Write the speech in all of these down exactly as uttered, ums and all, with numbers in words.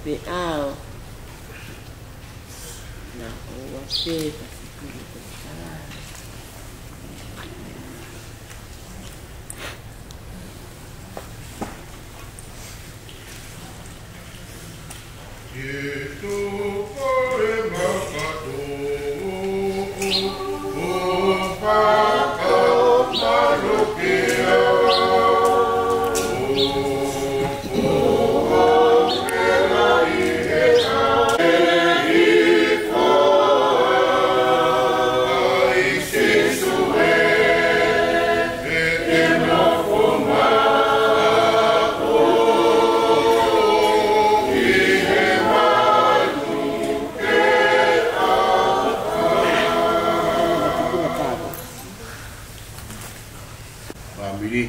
Pea ʻoua te pasi puli ko tala. Fāmili,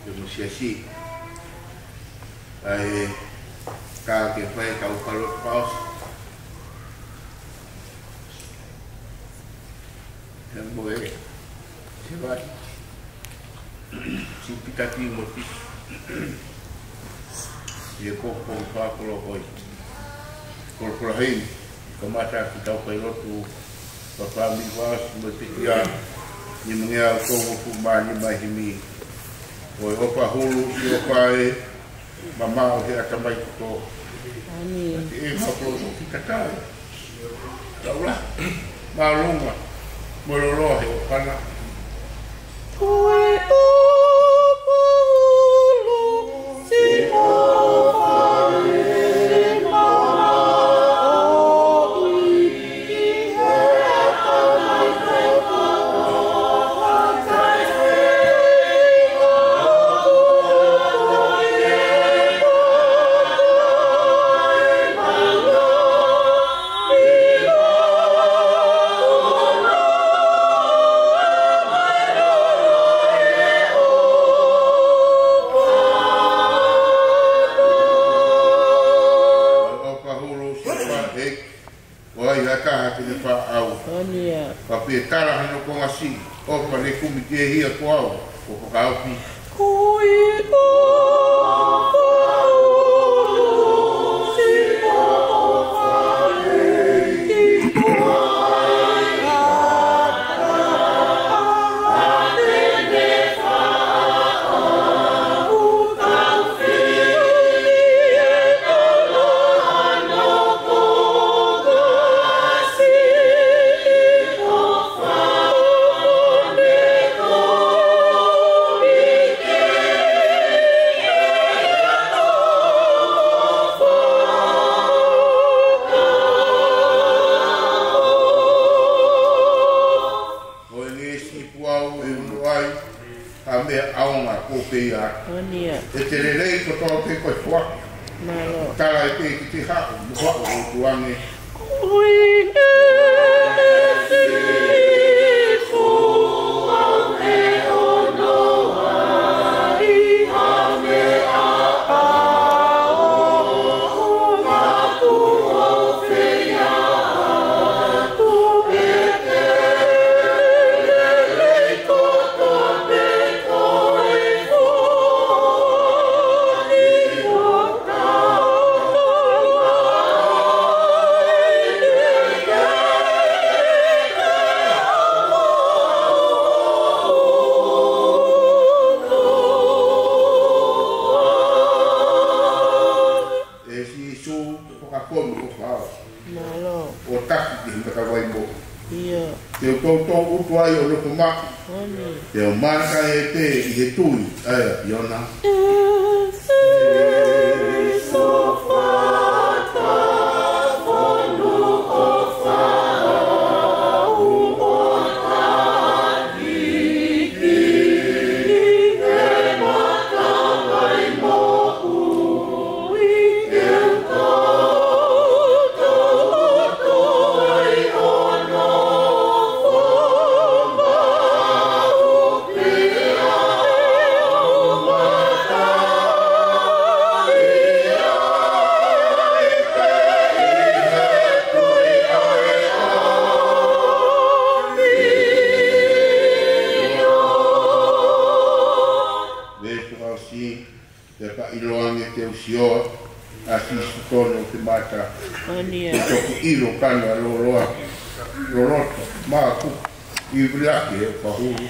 ʻe mo siasi. ʻAi, ka ke fai kau kalo paus. He mo e, se vai. Sipitaki mo ti. Ia ko ko fa kolo koi. Kolo kolo hei. Kamata ki tau kai lotu. Papa mi vas mo te kia. Ni mangea o tau mo fu mani mai himi. Ko e ʻofa hulu si ʻofa e. Mama o he ata mai ko. Ani. Te e ma ko ki kakai. Laula, mālō, mālō he ʻofa na. Ko e ʻofa hulu si ʻofa e mama o i he ata mai ko. ʻOfa hulu si ʻofa e, ʻo ai ha taha te ne faʻau. Onia. Ka pē tala hano konga si, ʻofa le kumi te hia ko au, ʻo fakaofi. Ko e ʻofa hulu si ʻofa e, ko ai ha taha te ne Ko e ngeʻesi puau e unu ai, ha meʻa ʻaonga ko pē ia. Onia. ʻE te lelei ko tō pē ko e fua. Mālō. Tala e pē ki te haʻu, mo haʻu o tuange. Ko e ngeʻesi puau e unu ai, ha meʻa ʻaonga ko pē ia. ʻE Sīsū, ko ka kono ko fao. Mālō. ʻO taki ki he mata vai mo. Ia. Te u toutou ʻutu ai ʻo nofo maʻu. Onia. Te u mata e pē ʻi he tui, ʻa ia, ʻi ona. ʻE Sīsū, fakafonu ʻofa au ʻo taki ki he mata vai mo. Veesi ʻosi. Pea ka ʻiloange te u sio, ʻa Sīsū Tono ʻo Temata. Ko eni ē. Ke toki ʻilo ka na loloa, loloto, maku, ʻi Vilake ʻo Pahulu.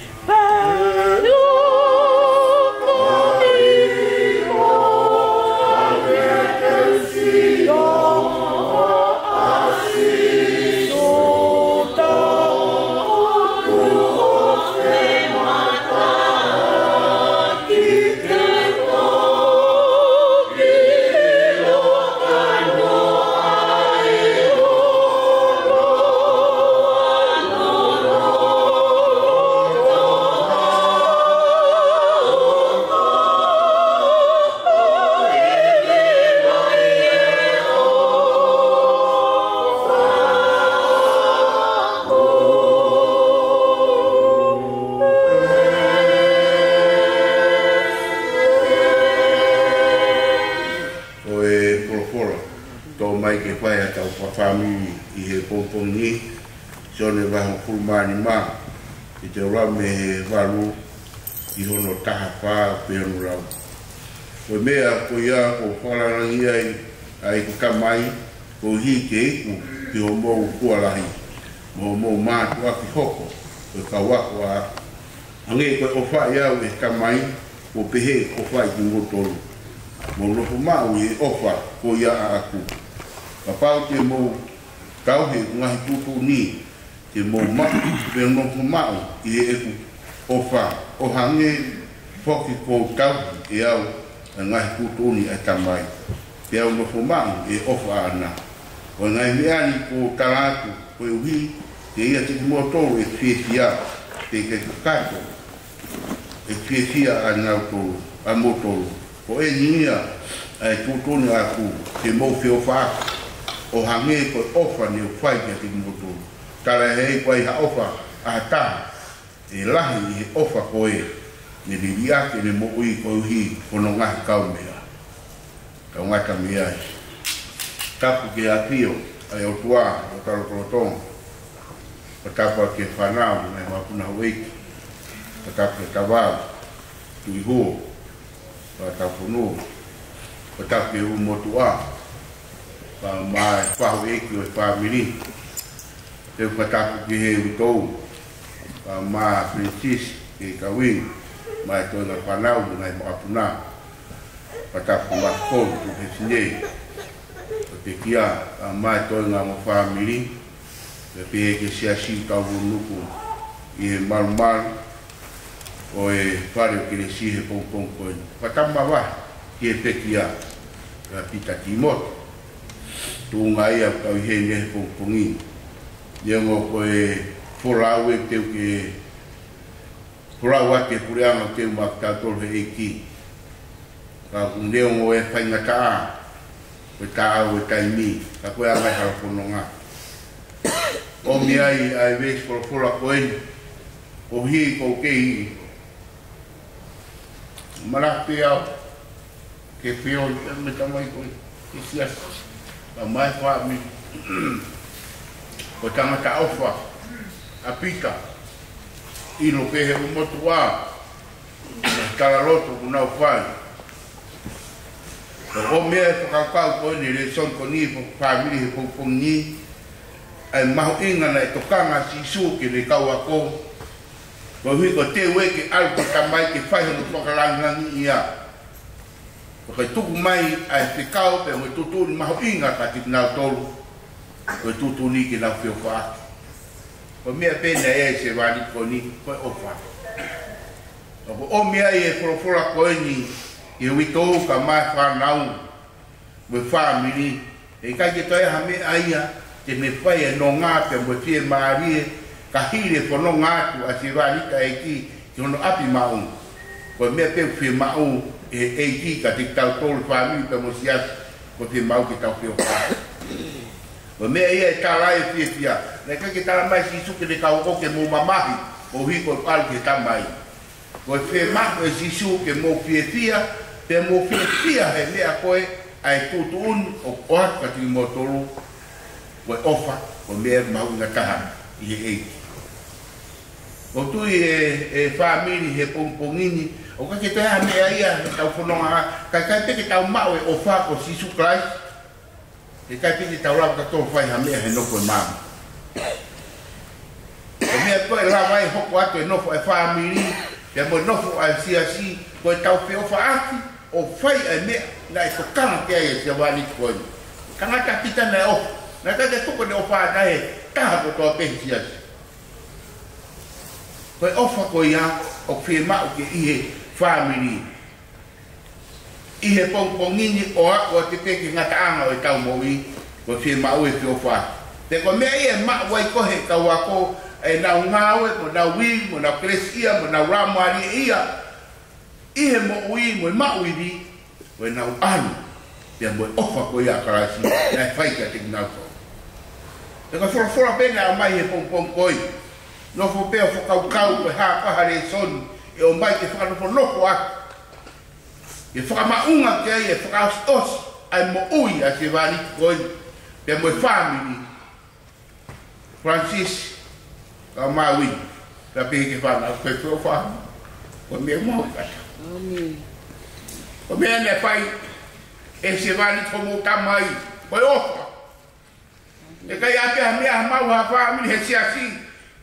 Ko e folofola, toʻo mai ke fai ʻetau fakafāmili ʻi he pongipongi ni, Sione vahe hongofulu mā nima, ʻi he lau mei he valu ki hono taha fā pea ʻoku lau. Ko e meʻa ko ia kuo fakalakalaka ai ʻa ʻeku Tamai, koeʻuhi ke iku ki homou fua lahi, mo hoʻomou mātuʻaki hoko ko e kau ako ʻaʻaku. Hangē ko e ʻofaʻi au ʻe he Tamai, kuo pehē ʻeku ʻofaʻi kimoutolu. Mou nofo maʻu ʻi he ʻofa ko ia ʻaʻaku. Kapau te mou tauhi ʻeku ngaahi tuʻutuʻuni, te mou maʻu, te mou nofo maʻu ʻi heʻeku ʻofa, ʻo hangē foki ko ʻeku tauhi ʻe au ʻa e ngaahi tuʻutuʻuni ʻa e Tamai, pea u nofo maʻu ʻi he ʻofa ʻaʻana. Ko e ngaahi meʻa ni kuo u tala atu koeʻuhi ke ʻiate kimoutolu ʻeku fiefia, pea ke kakato ʻeku fiefia ʻanautolu, ʻamoutolu. Ko eni ia ʻa e tuʻutuʻuni ʻaʻaku, ke mou feʻofaʻaki, ʻo hangē ko e ʻofa ne u fai kiate kimoutolu. Tala ʻe he ʻEiki, ʻoku ʻi ai ha ʻofa ʻa ha taha ʻe lahi ʻi he ʻofa ko ē, ne liliʻaki ʻene moʻui koeʻuhi ko hono ngaahi kaumeʻa. Tau ngata mei ai. Tapu ki he ʻafio ʻa e ʻOtua ʻi hotau lotolotonga. Fakatapu ki he fānau, ngaahi mokopuna, houʻeiki. Fakatapu ki he tavau, Tuʻi Huo, fakatapu fonua. Fakatapu ki he ʻū motuʻa, pea mo e faʻu ʻeiki ʻo e fāmili. Pea fakatapu ki he uitou, pea mo Francis, ki he kau inu, mo e toenga fānau, mo e ngaahi mokopuna. Fakatapu ki he mātuʻa, tuʻu he sinei, ʻo e pekia, pea mo e toenga mo e fāmili. Pea pehē ki he siasi ʻoku tau hūnuku ʻi he malumalu ʻo e fale ʻo Kelesi he pongipongi ko eni. Fakatapu makehe ki he pekia, kia Pita Timote, tuʻunga ia ʻoku tau ʻi heni he pongipongi ni. Neongo ko e folau ʻe teu ke folau atu e puleʻanga ʻo teu maʻa kitautolu he ʻEiki. Ka ʻoku neongo e faingataʻa, ko e taʻau e taimi, ka ko e anga e hala fononga. ʻOmi ai ʻa e veesi folofola ko eni, koeʻuhi ko e kei malaki au ke feohi pea mo e tamai ko ē, ke siasi, pea mo e fāmili. Ko e tangata ʻofa ʻa Pita, ʻilo pē he ʻū motuʻa, mo e talaloto ʻoku nau fai. Ko e meʻa ʻe fakakaukau ko eni, lēsoni ko eni, fāmili he pongipongi ni, ʻa e mahuʻinga naʻe tokanga ai ʻa Sīsū ki heʻene kau ako, koeʻuhi ko e teu ē ke ʻalu ki he Tamai ke fai hono fakalangilangiʻia. Ko e tuku mai ʻa e fekau pea mo e tuʻutuʻuni mahuʻinga kiate kinautolu, ko e tuʻutuʻuni ke nau feʻofaʻaki. Ko e meʻa pē naʻe ʻi he sevāniti ko eni, ko e ʻofa. Ka kuo ʻomi ai e folofola ko eni ki he uitou pea mo e fānau, mo e fāmili, heʻikai ke toe ʻi ai ha meʻa ia te ne fai e nonga pea mo e fiemālie, ka hili e fononga atu ʻa e sevāniti ʻa e ʻEiki ki hono ʻapi maʻu. Ko e meʻa pē ʻoku fiemaʻu ʻe he ʻEiki kiate kitautolu fāmili pea mo e siasi, ko e fiemaʻu ke tau feʻofaʻaki. Ko e meʻa ia ʻe tala ai e fiefia. Naʻe ʻikai ke tala mai ʻe Sīsū ki heʻene kau ako ke mou mamahi, koeʻuhi ko e ʻalu ki he Tamai. Ko e fiemaʻu ʻe Sīsū ke mou fiefia, pea mou fiefia he meʻa ko ē ʻa e tuʻutuʻuni ʻoku ʻoatu kiate kimoutolu, ko e ʻofa, ko e meʻa mahuʻinga taha ʻi he ʻEiki. ʻOku ou tui ʻe, ʻe fāmili he pongipongi ni, ʻoku ʻikai ke toe ʻi ai ha meʻa ia he tau fononga, ka ʻikai pē ke tau maʻu e ʻofa ko Sīsū Kalaisi, ʻikai pē ke tau lava ke tau fai ha meʻa he nofo ʻa e māmani. Ko e meʻa ko ē ʻe lava ai hoko atu e nofo ʻa e fāmili, pea mo e nofo ʻa e siasi, ko e tau feʻofaʻaki ʻo fai ʻa e meʻa naʻe tokanga ki ai e sevāniti ko eni. Tangata Pita naʻe ʻofa, naʻe ʻikai ke tuku ʻene ʻofa ʻana he taha kotoa pē he siasi. Ko e ʻofa ko ia ʻoku fiemaʻu ke ʻi he fāmili. ʻI he pongipongi ni ʻo aʻu atu pē ki he ngataʻanga ʻo e tau moʻui, ʻoku fiemaʻu e feʻofaʻaki. Pea ko e meʻa ia ʻe maʻu ai ko ē he kau ako ʻenau ngāue, mo ʻenau ivi, mo ʻenau kelesiʻia, mo ʻenau laumālieʻia ʻi he moʻui mo e maʻu ivi, ko ʻenau ʻalu pea mo e ʻofa ko ia ʻa Kalaisi naʻe fai kiate kinautolu. Pea ko e folofola pē naʻe ʻomai he pongipongi ko ē, nofo pē ʻo fakakaukau ko e hā koā ha lēsoni ʻe ʻomai ke fakanofonofo atu, ke fakamaʻunga ki ai e fakaʻosiʻosi ʻa e moʻui ʻa e sevāniti ko ē pea mo e fāmili. Francis, ka maui, ka pehē ki he fānau, ko e feʻofaʻaki ko e meʻa mahuʻinga taha. ʻĒmeni. Ko e meʻa naʻe fai ʻe he sevāniti homou tamai, ko e ʻofa. ʻIkai ʻi ai ha meʻa ʻe maʻu ha fāmili he siasi,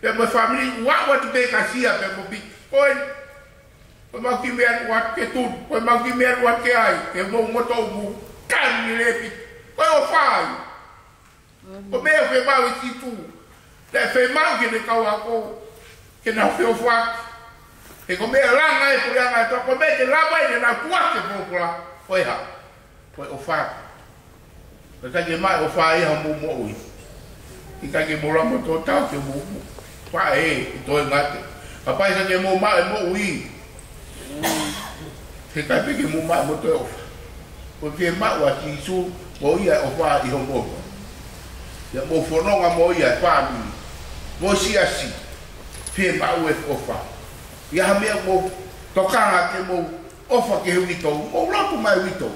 pea mo e fāmili ʻoku aʻu atu pē kia Sia pea mo Pita. Ko e, ko e mau kiʻi meʻa ʻoku ʻoatu ke tunu, ko e mau kiʻi meʻa ʻoku ʻoatu ke ʻai, ke mou ngoto mou tanu ni lepi. Ko e ʻofa ia. Ko e meʻa ʻoku fiemaʻu ʻe Sīsū. Naʻe fiemaʻu ki heʻene kau ako ke nau feʻofaʻaki. He ko e meʻa langa e puleʻanga ʻo e ʻOtua, ko e meʻa te lava ai ke nau tuʻuaki e folofola. Ko e hā? Ko e ʻofa. Ka ʻikai ke maʻu e ʻofa ia homou moʻui, ʻikai ke mou lava ʻo tau ke mou, mou faʻē ʻi toe ngata. Kapau ʻikai ke mou maʻu e moʻui, he ʻikai pē ke mou maʻu mo toe ʻofa. Ko e fiemaʻu ʻa Sīsū, ko ia e ʻofa ʻi homou. Ia mou fononga mo ia e fāmili, mo e siasi, fiemaʻu e ʻofa. ʻI ai ha meʻa mou tokanga ke mou ʻofa ki he uitou, mou lotu mai uitou.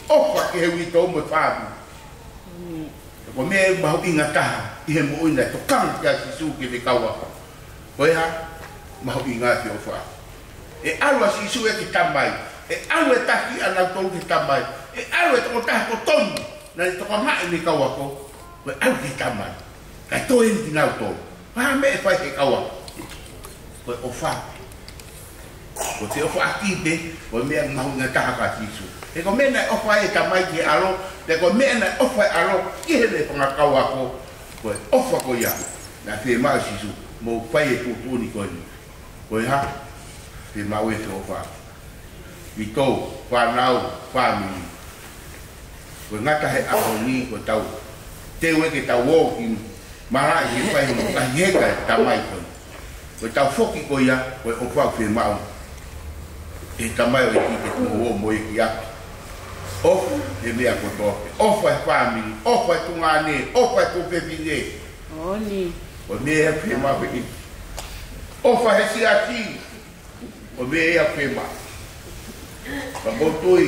ʻOfa ki he uitou mo e fāmili. Ko e meʻa mahuʻinga taha ʻi he moʻui naʻe tokanga ki ai ʻa Sīsū ki heʻene kau ako. Ko e hā? Mahuʻinga e feʻofaʻaki. ʻE ʻalu ʻa Sīsū ia ki he Tamai. ʻE ʻalu e taki ʻanautolu ki he Tamai. ʻE ʻalu e tokotaha totonu naʻe tokangaʻi ʻene kau ako. Ko e ʻalu ki he Tamai. Kae toe eni kinautolu. Ko e hā e meʻa ʻe fai ʻe he kau ako? Ko e ʻofa. Ko e feʻofaʻaki pē, ko e meʻa mahuʻinga taha kia Sīsū. He ko e meʻa naʻe ʻofa ai e Tamai ki he ʻAlo, pea ko e meʻa naʻe ʻofa ai e ʻAlo ki heʻene fanga kau ako, ko e ʻofa ko ia naʻe fiemaʻu ʻe Sīsū, mou fai e tuʻutuʻuni ko eni. Ko e hā? Fiemaʻu e feʻofaʻaki. Uitou, fānau, fāmili. Ko e ngata he ʻaho ni, ko e tau teu ē ke tau ō ki malaʻe ke fai hono kahi heka e tamai ko ē. Ko e tau foki ko ia, ko e ʻofa ʻoku fiemaʻu ʻe he Tamai ʻo e ʻEiki ke tau ō mo ia ki ʻapi. ʻOfa he meʻa kotoa pē. ʻOfa he fāmili, ʻofa he tuongaʻane, ʻofa he tuofefine. ʻOni. Ko e meʻa ia ʻoku fiemaʻu ʻe he ʻEiki. ʻOfa he siasi. Ko e meʻa ia ʻoku fiemaʻu. Ka ʻoku ou tui,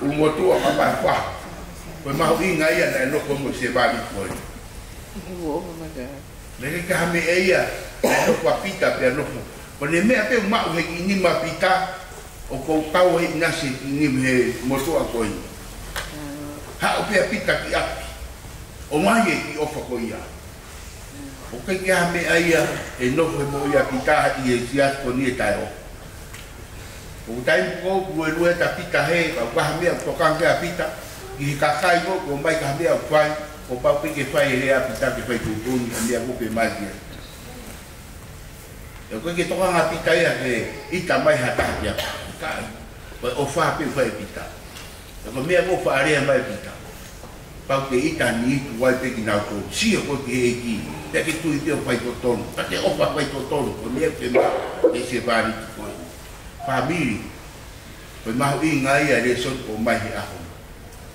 ʻulumotuʻa ka mai fā. Ko e mahuʻinga ia naʻe nofo mo e sevāniti ko ē. Naʻe ʻikai ke ʻi ai ha meʻa ia, naʻe nofo ʻa Pita pea nofo. Ko ʻene meʻa pē ʻoku maʻu he kiʻi nima ʻa Pita, ʻoku kau ai ʻinasi he kiʻi nima he motuʻa ko ē. Haʻu pē ʻa Pita ki ʻapi. ʻOmai e kiʻi ʻofa ko ia. ʻOku ʻikai ke ʻi ai ha meʻa ia ʻe nofo he moʻui ʻa Pita ʻi he siasi ko eni ʻe taʻeʻofa. ʻOku taimi ko ē ʻoku luelue atu ʻa Pita hē, ka ʻoku ʻi ai ha meʻa ʻoku tokanga ki ai ʻa Pita, ʻi he kakai ko ē, ʻoku ʻomai ki ai ha meʻa ʻoku fai, kuo pau pē ke fai e lea ʻa Pita ke fai tuʻutuʻuni ʻa e meʻa ko ē ʻoku pehē mai ki ai. ʻOku ʻikai ke tokanga ʻa Pita ia ke ʻita mai ha taha ki ai. Ka ko e ʻofa pē ʻoku fai ʻe Pita. Ka ko e meʻa ko ē ʻoku faʻa lea mai ʻa Pita. Pau ke ʻita ni ʻi tuʻa ai pē kinautolu. Sio koe ki he ʻEiki. Pea ke tui pē ʻo fai totonu. Pea ke ʻofa fai totonu. Ko e meʻa ʻoku fiemaʻu ʻe he sevāniti ko ē. Fāmili. Ko e mahuʻinga ia e lēsoni ʻoku ʻomai he ʻaho ni.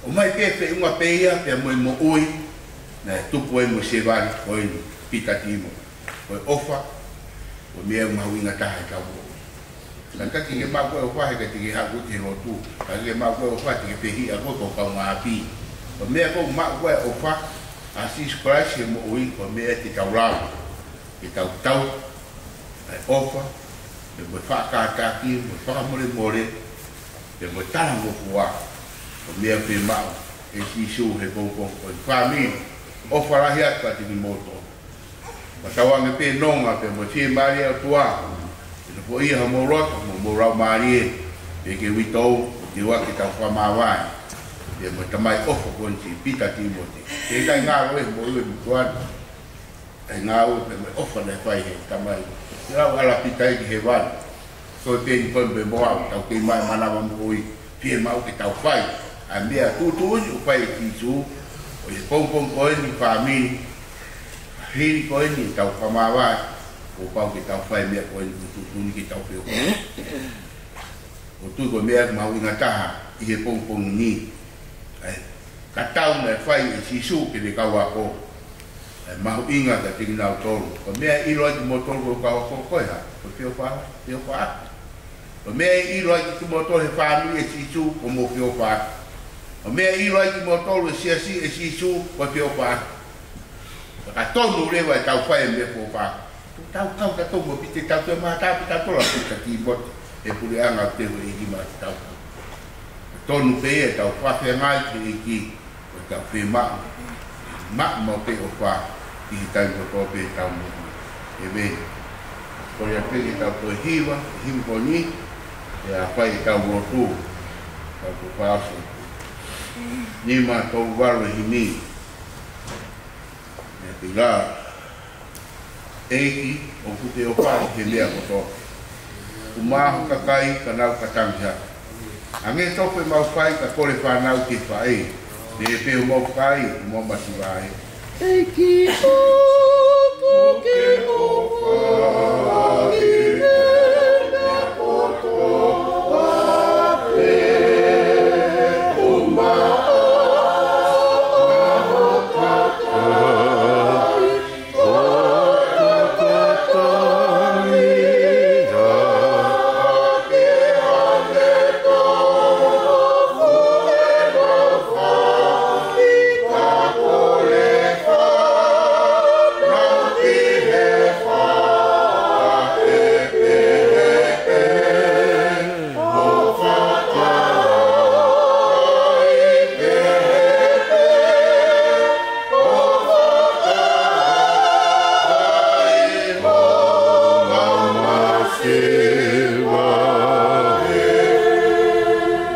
ʻOmai pē feʻunga pē ia, pea mo e moʻui naʻe tupu ai mo e sevāniti ko eni, Pita Timo. Ko e ʻofa, ko e meʻa mahuʻinga taha ʻi he kau moʻui. Naʻe ʻikai ke ke maʻu ko e ʻofa he ʻikai te ke haʻu ki he lotu. Ka ke maʻu ko e ʻofa te ke fehiʻa koe ki ho kaungāʻapi. Ko e meʻa ko ē ʻoku maʻu ko e ʻofa ʻa Sīsū Kalaisi he moʻui, ko e meʻa te tau lava ke tau tau ʻa e ʻofa, pea mo e faʻa kātaki, mo e fakamolemole, pea mo e talangofua, ko e meʻa pē maʻu ʻe Sīsū he pongipongi ko eni. Fāmili, ʻofa lahi atu kiate kimoutolu. Fakatauange pē nonga pea mo e fiemālie ʻa e ʻOtua ʻe nofoʻia homou loto mo homou laumālie, pea ke uitou, ke ʻoua ke tau fakamāvae, pea mo e tamai ʻofa ko eni, Pita Tīmote. Ke ʻikai ngalo e mo e mutuana. ʻA e ngāue pea mo e ʻofa naʻe fai he tamai ʻi he lau ʻa Pita ki hēvani. Ko e peni ko eni pē mo au, tau kei maʻu e manava moʻui, fiemaʻu ke tau fai ʻa e meʻa tuʻutuʻuni ʻoku fai ʻe Sīsū, ʻo e pongipongi ko eni, fāmili, hili ko eni ʻetau fakamāvae, kuo pau ke tau fai e meʻa ko eni ʻoku tuʻutuʻuni ke tau feohi. ʻOku ou tui ko e meʻa mahuʻinga taha ʻi he pongipongi ni, ʻa e tatau naʻe fai ʻe Sīsū ki heʻene kau ako, ʻa e mahuʻinga kiate kinautolu. Ko e meʻa ʻe ʻilo ai kimoutolu ko e kau ako ko e hā? Ko e feʻofaʻaki, feʻofaʻaki. Ko e meʻa ʻe ʻilo ai kimoutolu he fāmili ʻe Sīsū, ko hoʻomou feʻofaʻaki. Ko e meʻa ʻe ʻilo ai kimoutolu he siasi ʻe Sīsū, ko e feʻofaʻaki. Ka tonu leva ʻetau fai e meʻa feʻofaʻaki, tau kau tautolu mo Pita, tau toe mātā pē tautolu ʻa Pita Tīmote he puleʻanga ʻo e ʻEiki maʻatautolu. Tonu pē ʻetau fakafeangai ki he ʻEiki, ʻo tau fiemaʻu, maʻu maʻu pē ʻofa ʻi he taimi kotoa pē ʻetau moʻui. ʻĒmeni. Ko ia pē ke tau toe hiva, himi ko eni, pea fai ʻetau lotu, tau toe fakaʻosi. Nima tolu valu e himi. Meʻa pē ʻa e ʻEiki, ʻoku te ʻofa ʻi he meʻa kotoa. Kuo maʻu ho kakai ka nau ka tangi hake. Hangē tofu ʻemau fai ka kole fānau ki he faʻē. Meʻa pē homau fai, homau masiva ē. ʻEiki, ʻoku ke ʻofa ʻi he meʻa kotoa.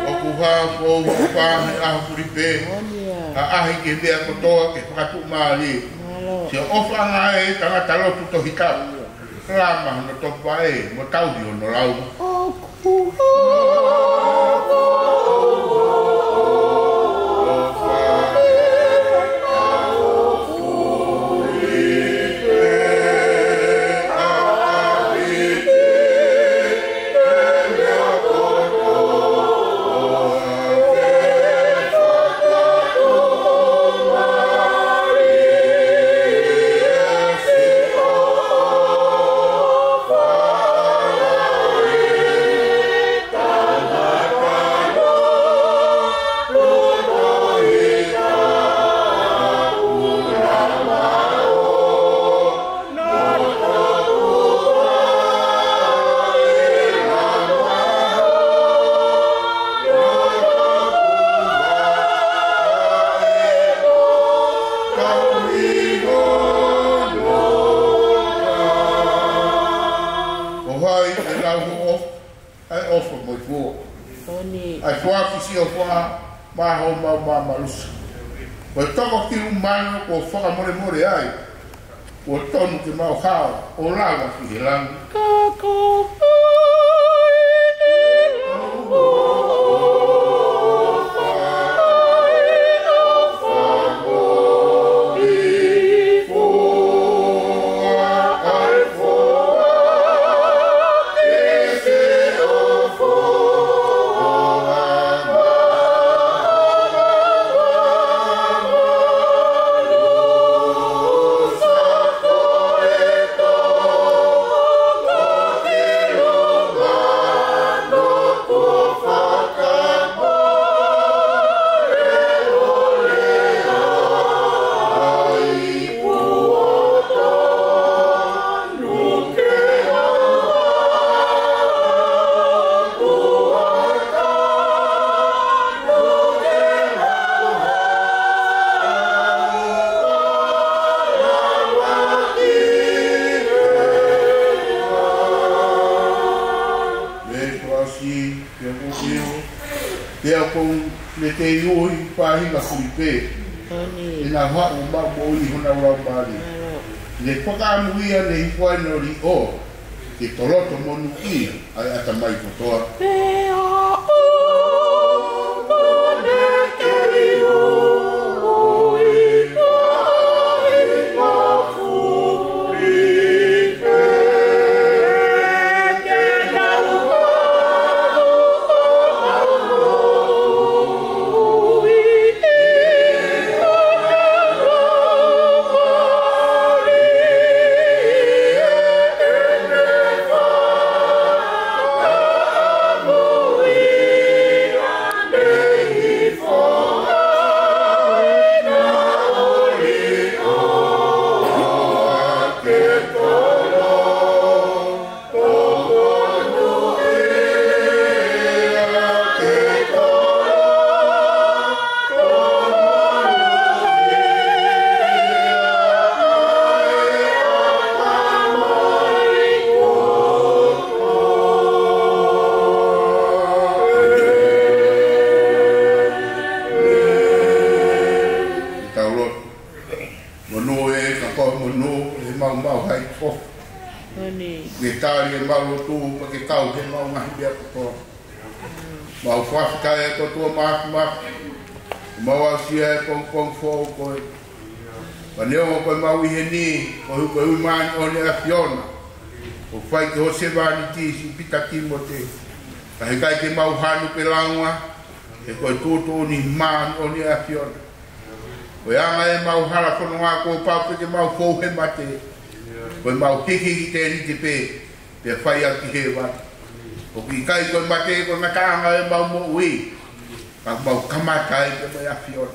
ʻOku hā foʻou ʻofa he ʻaho fulipē, ʻa ʻaʻahi ki he meʻa kotoa ke fakatuʻumālie. Siʻo ʻofaʻanga ʻe tangata lotu Tohitapu. Lama hono topuvaʻe, mo tauhi hono lau. Ko hai ʻe lau hoʻo ʻofa, ʻa e ʻofa mo e fua. ʻA e fua ki siʻo fua, maho mau mamalusa. Ko e toko ki umano kuo fakamolemole ai. Kuo tonu ke mau hao ʻo lava ki he langi. Ka ko hai ʻe lau hoʻo ʻofa, ʻa e ʻofa mo e fua, ʻa e fua ki siʻo fua, Ki, pea ʻoku ou ʻilo, pea ʻoku ou ne kei ui, faʻahinga fuli pē. Oni. ʻI he ʻaho ʻoku mau moʻui honau laumālie. Mālō. Ne fakaʻamu ia ne hifo ai ʻene liʻo, ke toloto monūʻia ʻa e ʻatamai kotoa. Pea ʻoku ou ne kei ui, faʻahinga fuli pē. Monū ē, ka ko e monū ē, maumau hai ko. Oni. Ke tali ʻemau lotu, pea ke kau he mau ngaahi meʻa kotoa. Mau fakafetaʻi ʻOtua Māfimafi, mau aʻusia e pongipongi foʻou ko ē. Pea neongo ko ʻemau ʻi heni, ko e, ko e ui māʻoniʻoni ʻa e ʻAfiona. ʻOku fai ki ho sevāniti Sipita Tīmote. Ka heʻikai ke mau hanu pe lāunga, he ko e tuʻutuʻuni māʻoniʻoni ʻa e ʻAfiona. Ko e anga ʻemau hala fononga kuo pau pē ke mau fou he mate. Ko ʻemau hiki ki he tēniti pē, pea fai atu ki hēvani. ʻOku ʻikai ko e mate ko e ngataʻanga ʻemau moʻui. Ka mau kamata ai pē mo e ʻAfiona.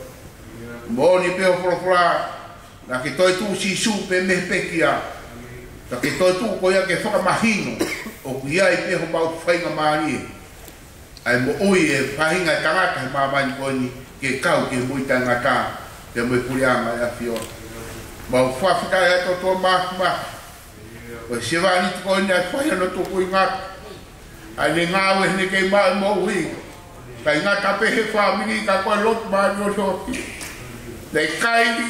Moʻoni pē hoʻo folofola, naʻa ke toetuʻu Sīsū pē mei he pekia. Ka ke toetuʻu ko ia ke fakamahino, ʻoku ʻi ai pē homau faingamālie. ʻA e moʻui ʻe faʻahinga ʻe tangata he māmani ko eni ke kau ki he moʻui taʻengata, pea mo e puleʻanga ʻo e ʻAfiona. Mau fakafetaʻi ʻOtua Māfimafi. Ko e sevāniti ko eni ʻa e fai hono tukuʻi ngata. ʻA ʻene ngāue ʻene kei maʻu e moʻui. ʻIkai ngata pē he fāmili ka ko e lotu māʻoniʻoni ʻo e ʻAfiona. Naʻe kaivi,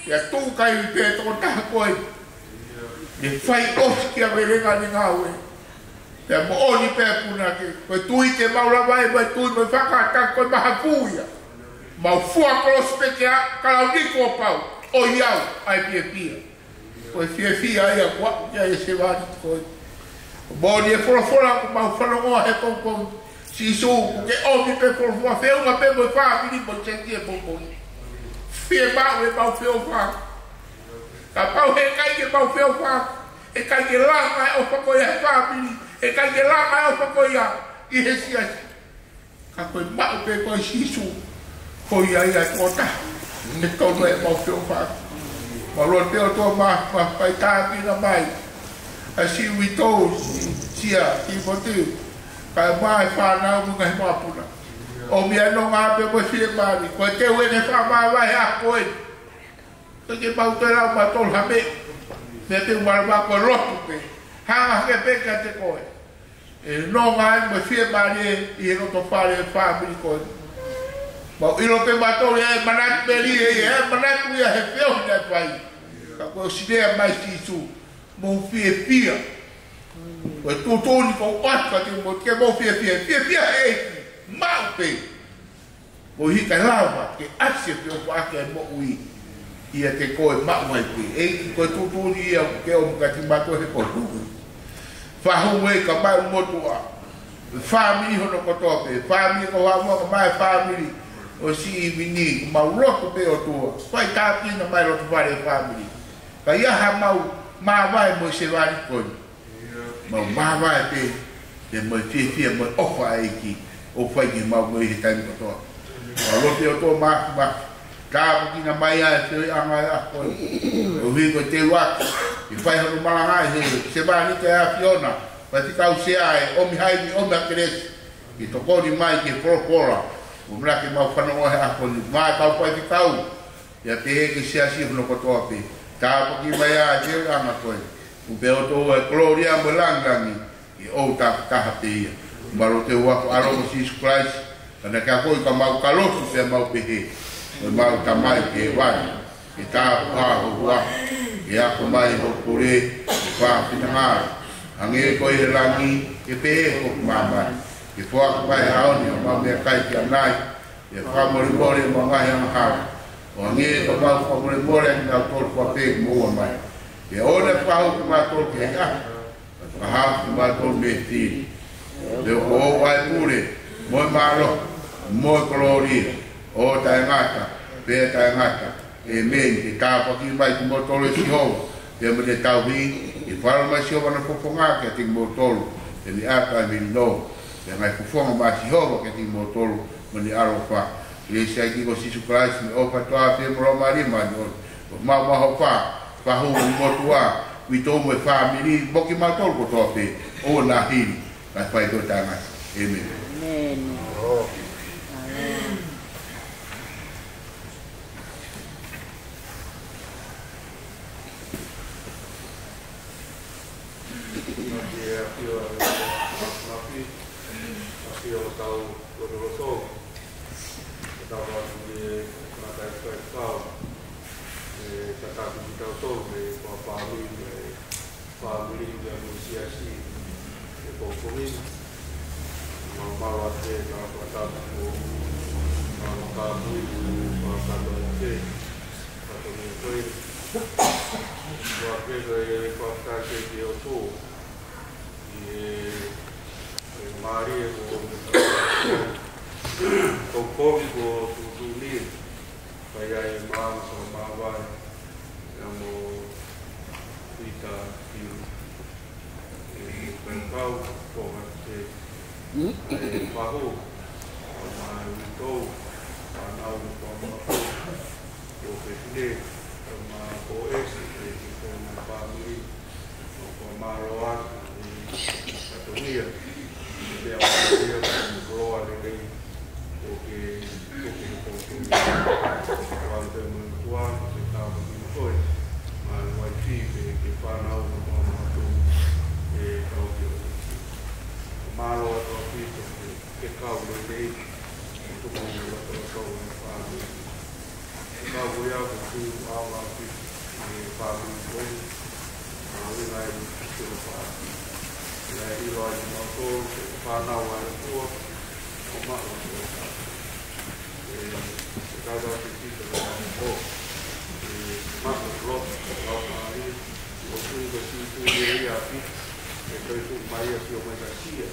pea tuʻu kaivi pē tokotaha ko ē. Ne fai ʻosi kia velenga ʻene ngāue. Pea moʻoni pē punake, ko e tui te mau lava ai, mo e tui mo e fakataka ko e mahafu ia. Mau fua kolosi pē kia Kalauni kuo pau, ʻoiauē, ʻa e fiefia. Ko e fiefia ia kuo aʻu ki ai e sevāniti ko ē. Moʻoni e folofola ʻoku mau fanongoa he pongipongi. Sīsū, ʻoku ke ʻomi pē folofola feʻunga pē mo e fāmili mo e siasi he pongipongi. Fiemaʻu ʻemau feʻofaʻaki. Kapau heʻikai ke mau feʻofaʻaki, heʻikai ke langa e ʻofa ko ia he fāmili, heʻikai ke langa e ʻofa ko ia ʻi he siasi. Ka ko e maʻu pē ko ē ʻa Sīsū, ko ia ia tokotaha ʻe tonu ai ʻemau feʻofaʻaki. Mālō ʻOtua Māfimafi, fai tāpuekina mai ʻa siʻi uitou, siʻi sia, siʻi motu, kae ʻumaʻā e fānau mo e ngaahi makapuna. ʻOmi ʻa e nonga pē mo e fiemālie, ko e teu ʻene fakamāvae he ʻaho ko ē. Ka ke mau toe lau mautolu ha meʻa. Meʻa pē ʻoku malava ko e lotu pē. Hanga hake pē kiate koe. ʻE nonga ai mo e fiemālie ʻi he loto fale e fāmili ko ē. Mau ʻilo pē mautolu ʻe manatu pē ʻi he, ʻe manatu ia he feohi naʻe fai. Ka kuo ʻosi lea mai Sīsū, mou fiefia. Ko e tuʻutuʻuni ʻoku ou ʻoatu kiate kimoutolu ke mou fiefia. Fiefia he ʻEiki, maʻu pē. Ko e hā ka lava ke ʻasi e feʻofaʻaki ʻa e moʻui ʻiate koe maʻu ai pē. ʻEiki, ko e tuʻutuʻuni ia ʻoku ke ʻomi kiate kimautolu he ko e tuʻu. Fahu e ka mai motuʻa. Fāmili hono kotoa pē. Fāmili ko Haʻamoa ka mai fāmili ʻo Siʻi Vini. Mau lotu pē ʻOtua. Fai tāpuekina mai loto fale fāmili. Ka ʻi ai haʻamau māvae mo e sevāniti ko eni. Mau māvae pē, pea mo e fiefia mo e ʻofa ʻa e ʻEiki, ʻoku fai ki heʻemau moʻui he taimi kotoa. Mālō pē ʻOtua Māfimafi, tāpuekina mai ʻa e feohiʻanga ʻo e ʻaho ko eni. ʻUhi ko e teu atu, ke fai hono malangaʻi he sevāniti ʻa e ʻAfiona, Faifekau Sea ʻe ʻOmihaivi ʻOmiakelesi, ke tokoni mai ki he folofola, ʻoku mau fanongo he ʻaho ko eni, mo e kau faifekau, pea pehē ki he siasi hono kotoa pē. Tāpuekina mai ʻa e feohiʻanga ko ē. ʻOku pehē ʻOtua ʻa e kolōlia mo e langilangi, ʻe ʻoʻou taha pē ia. Mālō ʻEiki, ʻoku ʻaloʻofa Sīsū Kalaisi, ka naʻa ke akoʻi ka mau kalotu pea mau pehē: Ko ʻemau Tamai ʻi hēvani, ke tāpuhā ho huafa, ke ako mai hoʻo pule, ke fai ho finangalo, hangē ko ia ʻi he langi, ke pehē foki ʻi māmani. Ke foaki mai he ʻaho ni haʻamau meʻakai ki ʻanai, ke fakamolemole ʻemau ngaahi angahala, ʻo hangē ko ʻemau fakamolemole ʻa kinautolu ʻoku fai pehē kiate kimautolu. Ke ʻoua naʻa fakahoko kimautolu ki he ʻahiʻahi, ka ke fakahā kimautolu mei he fili. He ko hoʻo ʻofa ʻa e pule, mo e mālohi, mo e kolōlia, ʻo taʻengata pea taʻengata. ʻĒmeni. Ke tāpuakiʻi mai kimoutolu ʻe Sihova, pea mo ʻene tauhi. Ke fakaʻamu mai Sihova ʻene fofonga kiate kimoutolu, pea ne ʻatu ʻa e melino. Pea ngaahi fofonga mai Sihova kiate kimoutolu mo ʻene ʻaloʻofa. Kelesi ʻa e ʻEiki ko Sīsū Kalaisi, mo e ʻofa ʻa e ʻOtua, pea mo e Laumālie Māʻoniʻoni, ʻo maʻu maʻu ʻa e ʻofa, fakahū mo e motuʻa, ʻi he toʻu mo e fāmili, mo kimautolu kotoa pē, ʻo nā hili, kae fai kotoa ʻa e ngāue. ʻĒmeni. ʻĒmeni. Mālō. Ke ʻafio ʻa e Laumālie Māʻoniʻoni, ʻafio ʻi hotau lotolotonga. Ke tau atu ki he tangata ʻi he faifekau, ʻe tataki kitautolu, ʻe fāmili, ʻe fāmili, ʻa e siasi, ʻi he pongipongi ni. Mālō, mālō atu ʻa e kau fakatapu, mālō kāpui, mālō kātoa ʻa e fakatapu ko ē. Mālō atu ʻa e fakatapu ki he ʻOtua. ʻI he, ʻi he mālie ko, ko kovi ko tuʻutuʻuni, ʻa ia ʻe maama ko māvae, ʻa mo Pita Piu, ʻe faifekau ko Mate, ʻe Pahu, ʻa mo e uitou, fānau ko Mako, ko Pepile, ʻa mo Koesi, ʻe ki ko mo fāmili, ʻo ko mālō atu ʻi he fatongia, ʻi he meʻa mālie, ko e koloa lelei, ʻoku ke, ʻoku ke, ʻoku ke, ʻoku ke ʻoatu pē mo e ʻOtua, ke tāpuakiʻi koe, mo e uaifi, pea ki he fānau, mo e fānau atu, ʻe kau ki he ʻOtua. Mālō atu ʻaupito, ke, ke kau lelei, ke tuku mo e lotolotonga ʻo e fāmili. Ka ko ia ko e tui ʻa e ʻaho ʻaupito ʻi he fāmili ko eni. Mahuʻinga ʻa e tui ʻa e fāmili. ʻA ia ʻiloa ʻe kimautolu ko e fānau ʻa e ʻOtua, ʻo maʻu ʻa e ʻOtua. ʻE, ʻe kau atu ki he tui ʻa e ʻOtua. ʻE, maʻu ʻa e lotu, ʻo lau mālie, ʻo tui ko e tui ʻa e ʻapi, ʻe toe tuʻu mai ʻa e sio mai ka sia.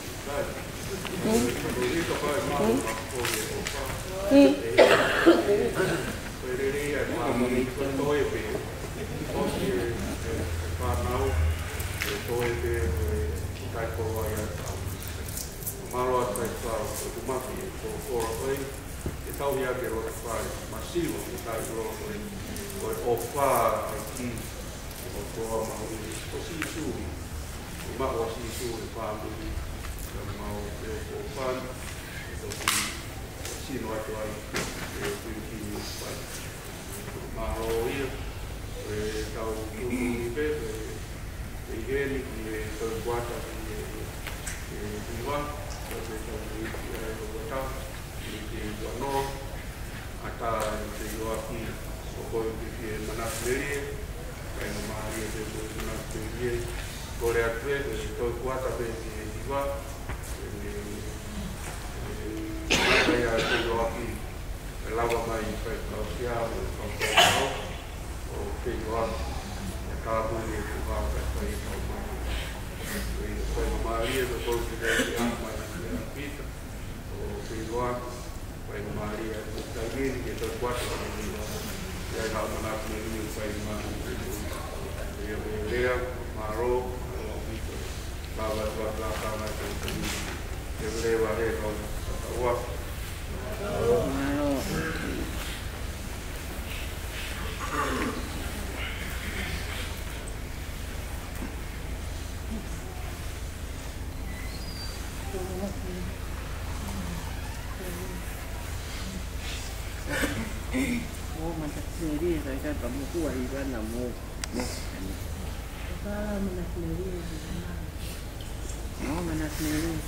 Mālō atu ʻa e tau, ko e tumaki, ko e koloa ko ē, ke tau ia ke loto fai, masiva, ke tau loto fai, ko e ʻofa ʻa e ʻEiki, ʻo e ʻOtua mahuʻinga, ko Sīsū, ʻi he maʻu ʻa Sīsū ʻi he fāmili, ʻa e maʻu ʻo e ʻofa, ʻe toki sino atu ai, ʻe fili ki he fai. Mālō ia, ʻe tau tuʻutuʻuni pē, ʻe, ʻe ʻi heni ki he toe kuata ki he, ʻe, hiva, ʻe tau ui ki ai ʻo kuata, ʻi he kuanoa, ʻatā ʻi he ʻoaki, ʻo kau ki he manatu melie, kae ʻumaʻā ia ʻa e manatu melie, kole atu ʻe, ʻe toe kuata pē ki he hiva, ʻe, ʻe, ʻe, ʻe, ʻe lava mai ʻa e faifekau sia mo e faifekau ʻo e feituʻu ʻa e tāpuni ʻe tuha ʻa e faifekau mai. ʻE faifekau mālie ʻo e kolo ki he ʻaho mai ʻa Pita ʻo feituʻu ʻa e faifekau mālie ʻo e taimi ni ke tau kuata ʻa e feituʻu ʻa e ʻaho manatu melie ʻo e faifekau mālie. ʻE lea, mālō, mālō Pita. Lava atu ʻa e tānaki ʻo e taimi ni. Ke leva he kau, kau ua. Mo manatu melie, ka ka ka mo kua i vana mo, mo. Ka manatu melie, mo manatu melie.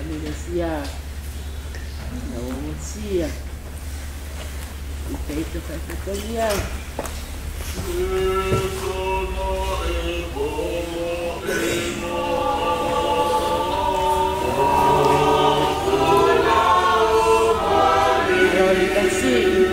Meresia. Na o Meresia. I te ito kai te koia. Glory to see.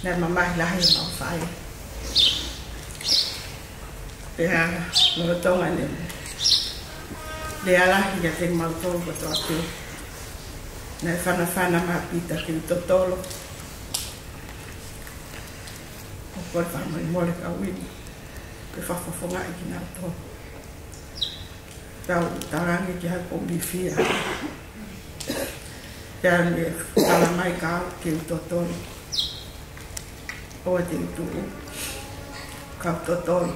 Naʻe mamahi lahi ʻemau faʻē. Pea lolotonga ʻene lea lahi kiate kimautolu kotoa pē, naʻe fanafana mai ʻa Pita ke u totolo. ʻOku ou kole fakamolemole kau inu, ke fakafofongaʻi kinautolu. Tau talange ki ha kou mifia. Pea ne tala mai kau ke u totolo. ʻOua te u tuʻu. Kau totolo.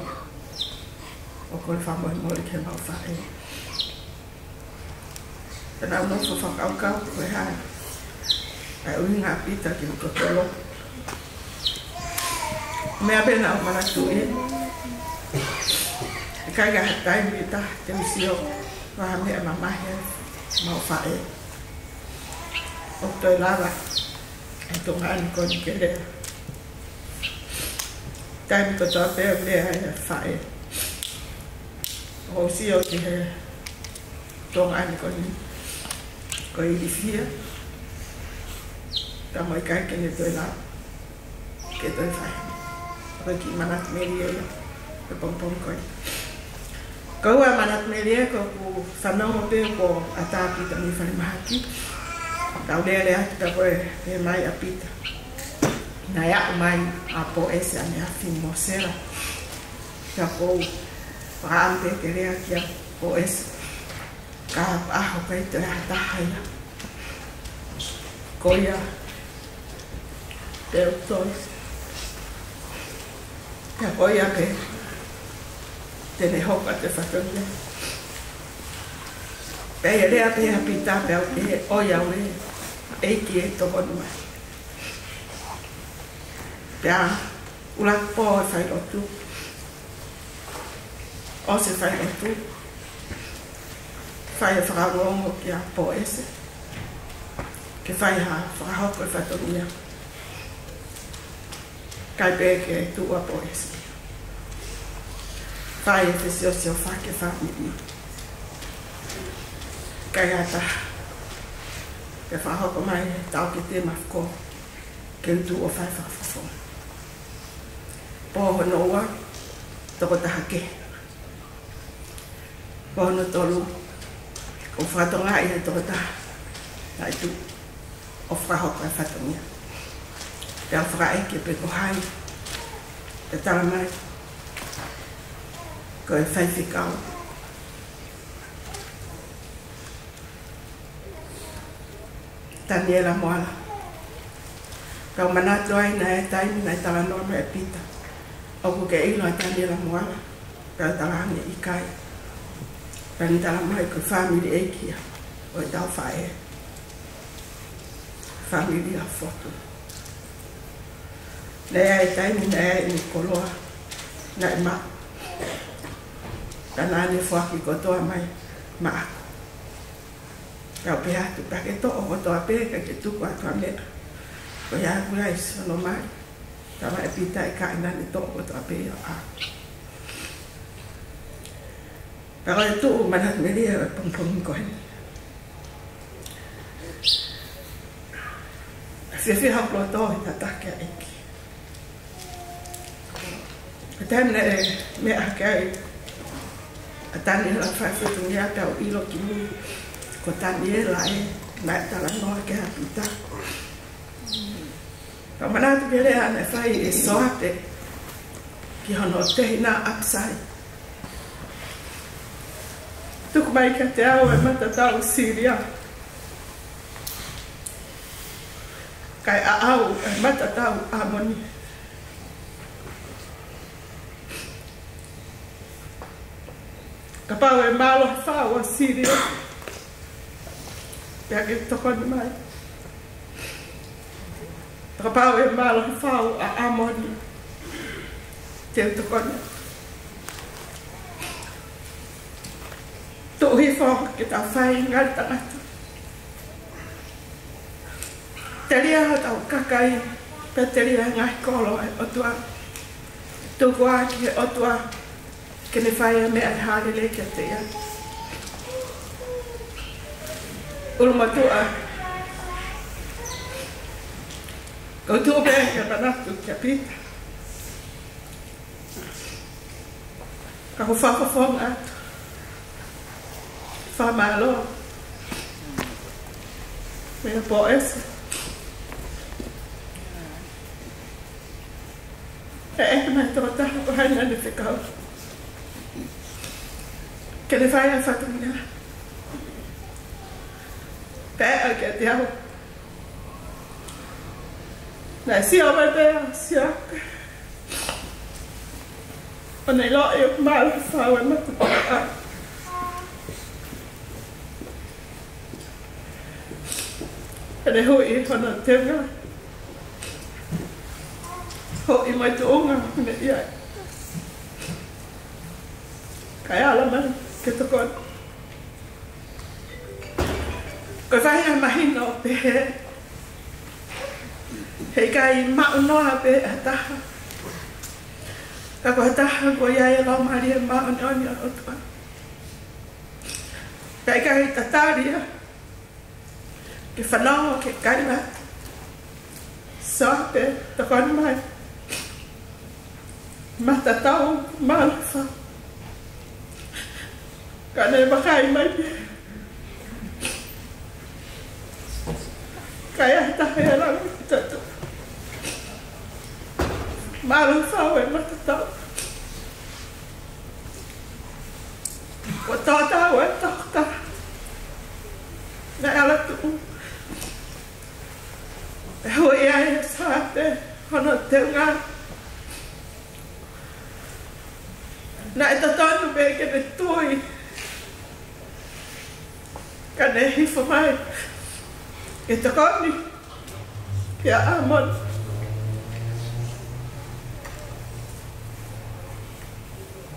ʻOku ou kole fakamolemole ki heʻemau faʻē. Pea naʻa ku nofo fakakaukau ko e hā ʻa e ʻuhinga ʻa Pita ke u totolo. Meʻa pē naʻa ku manatuʻi, ʻikai ha taimi ʻe taha te u sio ha meʻa mamahi ai ʻemau faʻē. ʻOku toe lava ʻa e tuongaʻane ko eni ke lea. Taimi kotoa pē ʻoku lea ai ʻa e faʻē, ʻoku ou sio ki he tuongaʻane ko eni, ʻoku ilifia, ka ʻoku ʻikai ke ne toe lava ke toe fai. Ko e kiʻi manatu melie ia, ko e pongipongi ko ē. Ko e ua manatu melie ko ʻeku fanongo pē ko ʻatā ʻa Pita mei falemahaki. Kau lele atu pē ko e pehē mai ʻa Pita, naʻe aʻu mai ʻa Pōese ʻaneafi mo Sela. Pea ʻoku ou fakaʻamu pē ke lea kia Pōese. Ka ʻaho pē ʻe toe ʻi ai ha taha ia. Ko ia pē ʻoku toe. Pea ko ia pē te ne hoko atu e fatongia. Pea ʻi he lea pē ʻa Pita pea u pehē, ʻoiauē, ʻEiki ē, tokoni mai. Pea ʻuluaki pō ʻo e failotu. ʻOsi e failotu, fai e fakaongoongo kia Pōese ke fai ha fakahoko e fatongia. ʻIkai pē ke tuʻu ʻa Pōese. Fai e fesiosiofaki e fāmili. ʻIkai ha taha. Pea fakahoko mai ʻe he taʻokete mafukō ke u tuʻu ʻo fai e fakafofonga. Pō hono ua, Tokotaha kehe. Ko hono tolu, ʻoku fakatokangaʻi ʻe he tokotaha naʻe tuʻu ʻo fakahoko e fatongia. Pea fakaʻeke pe ko hai, pea tala mai ko e faifekau Taniela Moala. Pea u manatu ai naʻe ʻi ai e taimi naʻe talanoa mai ʻa Pita, ʻoku ke ʻilo ʻa Taniela Moala? Pea u talaange ʻikai. Pea ne tala mai ko e fāmili ʻeiki ia ʻo ʻetau faʻē, fāmili ʻa Fotu. Naʻe ʻi ai e taimi naʻe ʻi ai ʻene koloa naʻe maʻa, pea naʻa ne foaki kotoa mai maʻaku. Pea u pehē atu, pea ke toʻo kotoa pē, ʻikai ke tuku atu ha meʻa. Ko ia ʻoku ʻi ai siʻono mali. Tala ʻe Pita ʻikai, naʻa ne toʻo kotoa pē ia ʻaʻaku. Pea ko e tuʻu manatu melie ʻo e pongipongi ko eni, fiefia hoku loto he tataki ʻa e ʻEiki. Ko e taimi naʻe meʻa hake ai ʻa Taniela ʻo fai fatongia, pea u ʻilo kimui ko Taniela ē naʻe talanoa ki ai ʻa Pita. Pea u manatu ki he lea naʻe fai ʻe Soape ki hono tehina ʻApisai: Tuku mai kiate au e matatau silia, kae ʻaʻau e matatau ʻāmoni. Kapau ʻe mālohi fau ʻa silia, pea ke tokoni mai. Kapau ʻe mālohi fau ʻa ʻāmoni, te u tokoni. Tuʻu hifo ke tau fai ngali tangata. Telia hotau kakai, pea telia e ngaahi kolo ʻa e ʻOtua. Tuku ā ki he ʻOtua ke ne fai e meʻa ʻe hālele kiate ia. ʻUlumotuʻa, ʻoku ou tuʻu pē ke manatu kia Pita. Ka ʻoku ou fakafofonga atu e fakamālō meia Poʻesi. ʻE ʻeke mai e tokotaha ko hai naʻa ne fekau ke ne fai ʻa e fatongia, pea ʻeke kiate au. Naʻe sio mai pē ʻa Siaoka, ʻo ne ʻiloʻi ʻoku mālohi fau e matatau. Pea ne huʻi hono teunga, huʻi mai tuʻunga ʻoku ne ʻi ai, kae ala mai ke tokoni. Ko e faʻahinga mahino pehē, heʻikai maʻu noa pē ʻe ha taha, ka ko ha taha ʻoku ʻi ai e Laumālie Māʻoniʻoni ʻo e ʻOtua. Pea ʻikai tatali ia ke fanongo ki he kaila atu: Soape, tokoni mai. Matatau mālohi fau. Ka ne vakai mai pē, kae ʻai taha e ala ki tuʻa. Mālohi fau e matatau. Kuo tō tau e tokotaha naʻe ala tuʻu. ʻE huʻi ai ʻe Soape hono teunga. Naʻe totonu pē ke ne tui, ka ne hifo mai ke tokoni kia ʻĀmoni.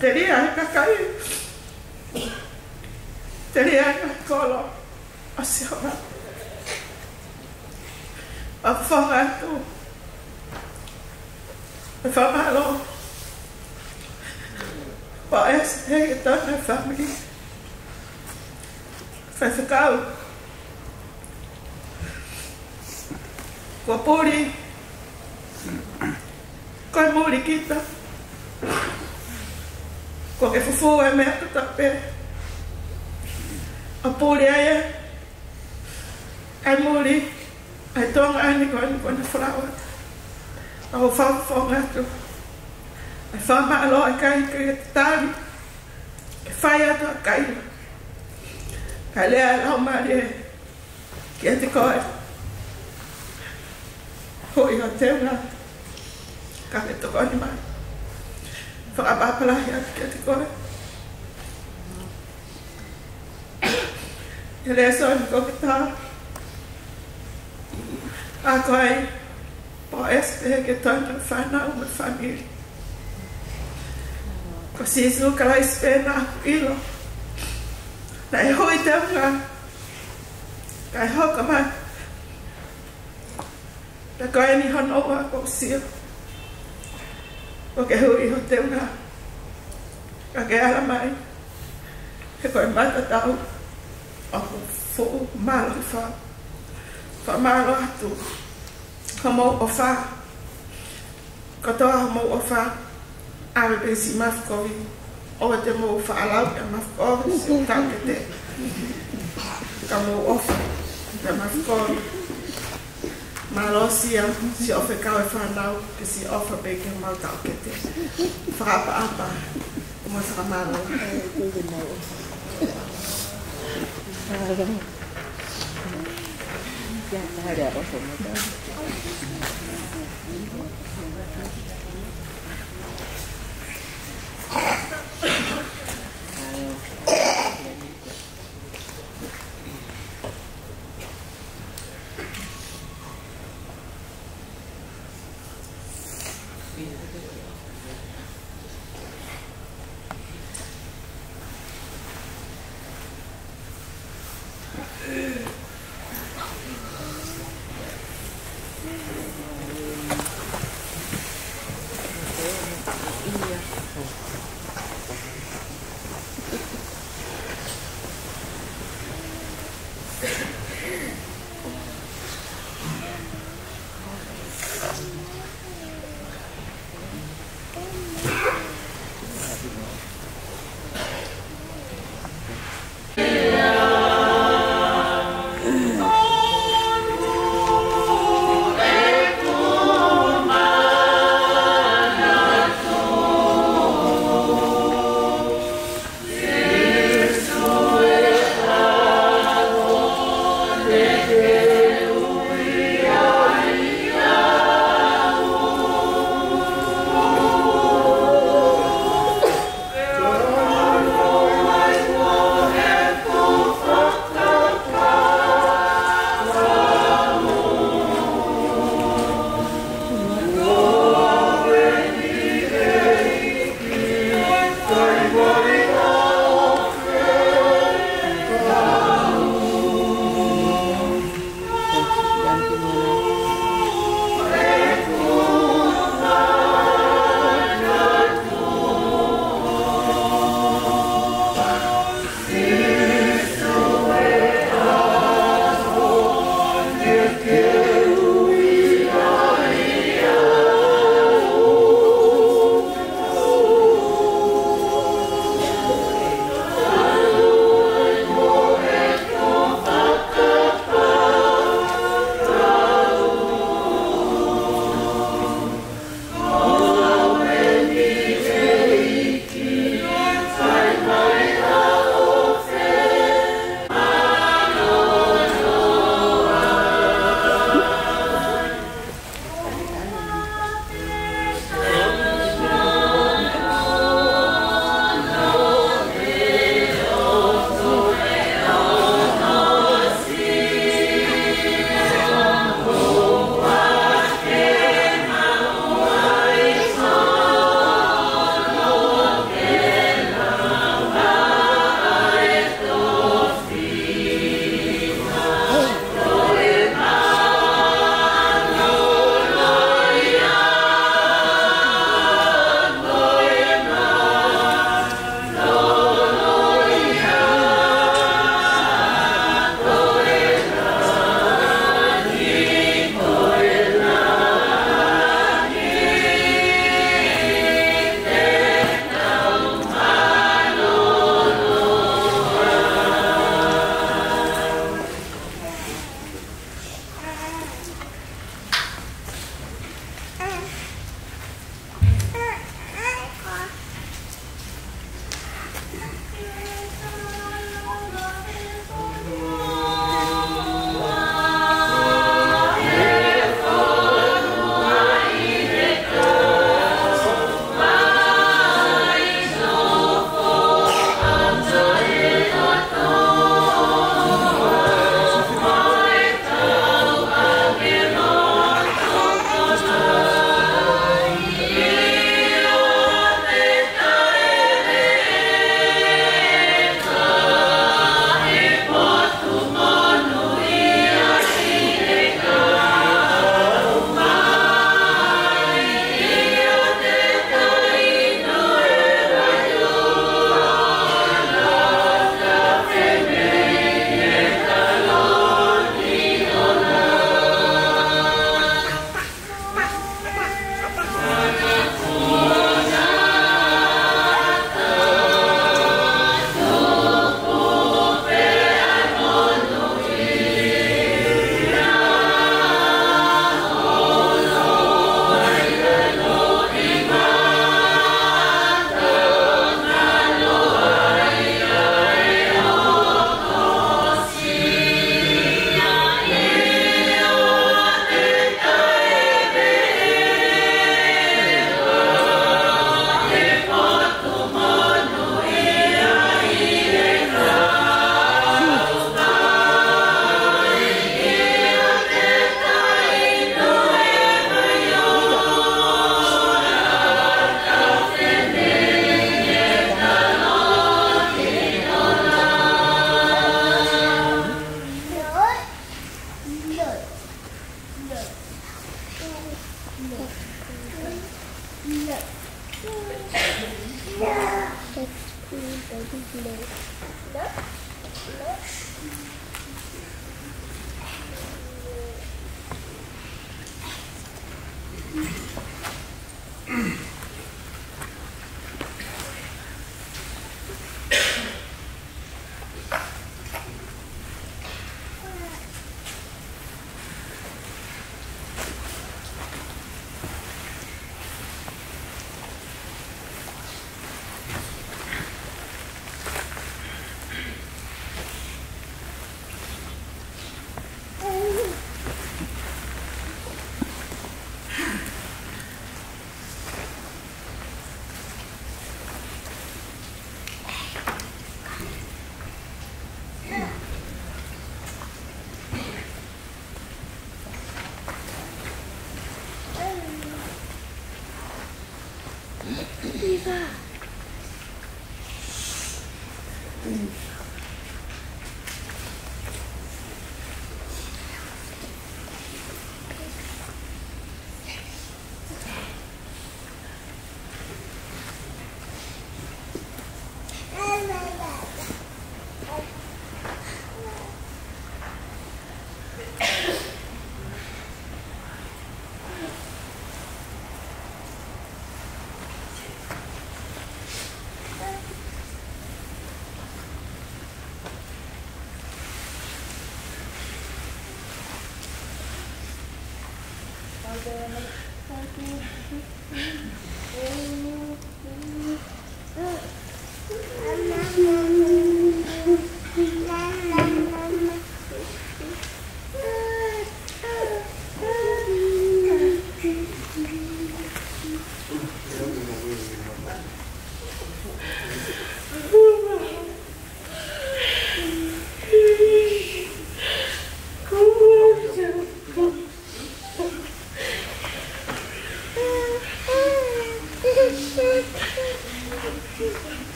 Telia e kakai, telia e ngaahi kolo ʻa Sihova. Fakafofonga atu e fakamālō, Poʻesi, ki he toenga e fāmili. Faifekau, kuo puli, ko e muli kita. Kuo ke fufū e meʻa kotoa pē. ʻO puli ai ʻa e muli ʻa e tuongaʻane ko eni kuo ne folau atu. ʻOku ou fakafofonga atu ʻa e fakamālō ʻikai ke tali, ke fai atu ʻa e kaila. Kae lea ʻa e Laumālie kiate koe. Hoi ho teunga, ka ke tokoni mai. Fakaʻapaʻapa lahi atu kiate koe. He lēsoni ko ē ʻoku ke tā, ʻa ko ai pō ʻesi pē ke tonu fānau mo e fāmili. Ko Sīsū Kalaisi pē naʻa ku ʻilo naʻe hoi teunga, kae hoko mai. Pea ko eni hono ua kuo u sio, kuo ke hoi ho teunga, ka ke ala mai. He ko e matatau ʻoku fuʻu mālohi fau. Fakamālō atu. Ka mou ʻofa. Kotoa hoʻomou ʻofa, ʻave pē siʻi mafi kovi. ʻOua te mou faʻa lau e mafi kovi, siʻo taʻokete. Ka mou ʻofa e mafi kovi. Mālō Sia, siʻo fekau e fānau ke siʻi ʻofa pē ki homau taʻokete. Fakaʻapaʻapa mo e fakamālō.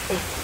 ʻOku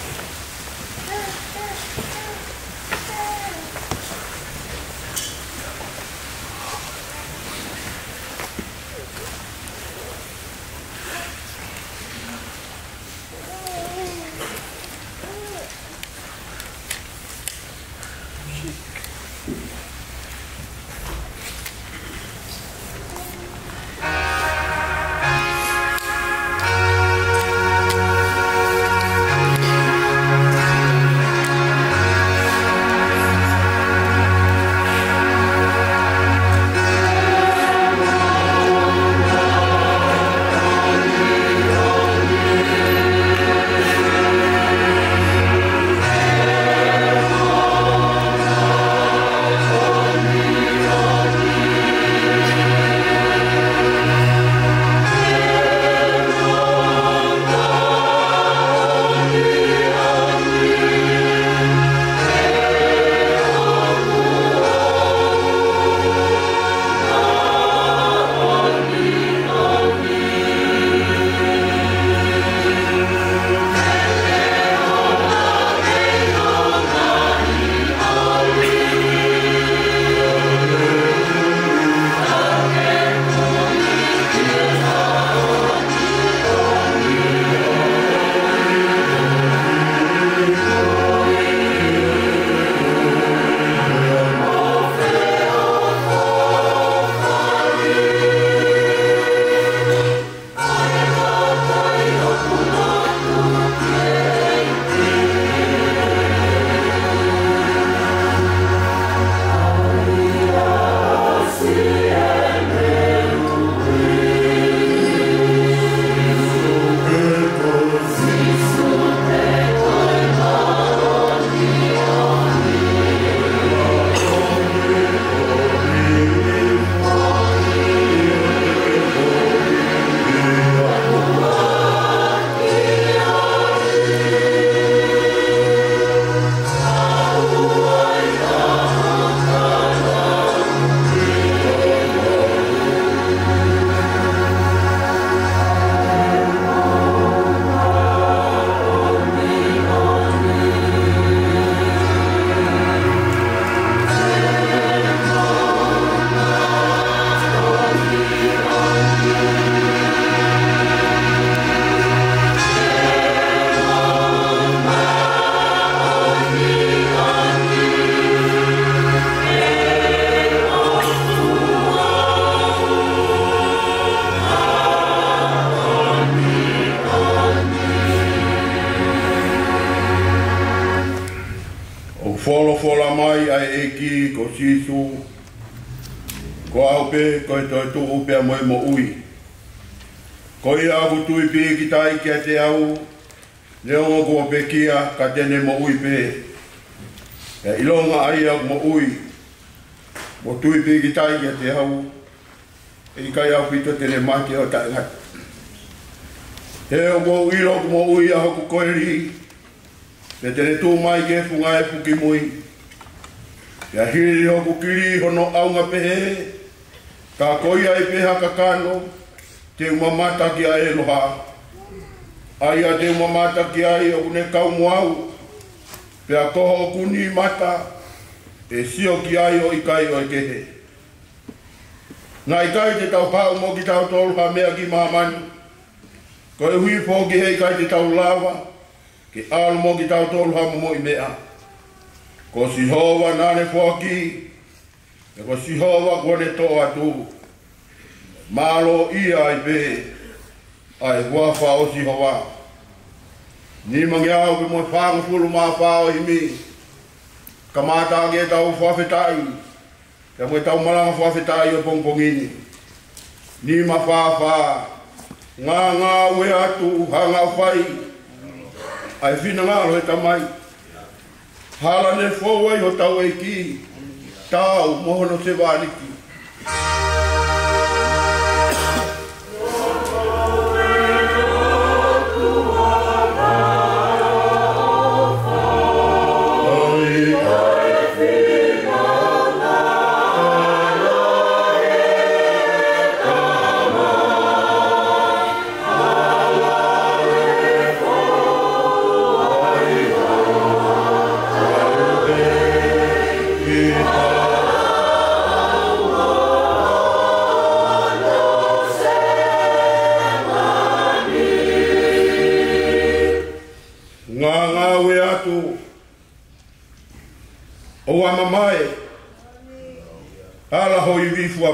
folofola mai ʻa e ʻEiki ko Sīsū, ko au pē ko e toetuʻu pea mo e moʻui. Ko ia ʻoku tui pīkitai kiate au, neongo kuo pekia, ka te ne moʻui pē. Pea ʻilonga ʻa ia ʻoku moʻui mo tui pīkitai kiate au, ʻe ʻikai ʻaupito te ne mate ʻo taʻengata. He ʻoku ou ʻilo ʻoku moʻui ʻa hoku koeli, pea te ne tuʻu mai ki he funga efu kimui. Pea hili hoku kili hono ʻaunga pehē, ka ko ia ʻi ai pē ha kakano, te u mamata ki ai ʻi he ʻaloha. ʻA ia te u mamata ki ai ʻoku ne kau mo au, pea ko hoku nīmata, ʻe sio ki ai ʻo ʻikai ʻo e kehe. Naʻe ʻikai te tau haʻu mo kitautolu ha meʻa ki māmani, koeʻuhi foki he ʻikai te tau lava ke ʻalu mo kitautolu ha momoʻi meʻa. Ko Sihova naʻa ne foaki, pea ko Sihova kuo ne toʻo atu. Mālōʻia ai pē ʻa e huafa ʻo Sihova. Nimangeau pea mo e fāngofulu mā fā ʻo e himi. Kamata ʻaki ʻetau fakafetaʻi, pea mo ʻetau malanga fakafetaʻi ʻo e pongipongi ni. Nima fā fā. Ngāngāue atu, hanga ʻo fai ʻa e finangalo ʻo e Tamai. Hala ne fou ai hotau ʻEiki, taau mo hono sevāniti.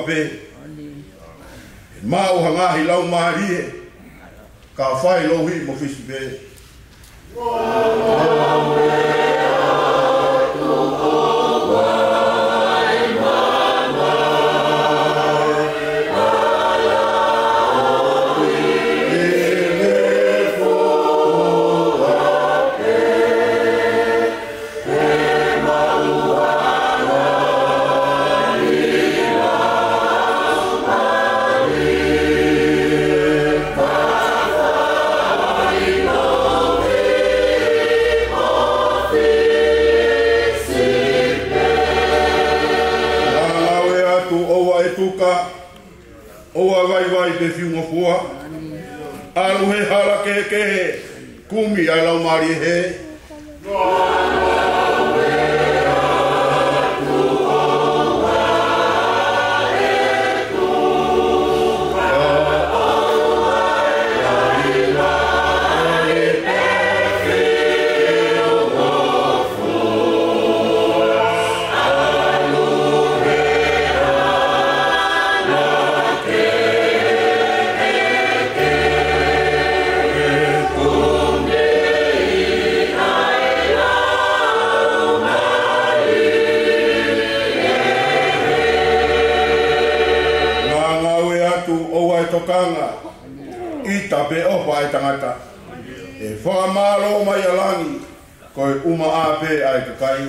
pē. Maʻu ha ngaahi laumālie, ka fai louhi mo fisi pē. Ngāue atu, ʻoua ʻe tuka, ʻoua ʻe vaivai pe fiungofua. ʻAlu he hala kehekehe, kumi ʻa e laumālie hē. Ngāue atu, ʻoua ʻe tokanga, ʻita pe ʻofa ʻa e tangata. ʻE fakamālō mai ʻa langi, ko e ʻumaʻā pē ʻa e kakai.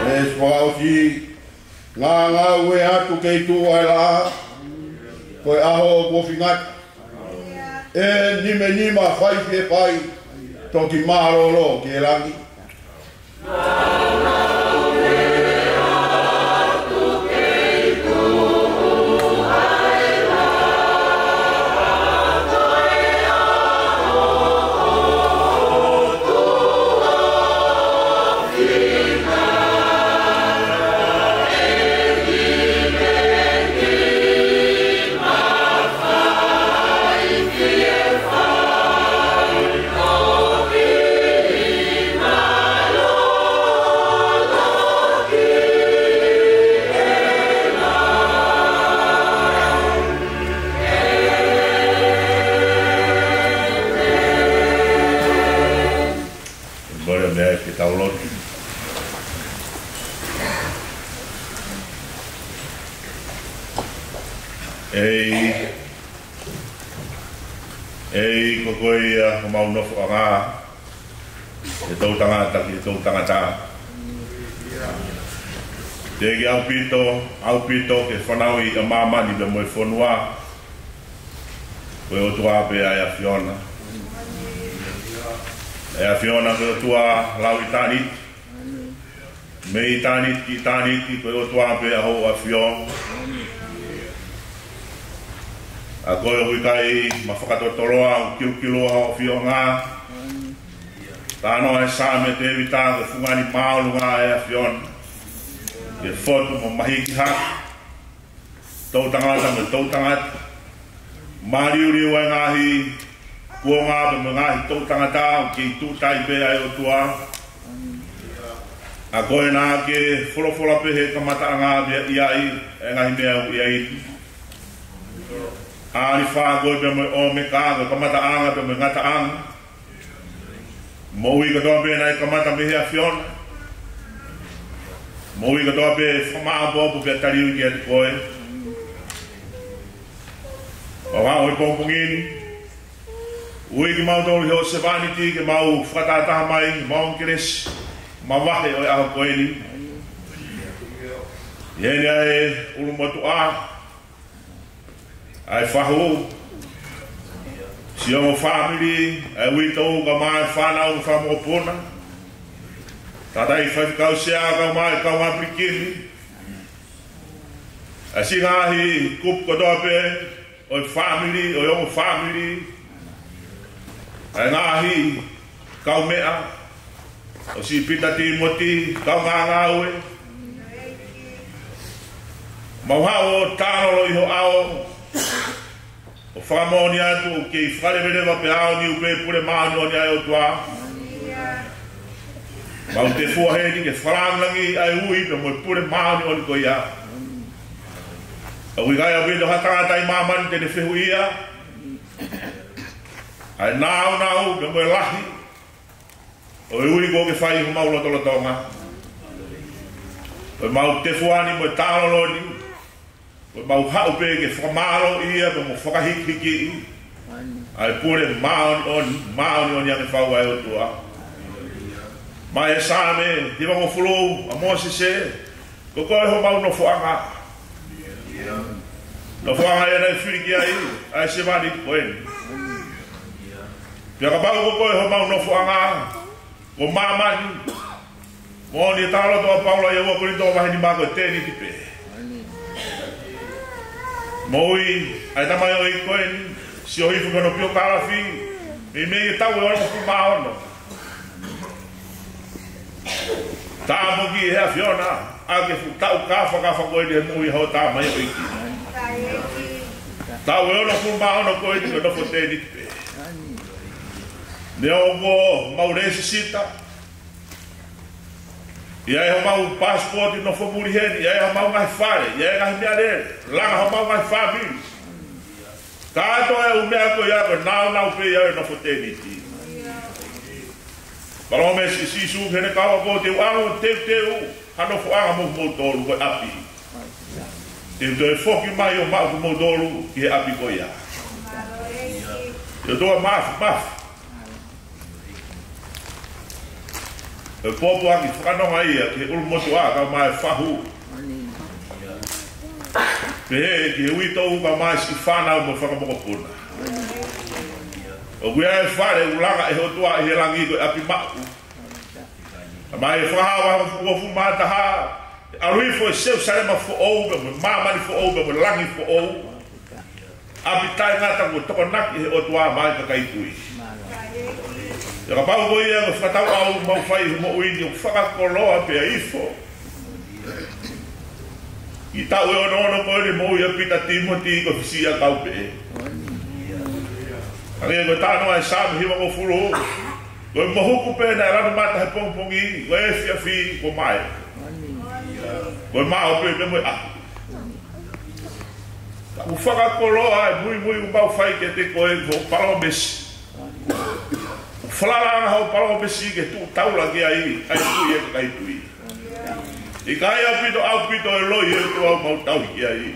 Veesi fakaʻosi, ngāue atu kei tuʻu ʻa e laʻā, ko e ʻaho kuo fingata. ʻE nimenima fai fie fai, toki mālōlō ki he langi. Mole mea ke tau lotu. ʻEiki, ʻEiki, ko koe ia homau nofoʻanga, ʻe toʻutangata ki he toʻutangata. Teʻeki ʻaupito, ʻaupito ke fanauʻi ʻa māmani pea mo e fonua, ko e ʻOtua pē ʻa e ʻAfiona. ʻE ʻAfiona ko e ʻOtua lau ʻitāniti. Mei ʻitāniti ki ʻitāniti, ko e ʻOtua pē ʻa hoʻo ʻAfio. ʻA koe ʻoku ʻikai ma fakatotoloa, ʻoku kilukilua hoʻo ʻafioʻanga. Talanoa ʻa e Saame ʻa Tēvita, ko e fungani māʻolunga ʻa e ʻAfiona. Ke fotu mo mahiki hake toʻutangata mo e toʻutangata. Māliuliu ʻa e ngaahi kuonga pea mo e ngaahi toʻutangata ʻoku kei tuʻutai pē ʻa e ʻOtua. ʻA koe naʻa ke folofola pē he kamataʻanga pea ʻi ai ʻa e ngaahi meʻa ʻoku ʻi ai. ʻAlifa koe pea mo e ʻOmeka, ko e kamataʻanga pea mo e ngataʻanga. Moʻui kotoa pē naʻe kamata mei he ʻAfiona. Moʻui kotoa pē fakamāʻopoʻopo pea tali ui kiate koe. ʻOku ʻi he pongipongi ni, ui kimautolu ʻi hoʻo sevāniti ke mau fakatahataha mai, mau kelesi, mavahe ʻo e ʻaho ko eni. ʻI heni ʻa e ʻulumotuʻa, ʻa e fahu, Siʻi ongo fāmili, ʻa e uitou kae ʻumaʻā e fānau mo e fanga mokopuna. Tangataʻeiki faifekau sea kae ʻumaʻā e kaungā pilikimi. ʻA e siʻi ngaahi kupu kotoa pē ʻo e fāmili, ʻo e ongo fāmili. ʻA e ngaahi kaumeʻa, ʻo siʻi Pita Tīmoti, kaungā ngāue. Mau haʻu ʻo tālolo ʻi ho ʻao, ʻo fakamoʻoni atu ʻoku kei fakaleveleva pē ʻa e niu pē pule māʻoniʻoni ʻa e ʻOtua. Mau tefua heni ke fakalāngilangiʻi ʻa e ui pea mo e pule māʻoniʻoni ko ia. ʻOku ʻikai ʻaupito ha tangata ʻi māmani te ne fehuʻia ʻa e nāunau pea mo e lahi ʻo e ui kuo ke fai ʻi homau lotolotonga. Ko ʻemau tefua ni mo e tālolo ni, ko ʻemau haʻu pē ke fakamālōʻia pea mo fakahikihikiʻi ʻa e pule māʻoniʻoni, māʻoniʻoni ange fau ʻa e ʻOtua. Mai e Saame hivangofulu, ʻa Mōsese, ko koe homau nofoʻanga. Nofoʻanga ia naʻe fili ki ai ʻa e sevāniti ko eni. Pea kapau ko koe homau nofoʻanga, ko māmani. Moʻoni e talaloto ʻa Paula ʻi he ua Kolinitō vahe nima ko e tēniti pē. Moʻui ʻa e tamaioʻeiki ko eni, sio hifo ki hono piokālafi, meimei e taʻu ʻe onongofulu mā ono. Tāpuaki ʻe he ʻAfiona ʻa e fuʻu taʻu kāfakafa ko eni he moʻui ʻa hoʻo tamaioʻeiki. Taʻu ʻe onongofulu mā ono ko eni ko e nofo tēniti pē. Neongo ʻemau lēsisita, ʻi ai homau passport nofo muli heni, ʻi ai homau ngaahi fale, ʻi ai ngaahi meʻalele, langa homau ngaahi fāmili. Kātoa e ʻū meʻa ko ia ko e nāunau pē ia ʻo e nofo tēniti. Palōmesi ʻa Sīsū ki heʻene kau ako, te u ʻalu ʻo teuteu ha nofoʻanga mo kimoutolu, ko e ʻapi. Te u toe foki mai ʻo maʻu kimoutolu ki he ʻapi ko ia. Te u toe mafimafi. ʻE pōpoaki fakanonga ia ki he ʻulumotuʻa kae ʻumaʻā e fahu. Pehē ki he uitou kae ʻumaʻā e siʻi fānau mo e fanga mokopuna. ʻOku ʻi ai e fale ʻoku langa ʻe he ʻOtua ʻi he langi, ko e ʻapi maʻu. Kae ʻumaʻā e Fakahā vahe uofulu mā taha, ʻe ʻalu hifo e Selūsalema foʻou, pea mo e māmani foʻou, pea mo e langi foʻou. ʻApi taʻengata kuo tokonaki ʻe he ʻOtua maʻa e kakai tui. Pea kapau ko ia ko e fakatauʻau ʻoku mau fai he moʻui ni ʻoku fakakoloa pē ʻa e ifo. ʻI he taʻu ʻe onoono ko eni moʻui ʻa Pita Tīmoti, ko e fisiʻiʻakau pē. Hangē ko e talanoa ʻa e Saame hivangofulu, ko e mohuku pē naʻe lanu mata he pongipongi, ko e efiafi kuo mae. Ko e maʻu pē pea mo e ʻaho. Ka ʻoku fakakoloa e muimui ʻoku mau fai kiate koe, ko hoʻo palōmesi. ʻOku falala ange hoʻo palōmesi ke tuʻu taula ki ai ʻa e tui ʻa e kakai tui. ʻIkai ʻaupito, ʻaupito e loi ʻa e ʻOtua ʻoku mau tauhi ki ai.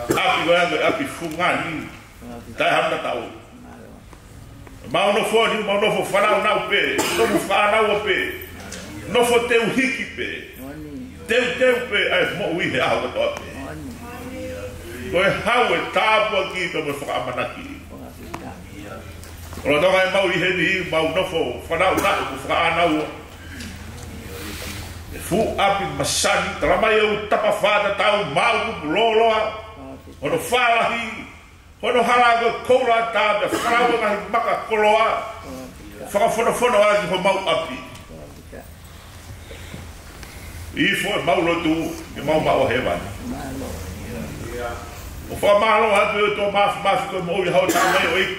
ʻApi ko ia ko e ʻapi fungani, taʻe hano tatau. Mau nofo ni, mau nofo fanauʻi pē, nofo fānau pē, nofo teu hiki pē, teuteu pē ʻa e moʻui he ʻaho kotoa pē. Ko e hau e tāpuaki pea mo e fakaʻamanaki. ʻOku lolotonga ʻemau ʻi heni, mau nofo fanauʻi mo fānau. E fuʻu ʻapi masani, talamai ʻoku tapafā tatau, maʻu kupu lōloa, hono fālahi, hono hala ko e koula tā, pea falau e ngaahi maka koloa, fakafonofono ʻaki homau ʻapi. Ifo ʻemau lotu ke mau maʻu ʻa hēvani. ʻOku fakamālō atu ʻe ʻOtua Māfimafi ko e moʻui ʻa hoʻo tamaioʻeiki.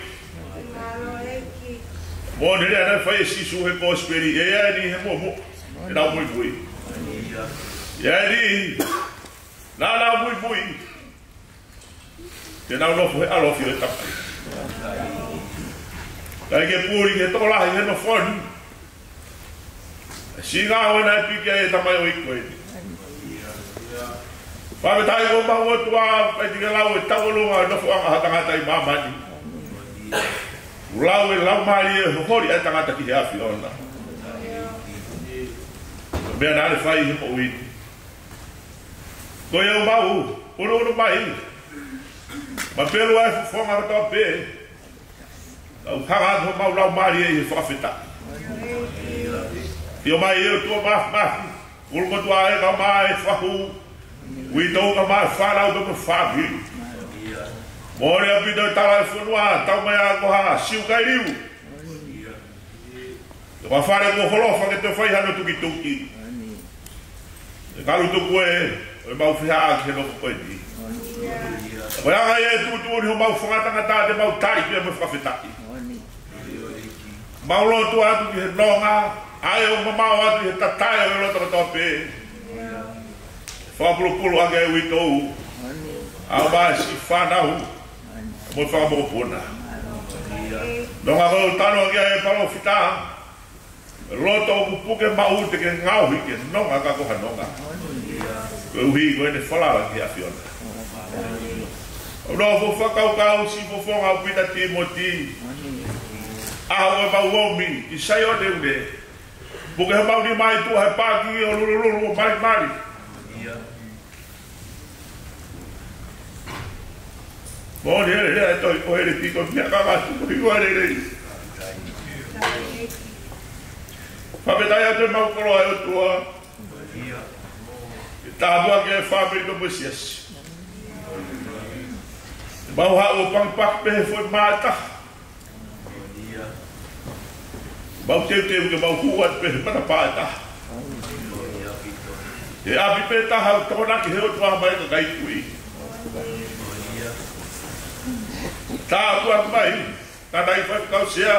Moʻoni e lea naʻe fai ʻe Sīsū he kosipeli, ʻe ʻi ai e niʻihi he muʻomuʻa ʻoku nau muimui. ʻE ʻi ai e niʻihi naʻa nau muimui, te nau nofo he ʻalofi ʻo e Tamai. Kae ke puli ki he tokolahi he nofo ni. Siʻi ngāue naʻe piki ai e tamaioʻeiki ko eni. Fakafetaʻi ko homau ʻOtua, ʻikai te ke lau e tauʻolunga ʻo e nofoʻanga ʻo ha tangata ʻi māmani. ʻOku lau e Laumālie ʻo e holi ʻa e tangata ki he ʻAfiona. Meʻa naʻa ne fai he moʻui ni. Ko ia ʻoku mau ʻunuʻunu mai, mapelu ʻa e fofonga kotoa pē, ʻOku hanga atu homau laumālie ʻi he fakafetaʻi. ʻOmai ʻe ʻOtua Māfimafi, ʻulumotuʻa ʻa e kaumā e fahu, uitou kaumā e fānau pea mo e fāmili. Mole ʻaupito e tala e fonua, tau mai ʻa ko ha siu kai liu. Ko ha fale kuo holofa ke toe fai hano tukituki. ʻE kalu tuku ē, ʻo e mau fiha ki he nofo ko eni. Ko e anga ia ʻe tuʻutuʻuni homau fanga tangata te mau tali pea mo e fakafetaʻi. Mau lotu atu ki he nonga, ʻa e ʻoku mamao atu ʻi he tatae ʻo e loto kotoa pē. Fakapulupulu ange e uitou, ʻa e ʻomai siʻi fānau, mo e fanga mokopuna. Nonga ko e tano ange e palōfita, loto ʻoku puke maʻu te ke ngaohi ke nonga ka ko ha nonga. Koeʻuhi ko ʻene falala ki he ʻAfiona. ʻOku ou fakakaukau siʻi fofonga ʻo Pita Tīmoti. ʻAho ʻo e mau omi ki Saione ʻoku ne puke homau nima ʻi tuʻa he paaki ʻo lulululu ʻo malimali. Moʻoni e lea ʻa e tohi ko Hēlēpī, ko e meʻa ka ngatu ko hiva lelei. Fakafetaʻi atu e mau koloa ʻe ʻOtua. ʻE tāpuaki e fāmili pea mo e siasi. Mau haʻu ʻo pakipaki pē he foʻi mā ʻe taha. Mau teuteu ke mau hū atu pē he matapā ʻe taha. He ʻapi pē taha ʻoku tokonaki he ʻOtua mai e kakai kui. Tāpuaki mai, ka nai fai kau sea.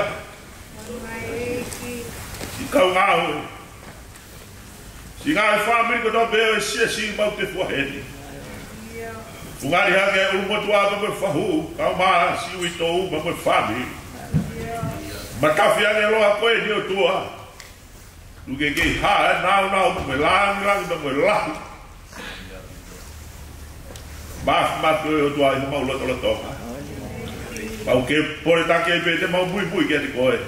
Siʻi kau ngāue. Siʻi ngaahi fāmili kotoa pē ʻo e siasi mau te fua heni. Fungani hake ʻulumotuʻa pea mo e fahu, kaumā siʻi uitou pea mo e fāmili. Matafi ange loa ko eni ʻOtua. Tuku ke kei hā e nāunau pea mo e langilangi pea mo e lahi. Māfimafi ʻOtua ʻi homau lotolotonga. Mau ke pole taki pē te mau muimui kiate koe.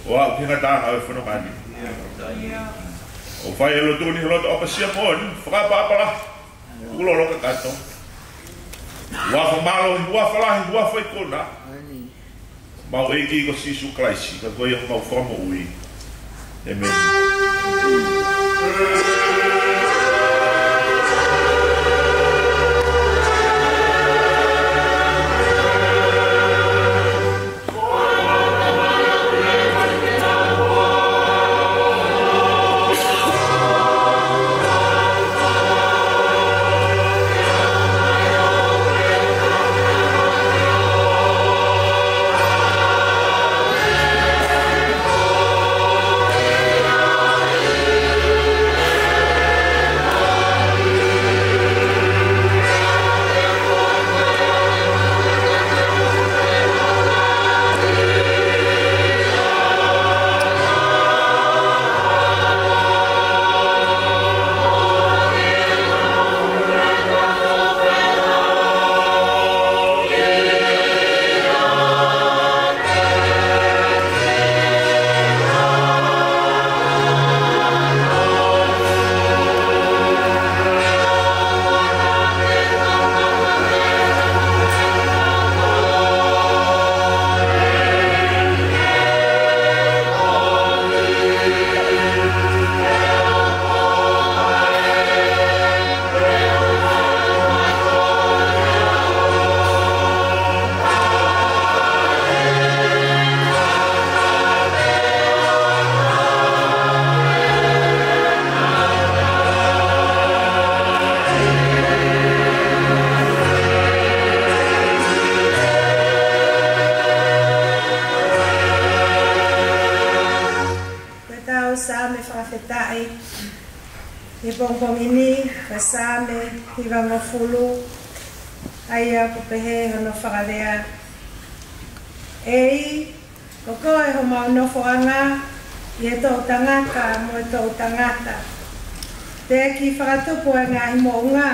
ʻO aʻu ki he ngataʻanga ʻo e fononga ni. ʻOku fai e lotu ni he loto ʻapasia moʻoni, fakaʻapaʻapa lahi. Tukulolo kakato. Huafa mālohi, huafa lahi, huafa ikuna. Mau ʻEiki ko Sīsū Kalaisi, ka ko ia homau Fakamoʻui. ʻĒmeni. Ko e tau Saame fakafetaʻi he pongipongi ni, ko e Saame hivangofulu, ʻa ia ʻoku pehē hono fakalea. ʻEiki, ko koe homau nofoʻanga ʻi he toʻutangata mo e toʻutangata. Teʻeki fakatupu e ngaahi moʻunga,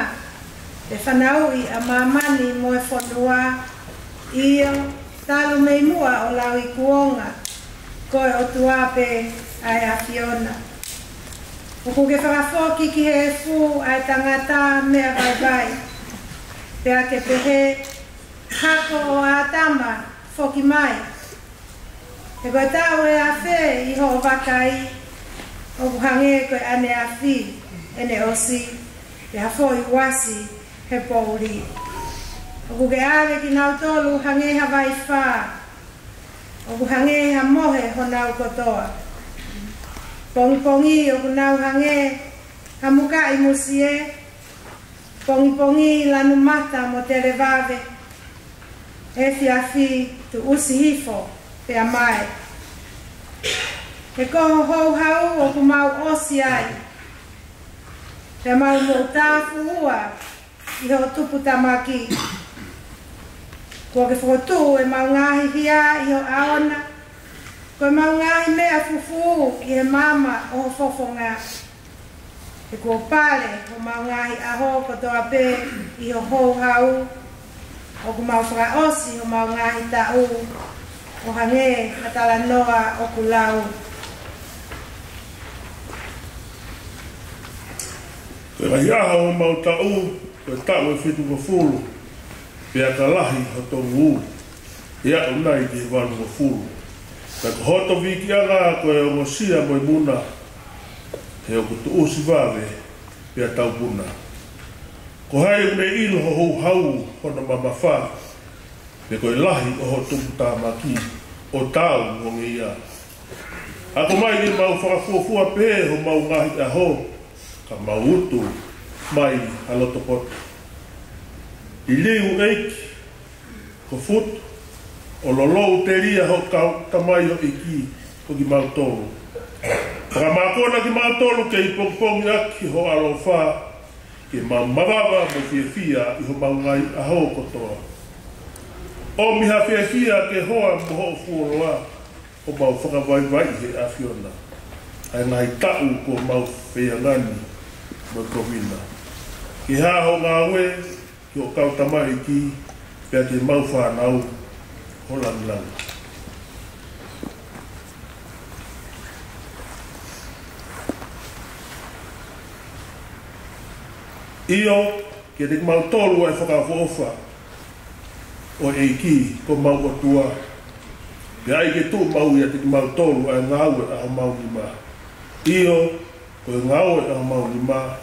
pe fanauʻi ʻa māmani mo e fonua, ʻio, talu mei muʻa ʻo lauikuonga, ko e ʻOtua pē ʻa e ʻAfiona. ʻOku ke fakafoki ki he efu ʻa e tangata meʻa vaivai, pea ke pehē, hako ʻo ʻĀtama, foki mai. He ko e taʻu ʻe afe ʻi hoʻo vakai, ʻoku hangē ko e ʻaneafi ʻene ʻosi, pea foʻi uasi he poʻuli. ʻOku ke ʻave kinautolu hangē ha vaifā, ʻoku hangē ha mohe honau kotoa. Pongipongi ʻoku nau hangē ha mukaʻi musie, pongipongi lanu mata mo televave, efiafi tuʻusi hifo pea mae. He ko ho houhau ʻoku mau ʻosi ai, pea mau moʻutāfuʻua ʻi hoʻo tuputamaki. Kuo ke fokotuʻu ʻemau ngaahi hia ʻi ho ʻao na, ko ʻemau ngaahi meʻa fufū ʻi he maama ʻo ho fofonga. He kuo pale homau ngaahi ʻaho kotoa pē ʻi ho houhau, ʻoku mau fakaʻosi homau ngaahi taʻu ʻo hangē ha talanoa ʻoku lau. Ko e ngaahi ʻaho homau taʻu, ko e taʻu ʻe fitungofulu, pea ka lahi hoto ngū, ʻe aʻu nai ki he valungofulu. Ka ko hoto vīkiʻanga ko e ongosia mo e muna, he ʻoku tuʻusi vave pea taupuna. Ko hai ʻoku ne ʻilo ho houhau hono mamafa, pe ko e lahi ʻo ho tuputamaki ʻo tau mo ngeia? Ako mai ke mau fakafuofua pē homau ngaahi ʻaho, ka mau utu mai ha loto poto. Liliu ʻEiki, ko futu ʻo lolou telia ho kau tamaioʻeiki ko kimautolu. Fakamākona kimautolu kei pongipongi ʻaki ho ʻaloʻofa, ke mau mavava mo fiefia ʻi homau ngaahi ʻaho kotoa. ʻOmi ha fiefia ke hoa mo hoʻo fuoloa, ʻo mau fakavaivaiʻi he ʻAfiona ʻa e ngaahi taʻu kuo mau feiangani mo e kovina. Ke hā ho ngāue ki ho kau tamaioʻeiki, pea ke mau fānau ho langilangi. ʻIo, kiate kimautolu ʻa e fakaʻofoʻofa ʻo e ʻEiki ko homau ʻOtua. Pea ʻai ke tuʻu maʻu ʻiate kimautolu ʻa e ngāue ʻa homau nima. ʻIo, ko e ngāue ʻa homau nima,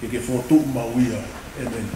ke ke fokotuʻu maʻu ia. ʻĒmeni.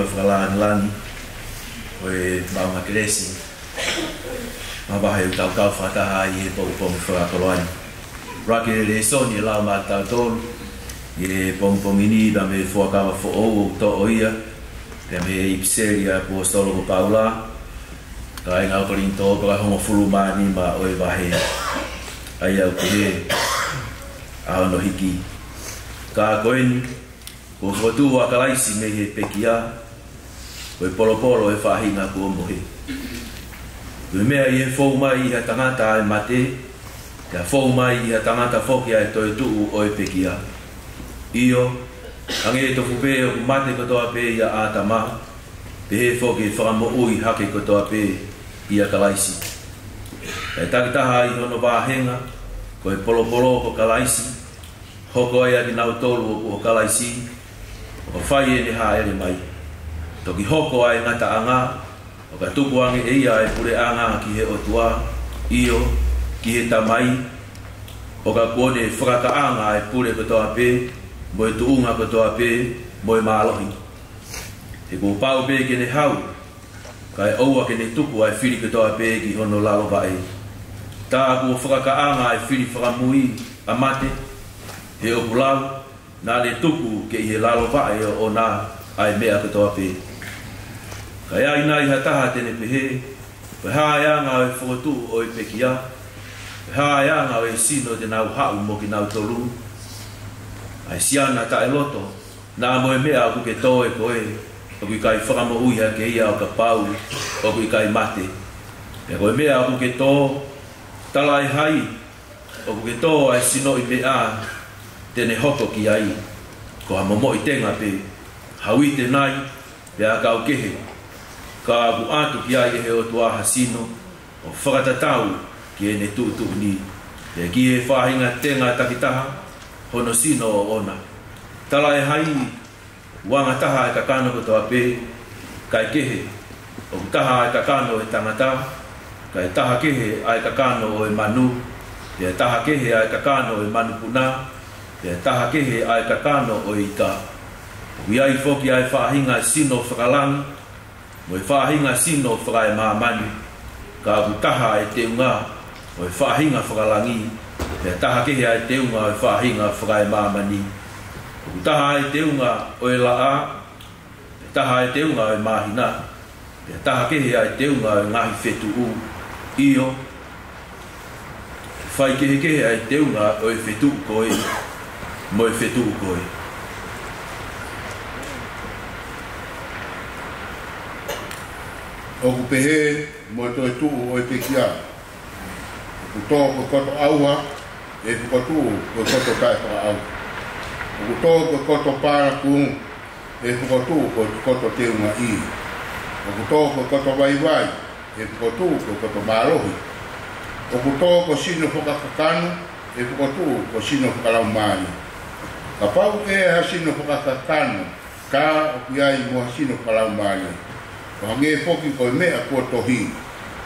Fakalāngilangi ʻo e Maʻunga Kelesi, mavahe ʻo e kau fakataha ʻi he pongipongi fakakoloa ni. Rake lēsoni ʻe lau maʻatautolu ʻi he pongipongi ni, pea mei he fuakava foʻou ʻoku toʻo ia, pea mei he ʻipiseli ʻa e ʻaposetolo ko Paula, kāinga ʻo Kolinitō, pea hongofulu mā nima ʻo e vahe. ʻA ia ʻoku pehē ʻa hono hiki: Ka ko eni, kuo fokotuʻu ʻa Kalaisi mei he pekia, ko e polopolo ʻo e faʻahinga kuo mohe. Ko e meʻa ʻi he fou mai ʻi ha tangata ʻa e mate, pea fou mai ʻi ha tangata foki ʻa e toetuʻu ʻo e pekia. ʻIo, hangē tofu pē ʻoku mate kotoa pē ʻia ʻĀtama, pehē foki ʻe fakamoʻui hake kotoa pē ʻia Kalaisi. Kae takitaha ʻi hono vāhenga, ko e polopolo ko Kalaisi, hoko ai ʻa kinautolu ʻoku ʻo Kalaisi, ʻo fai ʻene hāʻele mai. Toki hoko ʻa e ngataʻanga, ʻo ka tukuange ʻe ia ʻa e puleʻanga ki he ʻOtua, ʻio, ki he Tamai, ʻo ka kuo ne fakakaʻanga ʻa e pule kotoa pē, mo e tuʻunga kotoa pē, mo e mālohi. He kuo pau pē ke ne hau, kae ʻoua ke ne tuku ʻa e fili kotoa pē ki hono lalo vaʻe. Tā kuo fakakaʻanga ʻa e fili fakamui ʻa mate, he ʻoku lau, naʻa ne tuku ke ʻi he lalo vaʻe ʻoʻona ʻa e meʻa kotoa pē. Ka ʻi ai nai ha taha te ne pehē, ko e hā ʻa e anga ʻo e fokotuʻu ʻo e pekia? Ko e hā ʻa e anga ʻo e sino te nau haʻu mo kinautolu? ʻA e siana taʻeloto, naʻa mo e meʻa ʻoku ke tō ʻe koe, ʻoku ʻikai fakamoʻui hake ia ʻo kapau ʻoku ʻikai mate. Pea ko e meʻa ʻoku ke tō, tala ʻe hai ʻoku ke tō ʻa e sinoʻi meʻa te ne hoko ki ai? Ko ha momoʻi tenga pē, ha uite nai, pe ʻakau kehe, ka ʻoku ʻatu ki ai ʻe he ʻOtua ha sino, ʻo fakatatau ki heʻene tuʻutuʻuni, pea ki he faʻahinga tenga takitaha hono sino ʻoʻona. Tala ʻe hai, ʻoku anga taha ʻa e kakano kotoa pē? Kae kehe, ʻoku taha ʻa e kakano ʻo e tangata, kae taha kehe ʻa e kakano ʻo e manu, pea taha kehe ʻa e kakano ʻo e manupuna, pea taha kehe ʻa e kakano ʻo e ika. ʻOku ʻi ai foki ʻa e faʻahinga sino fakalangi, mo e faʻahinga sino fakaemāmani, ka ʻoku taha ʻa e teunga ʻo e faʻahinga fakalangi, pea taha kehe ʻa e teunga ʻo e faʻahinga fakaemāmani. ʻOku taha ʻa e teunga ʻo e laʻā, pea taha ʻa e teunga ʻo e māhina, pea taha kehe ʻa e teunga ʻo e ngaahi fetuʻu. ʻIo, faikehekehe ʻa e teunga ʻo e fetuʻu ko ē mo e fetuʻu ko ē. ʻOku pehē mo e toetuʻu ʻo e pekia: ʻOku tō ko e koto ʻauha, ʻe fokotuʻu ko e koto taʻefakaʻauha. ʻOku tō ko e koto palaku, ʻe fokotuʻu ko e koto teungaʻi. ʻOku tō ko e koto vaivai, ʻe fokotuʻu ko e koto mālohi. ʻOku tō ko e sino fakakakano, ʻe fokotuʻu ko e sino fakalaumālie. Kapau ʻe ʻi ai ha sino fakakakano, ka ʻoku ʻi ai mo ha sino fakalaumālie, ʻo hangē foki ko e meʻa kuo tohi: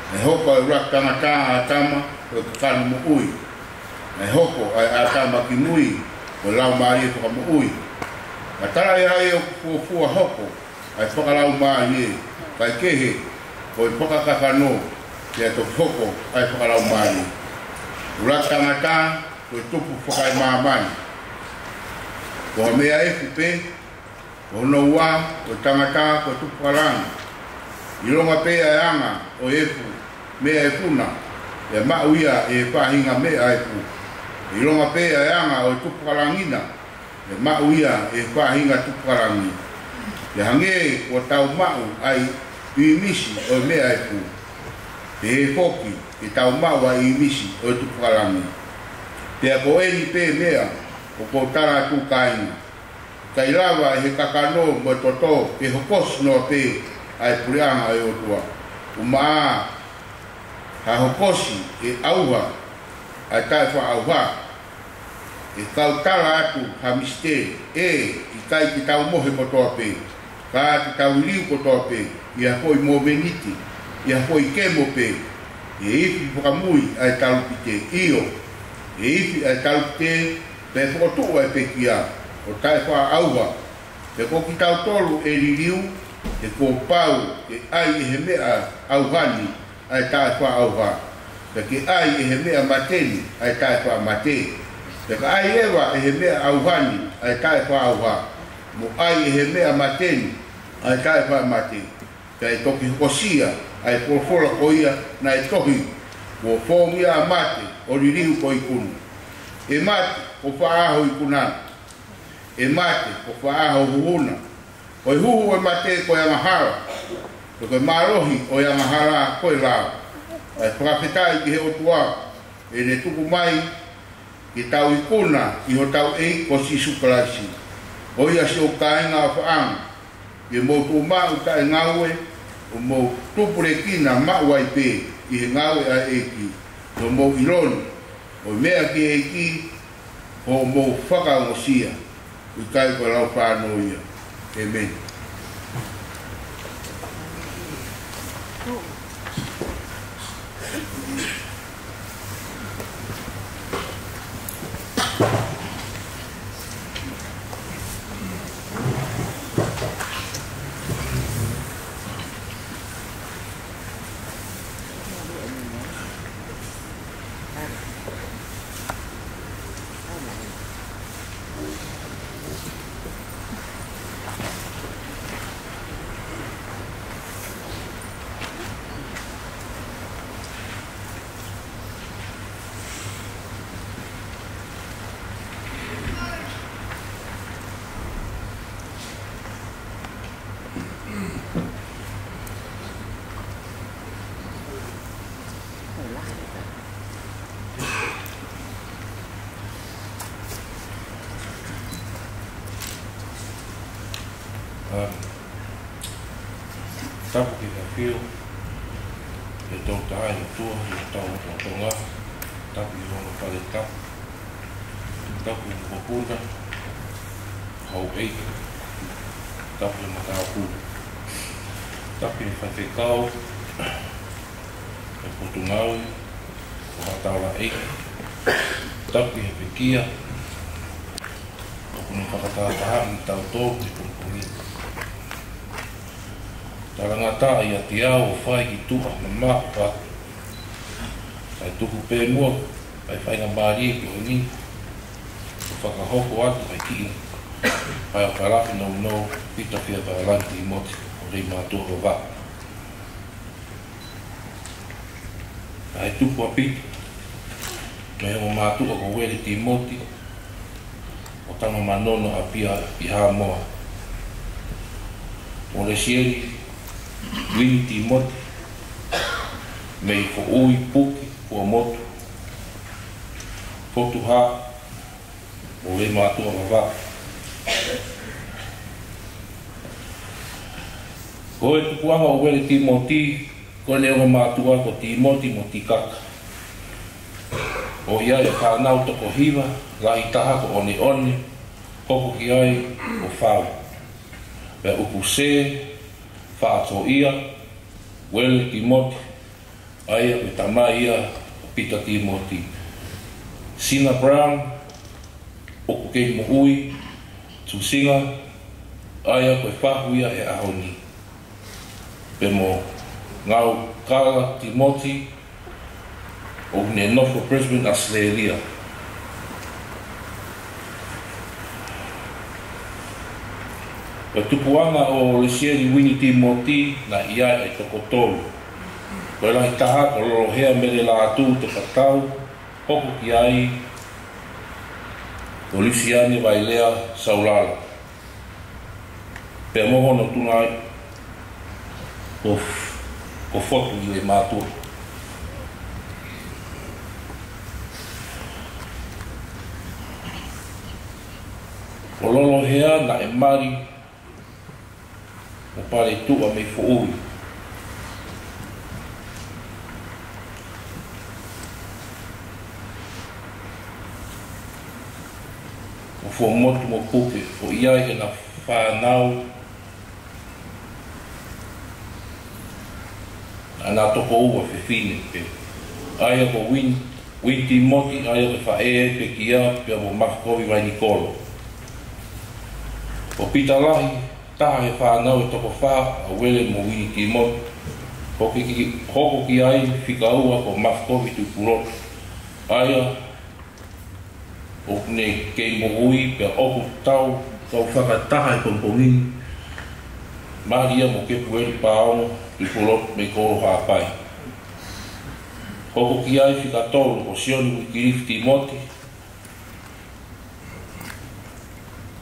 Naʻe hoko ʻa e ʻuluaki tangata, ʻa ʻĀtama, ko e kakano moʻui. Naʻe hoko ʻa ʻĀtama kimui ko e laumālie fakamoʻui. Ka tala ʻe hai ʻoku fuofua hoko ʻa e fakalaumālie, kae kehe, ko e fakakakano, pea toki hoko ʻa e fakalaumālie? ʻUluaki tangata, ko e tupu fakaemāmani, ko ha meʻa efu pē. Ko hono ua, ko e tangata, ko e tupu fakalangi. ʻIlonga pē ʻa e anga ʻo e efu meʻa efu na, ʻe maʻu ia ʻe he faʻahinga meʻa efu. ʻIlonga pē ʻa e anga ʻo e tupu fakalangi na, ʻe maʻu ia ʻe he faʻahinga tupu fakalangi. Pea hangē kuo tau maʻu ʻa e ʻīmisi ʻo e meʻa efu, pehē foki ke tau maʻu ʻa e ʻīmisi ʻo e tupu fakalangi. Pea ko eni pē meʻa ʻoku ou tala atu, kāinga: ʻIkai lava ʻe he kakano mo e toto ke hokosi noa pē ʻa e puleʻanga ʻo e ʻOtua. ʻUmaʻā ha hokosi ʻe ʻauha ʻa e taʻefakaʻauha. ʻE kau tala atu ha misiteli: ʻE ʻikai ke tau mohe kotoa pē, ka te tau liliu kotoa pē ʻi ha foʻi momeniti, ʻi ha foʻi kemo pē. ʻE ifi fakamui ʻa e talupite, ʻio, ʻe ifi ʻa e talupite, pea fokotuʻu ʻa e pekia ʻo taʻefakaʻauha. Pea ko kitautolu ʻe liliu, He kuo pau ke ʻai ʻe he meʻa ʻauha ni ʻa e taʻefaʻaʻauha, pea ke ʻai ʻe he meʻa mate ni ʻa e taʻefaʻamate. Pea ka ʻai leva ʻe he meʻa ʻauha ni ʻa e taʻefaʻaʻauha, mo ʻai ʻe he meʻa mate ni ʻa e taʻefaʻamate, pea ʻe toki hokosia ʻa e folofola ko ia naʻe tohi, kuo fōngia ʻa mate ʻo liliu ko e ikuna. ʻE mate, ko fē ho ikuna? ʻE mate, ko fē ho huhu na? Ko e huhu ʻo e mate ko e angahala, pea ko e mālohi ʻo e angahala ko e lao. ʻE fakafetaʻi ki he ʻOtua, ʻi heʻene tuku mai ke tau ikuna ʻi hotau ʻEiki ko Sīsū Kalaisi. Ko ia, siʻoku kāinga ʻofaʻanga, ke mou tuʻu maʻu taʻengaue, ʻo mou tupulekina maʻu ai pē ʻi he ngāue ʻa e ʻEiki, ʻo mou ʻilo ni ʻoku meʻa ki he ʻEiki hoʻomou fakaongosia, ʻoku ʻikai ko e lau fānau ia. ʻĒmeni. ʻĀ, tapu ki he ʻAfio, ʻe tau taha ʻi tuʻa, ʻi he tau o Tonga, tapu ʻi hono fale tapu, tapu ʻi he mokopuna, houʻeiki, tapu ʻi he matāpule, tapu ʻi he faifekau, ʻi he potungāue, ʻo ha taulaʻeiki, tapu ʻi he pekia, ʻoku ne fakatahatahaʻi kitautolu he pongipongi ni. Talangataʻa ʻiate au ʻo fai ki tuʻa mamaʻo atu. Kae tuku pē muʻa ʻa e faingamālie ko eni, ʻo fakahoko atu ʻa e kiʻi paeʻofa lafi nounou, Pita Fiapalani Tīmoti, ʻo Leimātuʻa Vavaʻu. Naʻe tupu ʻa Pita mei hono mātuʻa ko Uele Tīmoti, ʻo Tangamanono, ʻApia ʻi Haʻamoa. Mo Lesieli Uini Tīmoti mei Foʻui, Puke, Fuaʻamotu, Fotu Hā, mo Leimātuʻa Vavaʻu. Ko e tupuʻanga ʻo Uele Tīmoti, ko ʻene ongo mātuʻa ko Tīmoti mo Tikaka. ʻOku ʻi ai e fānau toko hiva, lahi taha ko ʻOneʻone, hoko ki ai ko Fau. Pea ʻoku sē, faʻa toʻia, Uele Tīmoti, ʻa ia ko e tamai ia ʻo Pita Tīmoti. Sina Brown, ʻoku kei moʻui, Tusinga, ʻa ia ko e fahu ia he ʻaho ni. Pea mo Ngaukala Tīmoti, ʻoku ne nofo Brisbane, ʻAositelēlia. Ko e tupuʻanga ʻo Lesieli Uini Tīmoti naʻe ʻi ai ʻa e toko tolu. Ko e lahi taha ko Lolohea Mele Lātū Tepatau, hoko ki ai ko Lusiane Vailea Saulala. Pea mo hono tuʻunga ko, ko Fotu ʻi Leimātuʻa. Ko Lolohea naʻe mali mo Paletuʻa mei Foʻui. Mo Fuaʻamotu mo Puke, ʻoku ʻi ai ʻena fānau, ʻena toko ua fefine pē. ʻA ia ko Uini, Uini Tīmoti, ʻa ia ko e faʻē pekia, pea mo Mafikovi Vainikolo. Ko Pita Lahi, taha he fānau ʻe toko fā, ʻa Uele mo Uini Tīmoti. Hoko ki, hoko ki ai fika ua ko Mafikovi Tuʻipulotu, ʻa ia ʻoku ne kei moʻui pea ʻoku tau, tau fakataha he pongipongi ni, Malia mo Kepueli Paongo Tuʻipulotu mei Kolo Haʻapai. Hoko ki ai fika tolu ko Sione Uikilifi Tīmoti,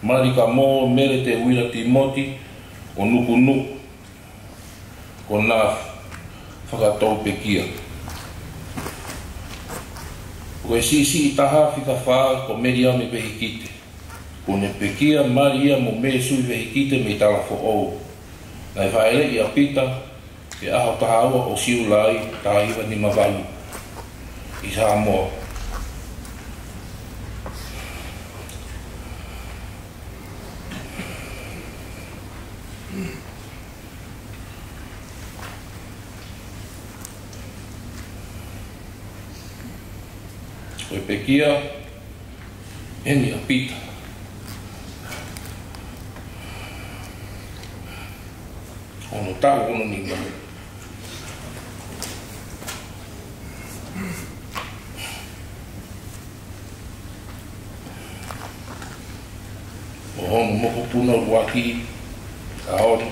Malika mo Mele Teuila Tīmoti, ʻo Nukunuku, ko ʻena fakatou pekia. Ko e siʻisiʻi taha fika fā ko Meliame Vehikite, ʻoku ne pekia Malia mo Mēsui Vehikite mei Talafoʻou. Naʻe fāʻeleʻi ʻa Pita he ʻaho taha ua ʻo Siulai taha hiva nima valu ʻi Samoa. Ko e pekia eni ʻa Pita, ono taʻu ono nima, ʻo hono mokopuna ʻuluaki, ʻa hono,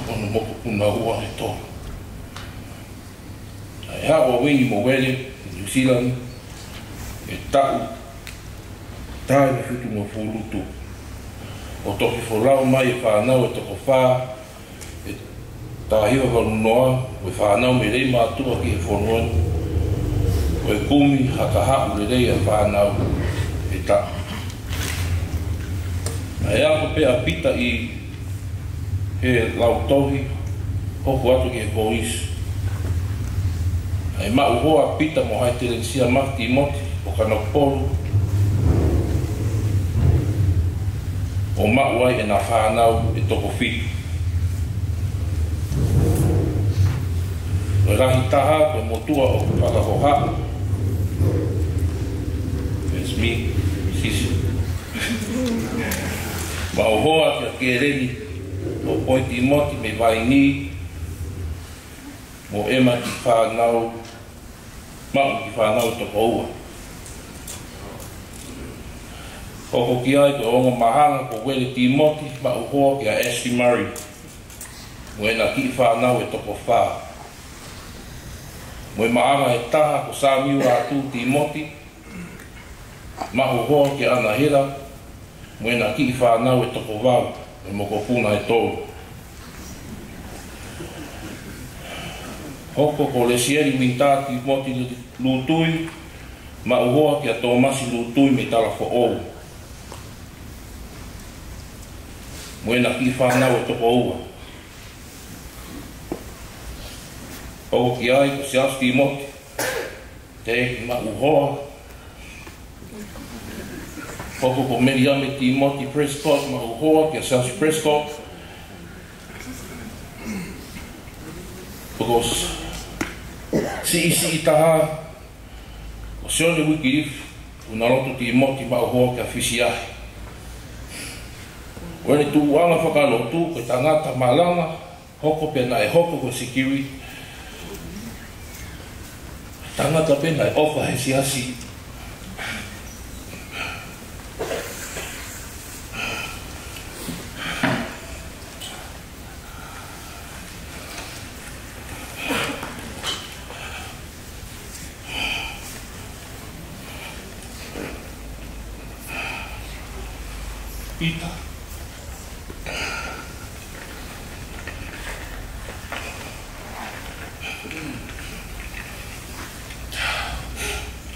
hono mokopuna ua ʻe tolu. Naʻe haʻu ʻa Uini mo Uele ki Nuʻu Sila he taʻu taha hiva fitu nofo ʻuluaki, ʻo toki folau mai e fānau ʻe toko fā he taha hiva valu noa, ko e fānau mei Leimātuʻa ki he fonua ni, ko e kumi hakahaʻu lelei ʻa e fānau he taʻu. Naʻe ako pē ʻa Pita ʻi he lautohi, hoko atu ki he kolisi. Naʻe maʻu hoa ʻa Pita mo Haitelenisia Mafi Tīmoti ʻo Kanokupolu, ʻo maʻu ai ʻena fānau ʻe toko fitu. Ko e lahi taha ko e motuʻa ʻo Fakahohaʻa, Esmi, Sisi. Maʻu hoa kia Keleni Lopoi Tīmoti mei Vainī, mo ʻema kiʻi fānau, maʻu kiʻi fānau ʻe toko ua. Hoko ki ai ko e ongo maʻanga ko Uele Tīmoti, maʻu hoa kia Ashley Murray, mo ʻena kiʻi fānau ʻe toko fā. Mo e maʻanga ʻe taha ko Samiu Lātū Tīmoti, maʻu hoa kia ʻAnahela, mo ʻena kiʻi fānau ʻe toko valu, mo e mokopuna ʻe tolu. Hoko ko Lesieli Uinitā Tīmoti Lutui, maʻu hoa kia Tōmasi Lutui mei Talafoʻou, mo ʻena kiʻi fānau ʻe toko ua. Hoko ki ai ko Siaosi Tīmoti, teʻeki maʻu hoa. Hoko ko Meliame Tīmoti Prescott, maʻu hoa kia Siaosi Prescott. Hoko s-, siʻisiʻi taha ko Sione Uikilifi Unaloto Tīmoti, maʻu hoa kia Fisiahi. Ko ʻene tuʻuʻanga fakalotu ko e tangata malanga, hoko pē naʻe hoko ko e sikiuli, tangata pē naʻe ʻofa he siasi. Pita.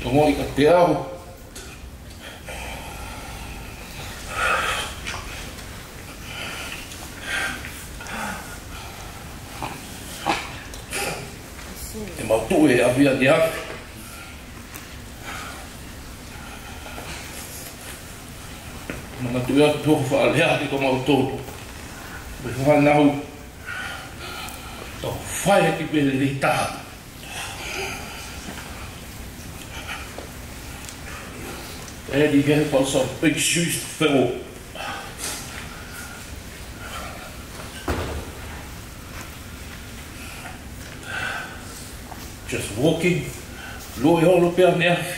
Ongoʻi ka te aho. ʻE mau tuʻu he ʻapi ʻa te aho. Manatuʻi atu ʻoku faʻa lea ʻaki ko mautolu. Mo e fānau. Tau fai hake pē lelei taha. And he gave us some big shoes to fill. Just walking. Lue holo pē ʻaneafi.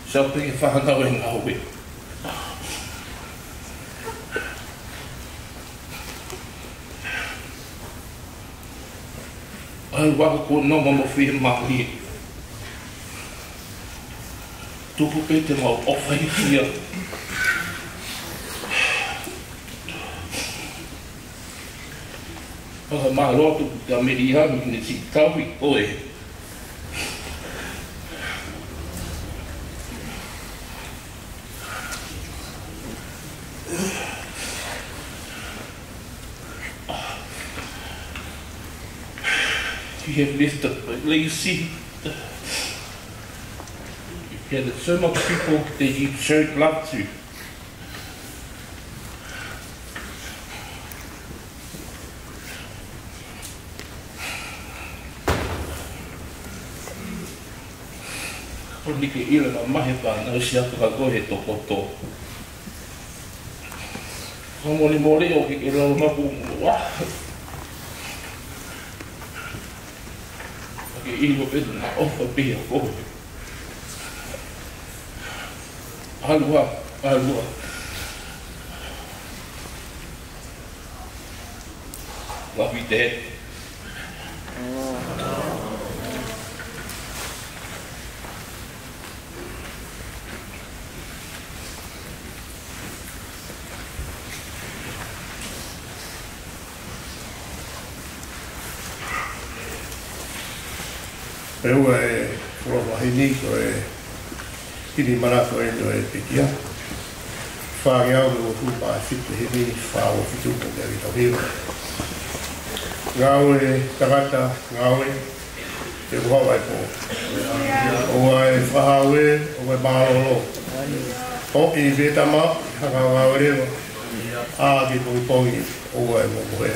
Sio pē ki he fānau ʻi he ngāue. ʻAlu ʻo ako ko nonga mo fiemālie. Tuku pē te mau ʻofa ʻi he ʻEiki. Fakamālō atu kia Miriam ʻi heʻene siʻi tauhi ko ē. He have left a legacy. He had so much people that he showed love to. ʻOku ʻikai ke ʻilo naʻa mamahi e fānau, siʻi ʻalu atu ka ko e tokoto. Fakamolemole ʻoku ʻikai ke lava mapu ʻa. ʻOku ke ʻilo pē naʻa ʻofa pē ʻa koe. ʻAlu ā, ʻalu ā. Love you, Dad. Pea ʻoku ou fakaʻamu ko e himi manako eni ʻo e pekia. Fā ngeau mo e uofulu mā fitu, himi fā ua fitu, ko e meʻa ki tau hiva. Ngāue tangata, ngāue, te u hava e pō. ʻOua ʻe fakahau ē, ʻoua ʻe mālōlō. ʻOi pē tama, hanga ngāue leva. ʻA ki pongipongi, ʻoua ʻe momohe.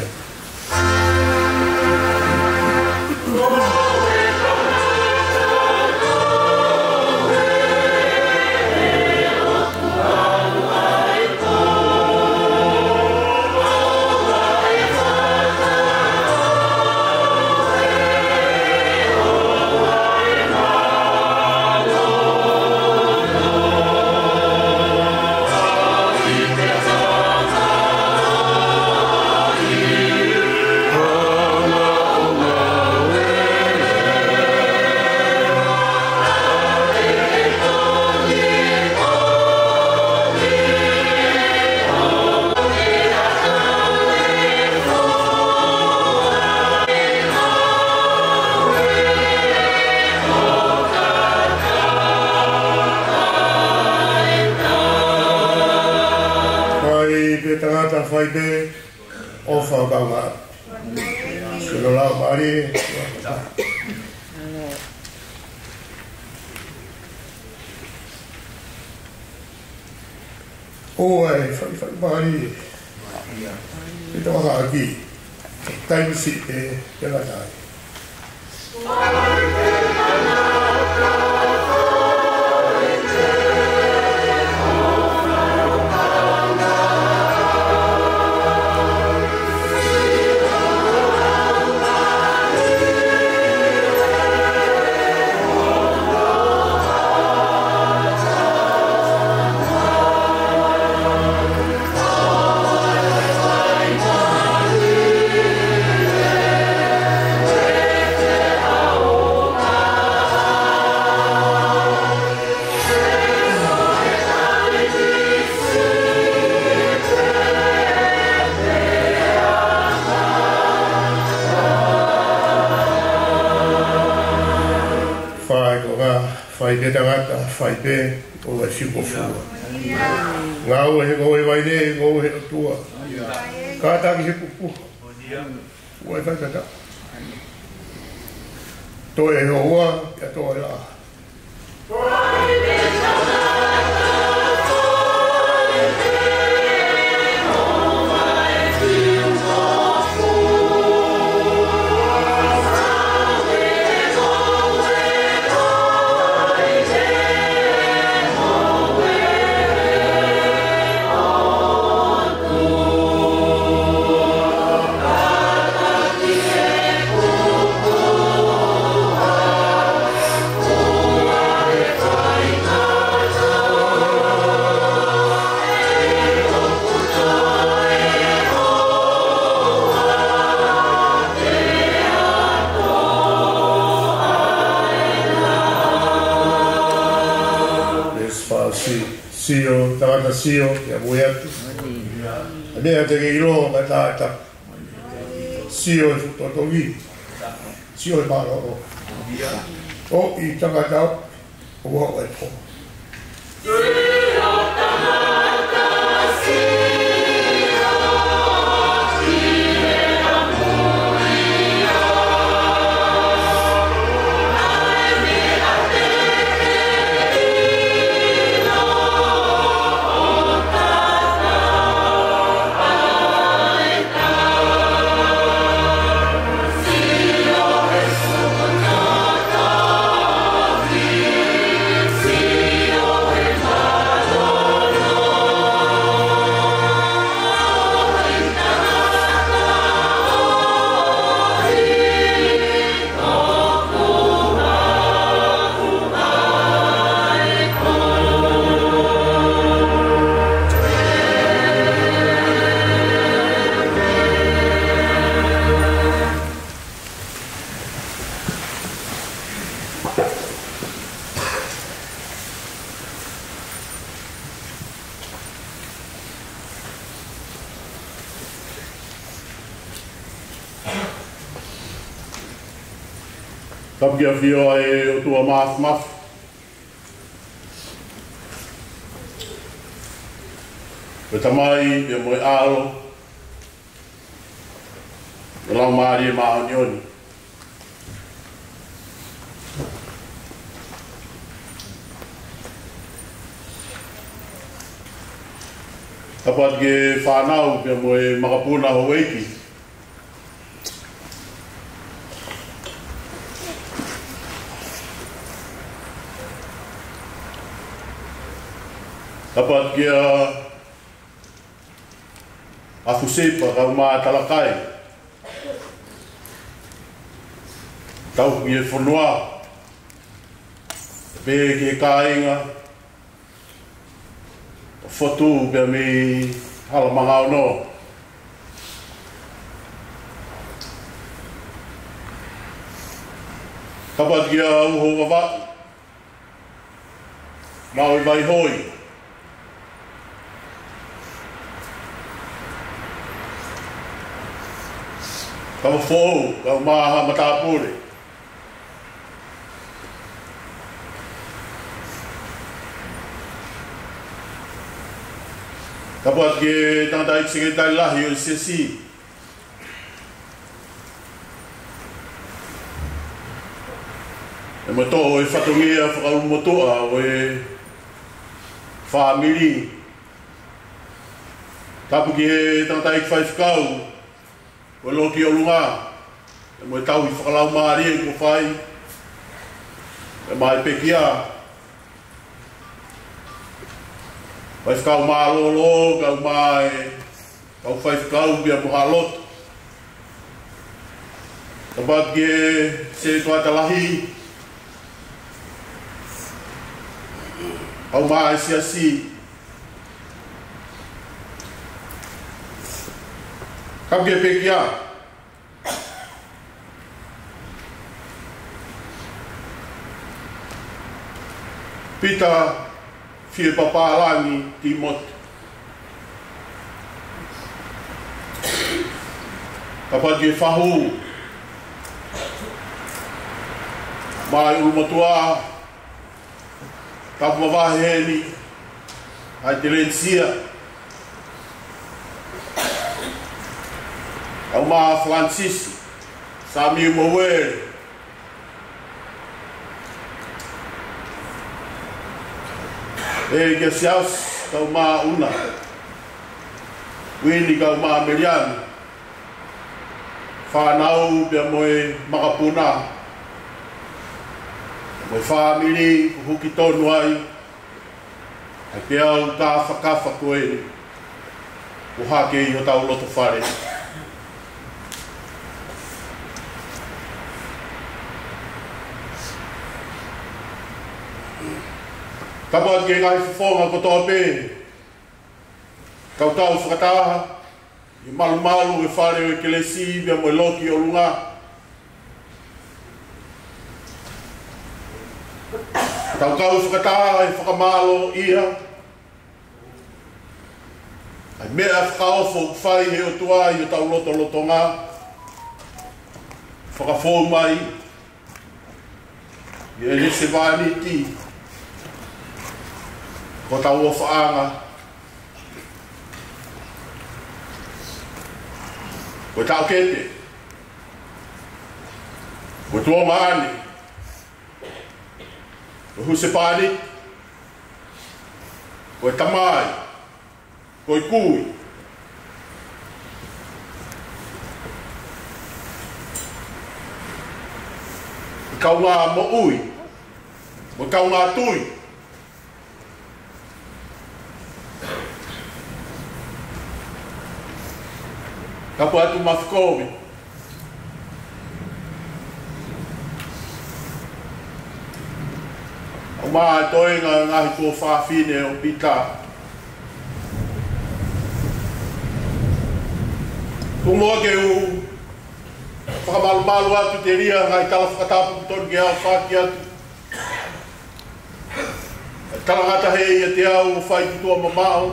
Fai pē tangata, fai pē, ʻofa kaungā. Sio lau mālie. ʻOua ʻe faifai mālie. Pea tau hanga ʻaki. Taimi siʻi pē, pea lata ai. Fai ko ka, fai pē tangata, fai pē, ʻoua ʻe fiu ko fua. Ngāue he ko e vaine, ngāue he ʻOtua. Kātaki he pupuha. ʻOua ʻe fai kata. Toe he hoa, pea toe laʻā. Sio, ia mui atu. Ane a te ke ilo, ka ta, ta. Sio e futotongi. Sio e mālōlō. ʻOi, tangata, ʻo e pō. Tapu ki he ʻafio ʻa e ʻOtua Māfimafi, ko e Tamai, pea mo e ʻAlo, mo e Laumālie Māʻoniʻoni. Tapu atu ki he fānau, pea mo e makapuna houʻeiki. Tapu atu kia Afusipa, kae ʻumaʻā Talakai. Tapu ki he fonua, pea ki he kāinga, Fotu pea mei Hala Mangaono. Tapu atu kia Uho Vavaʻu, Maui Vaihoi. Tapu foʻou, kae ʻumaʻā Haʻa Matāpule. Tapu atu ki he tangataʻeiki sekelitali lahi ʻo e siasi, pea mo e toʻo e fatongia fakaʻulumotuʻa ʻo e fāmili. Tapu ki he tangataʻeiki faifekau ʻo e Loki ʻOlunga, pea mo e tauhi fakalaumālie kuo fai, pea mo e pekia. Faifekau mālōlō, kae ʻumaʻā e kau faifekau pea mo haʻa lotu. Tapu atu ki he setuata lahi, kae ʻumaʻā e siasi. Tapu ki he pekia, Pita Fiepapālangi Tīmoti. Tapu atu ki he fahu, mo e ʻulumotuʻa, tapu mavahe heni, ʻa e Telenisia, kae ʻumaʻā Falanisisi, Samiu mo Uele, ʻEiki Siaosi, kae ʻumaʻā ʻUna, Uini, kae ʻumaʻā Meliani, fānau pea mo e makapuna, mo e fāmili kuo huki tonu ai ʻa e peau kāfakafa ko eni ʻoku hake ʻi hotau loto fale. Tapu atu ki he ngaahi fofonga kotoa pē, kae tau fakataha ʻi he malumalu ʻo e fale ʻo e kelesi pea mo e Loki ʻOlunga. Tau kau fakataha he fakamālōʻia ʻA e meʻa fakaofo ʻoku fai ʻe he ʻOtua ʻi hotau lotolotonga, fakafou mai ʻi heʻene sevāniti, ko hotau ʻofaʻanga, ko e taʻokete, ko e tuongaʻane, ko e husepāniti, ko e tamai, ko e kui, ko e kaungā moʻui, ko e kaungā tui. Tapu atu Mafikovi. ʻUmā e toenga e ngaahi tuofāfine ʻo Pita. Tuku muʻa ke u fakamalumalu atu telia ngaahi tala fakatapu ʻoku totonu ke u ʻoatu atu. Talangata hē ʻiate au ʻo fai ki tuʻa mamaʻo.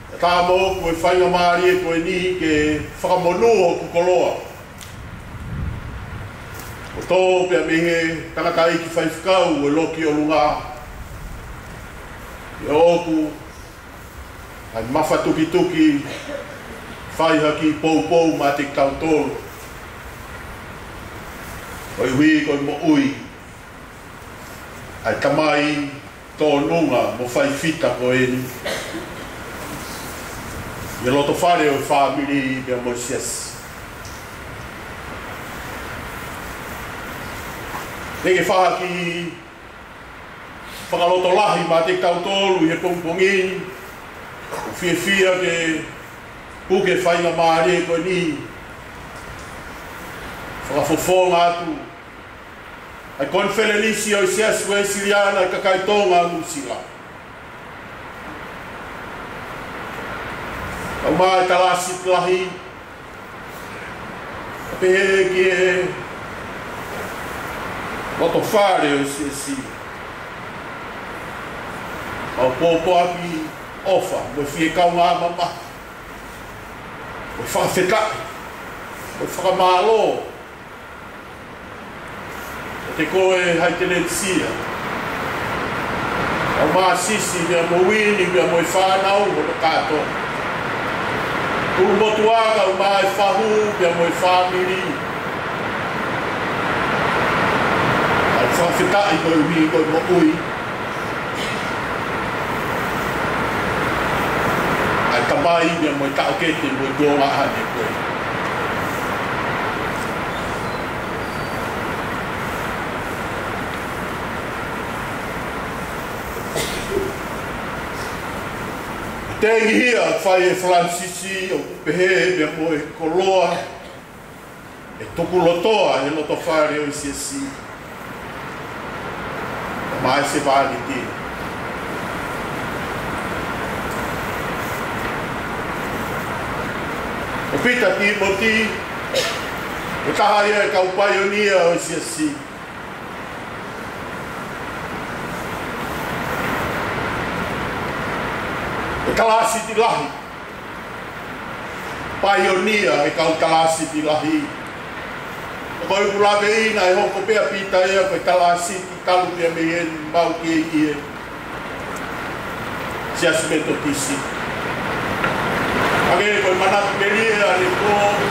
Ka tā moʻoku e faingamālie ko eni ke fakamonū hoku koloa. ʻO tō pea mei he tangataʻeiki faifekau ʻo e loki ʻolunga. ʻIo ʻoku ʻai mafatukituki fai ha kiʻi poupou maʻa kitautolu. Koeʻuhi ko e moʻui ʻa e tamai tōnunga mo faifita ko eni ʻi he lotofale ʻo e fāmili pea mo e siasi. Te ke fai ha kiʻi fakalotolahi maʻa kitautolu ʻi he pongipongi ni. ʻOku fiefia ke puke faingamālie ko eni fakafofonga atu ʻa e konifelenisi ʻo e Siasi Uēsiliana ʻa e kakai Tonga ʻo Nuʻusila. ʻUmā e talāsiti lahi, pehē ki he lotofale ʻo e siasi. ʻOku ou pōpoaki ʻofa mo e fiekaungā mamahi, mo e fakafetaʻi, mo e fakamālō ʻiate koe Haiteletisia, ʻa Māsisi pea mo Uini pea mo e fānau hono kātoa. Tulumotuʻa kae ʻumaʻā e fahu pea mo e fāmili. ʻOku ou fakafetaʻi koeʻuhi ko e moʻui ʻa e tamai pea mo e taʻokete mo e tuongaʻane ko ē. Tengihia fai ʻe Falanisisi ʻo pehē pea mo e koloa ʻe tukulotoa he lotofale ʻo e siasi. Mai se vāniti. ʻO Pita Tīmoti, ko e taha ia e kau paionia ʻo e siasi. Ko e talāsiti lahi. Paionia e kau talāsiti lahi. Ko e ʻukulave ʻi he hoko pē ʻa Pita ia ko e talāsiti talu pē mei he mau ke ʻi he Siasi Metotisi. Hangē ko e manatu melie ʻa e lekooti,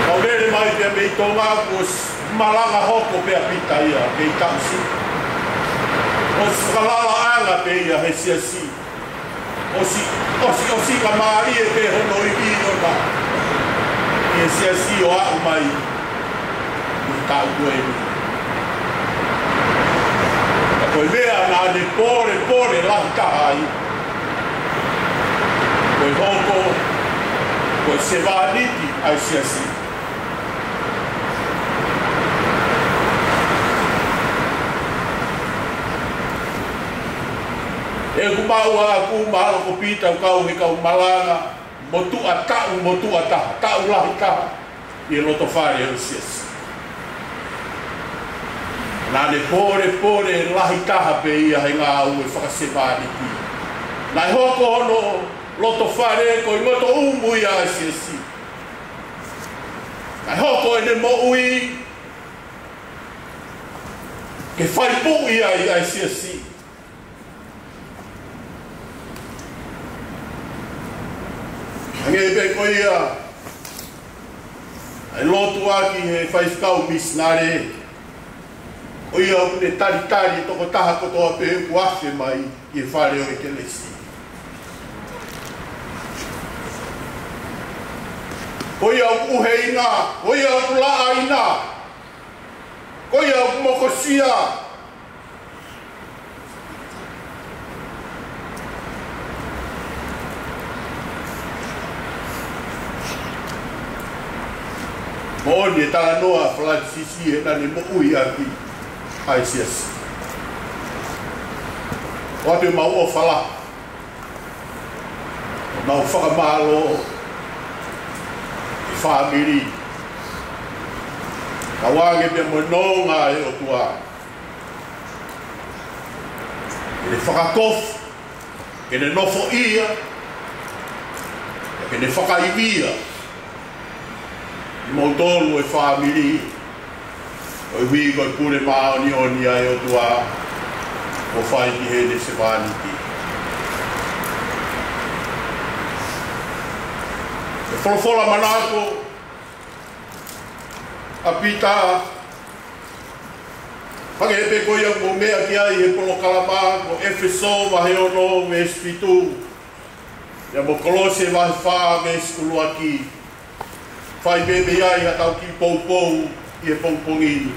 kau lele mai pē mei Tonga kuo ʻosi malanga hoko pē ʻa Pita ia kei taʻusi. ʻOsi fakalalaʻanga pē ia he siasi. ʻOsi, ʻosi, ʻosi ka mālie pē hono ivi ʻona ʻi he siasi ʻo aʻu mai ʻi he taʻu ko eni. Ka ko e meʻa naʻa ne pōlepole lahi taha ai, ko e hoko ko e sevāniti ʻa e siasi. ʻOku maʻu ʻaʻaku mahalo ko Pita ʻoku kau he kau malanga motuʻa taʻu, motuʻa taha, taʻu lahi taha ʻi he lotofale ʻo e siasi. Naʻa ne pōlepole lahi taha pē ia he ngāue fakasevāniti. Naʻe hoko hono loto fale ko e ngotoʻumu ia ʻa e siasi. Naʻe hoko ʻene moʻui ke faipuʻi ai ʻa e siasi. Hangē pē ko ia ʻa e lotu ʻaki ʻe he faifekau misinale, ko ia ʻoku ne talitali e tokotaha kotoa pē ʻoku afe mai ʻi he fale ʻo e kelesi. Ko ia ʻoku ʻuheina, ko ia ʻoku laʻaina, ko ia ʻoku mokosia. Moʻoni e talanoa ʻa Falanisisi heʻene moʻui ʻaki ʻa e siasi. ʻOatu ʻemau ʻofa lahi, ʻemau fakamālō ki he fāmili, kae ʻumaʻā pea mo e nonga ʻa e ʻOtua ke ne fakakofu, ke ne nofoʻia, ke ne fakaivia kimoutolu e fāmili, koeʻuhi ko e pule māʻoniʻoni ʻa e ʻOtua kuo fai ki heʻene sevāniti. ʻE folofola manako ʻa Pita, hangē pē ko ia ʻoku mou meʻa ki ai he polokalama, ko ʻEfesō vahe ono veesi fitu, pea mo Kolose vahe fā veesi ʻuluaki, fai pē mei ai haʻatau kiʻi poupou ʻi he pongipongi ni.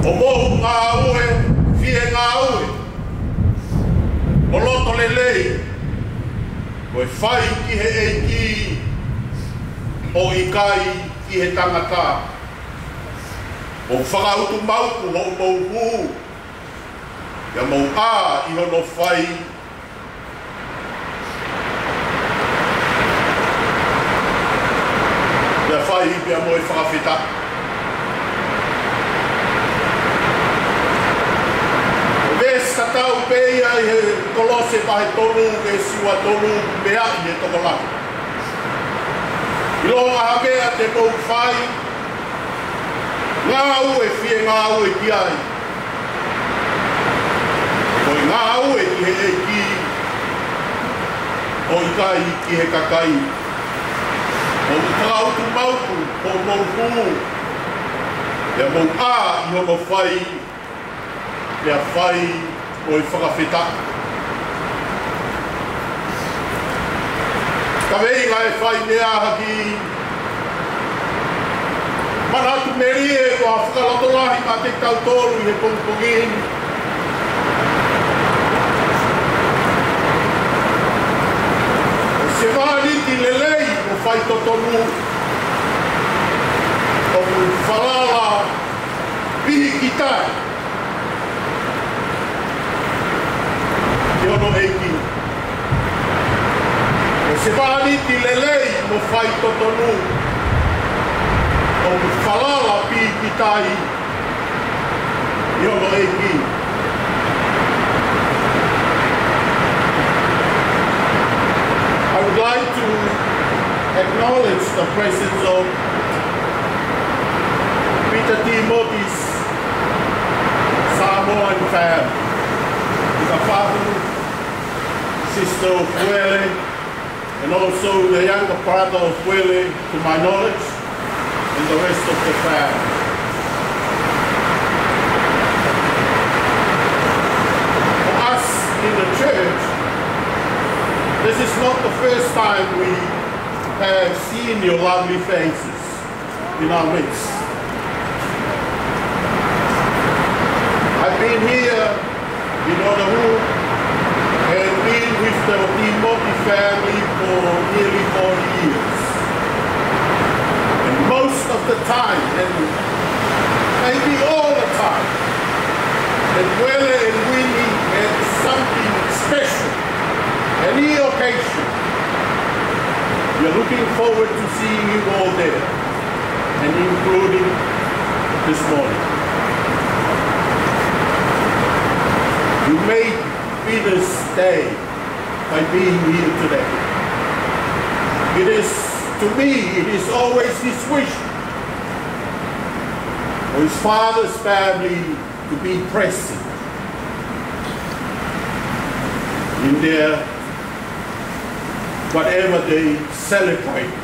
ʻO mou ngāue, fie ngāue mo loto lelei, ko e fai ki he ʻEiki, ʻo ʻikai ki he tangata. Mou fakautu mauku hoʻomou hū, pea mou ʻā ʻi hono fai, pea fai pea mo e fakafetaʻi. Ko e veesi tatau pē ia ʻi he Kolose vahe tolu veesi ua tolu, meaʻi ʻe he tokolahi: ʻIlonga ha meʻa te mou fai, ngāue fie ngāue ki ai, ko e ngāue ki he ʻEiki, ʻo ʻikai ki he kakai. Mou fakautu mauku hoʻomou hū, pea mou ʻā ʻi hono fai, pea fai mo e fakafetaʻi. Kaveinga ʻe fai meʻa haki, manatu melie ko ha fakalotolahi maʻa kitautolu ʻi he pongipongi ni. Ko e sevāniti lelei mo faitotonu, ʻoku falala pikitai ki hono ʻEiki. Ko e sevāniti lelei mo faitotonu, ʻoku falala pikitai ki hono ʻEiki. I would like to acknowledge the presence of Peter Timothy's Samoan family, the father, sister of Wele, and also the younger brother of Wele, to my knowledge, and the rest of the family. For us in the church, this is not the first time we have seen your lovely faces in our midst. I've been here in Otahuhu and been with the Timothy family for nearly forty years. And most of the time, and maybe all the time, that Wele and Winnie had something special, any occasion, we are looking forward to seeing you all there, and including this morning. You made Peter's day by being here today. It is, to me, it is always his wish for his father's family to be present in their whatever they celebrate,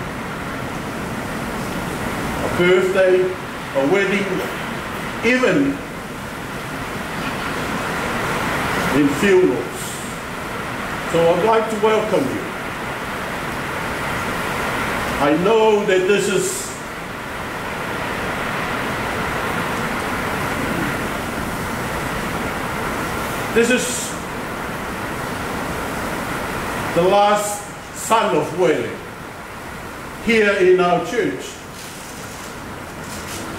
a birthday, a wedding, even in funerals. So I'd like to welcome you. I know that this is, this is the last son of Wele here in our church.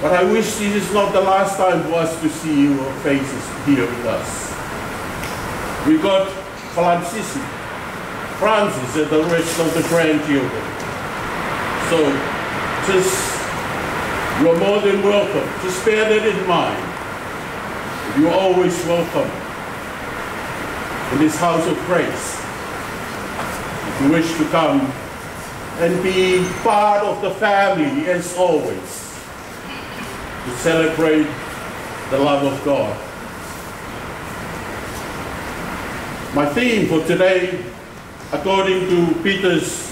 But I wish this is not the last time for us to see your faces here with us. We got Francis, Francis and the rest of the grandchildren. So just, you're more than welcome. Just bear that in mind. You're always welcome in this house of praise. If you wish to come and be part of the family as always, to celebrate the love of God. My theme for today, according to Peter's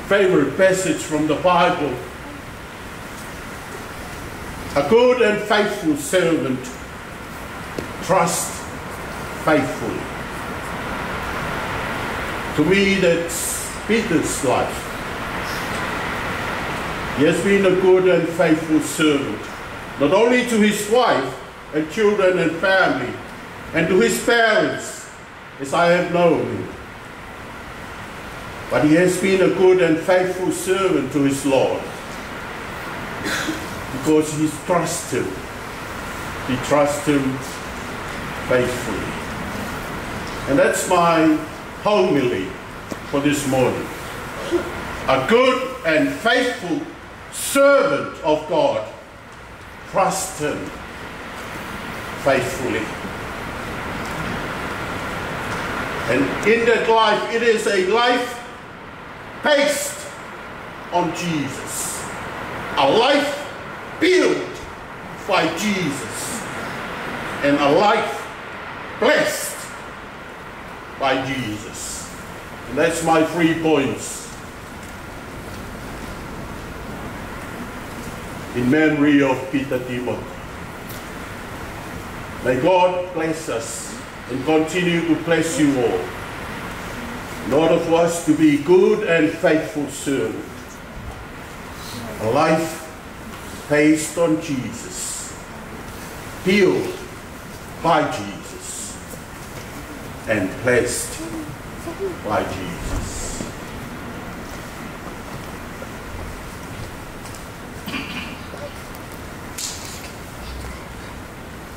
favorite passage from the Bible, a good and faithful servant trusts faithfully. To me, that's Peter's life. He has been a good and faithful servant, not only to his wife and children and family, and to his parents, as I have known him, but he has been a good and faithful servant to his Lord, because he trusts him. He trusts him faithfully. And that's my homily for this morning. A good and faithful servant of God, trust him faithfully. And in that life, it is a life based on Jesus, a life built by Jesus, and a life blessed by Jesus. And that's my three points in memory of Peter Timothy. May God bless us and continue to bless you all. In order for us to be good and faithful servant, a life based on Jesus, built by Jesus, and blessed by Jesus.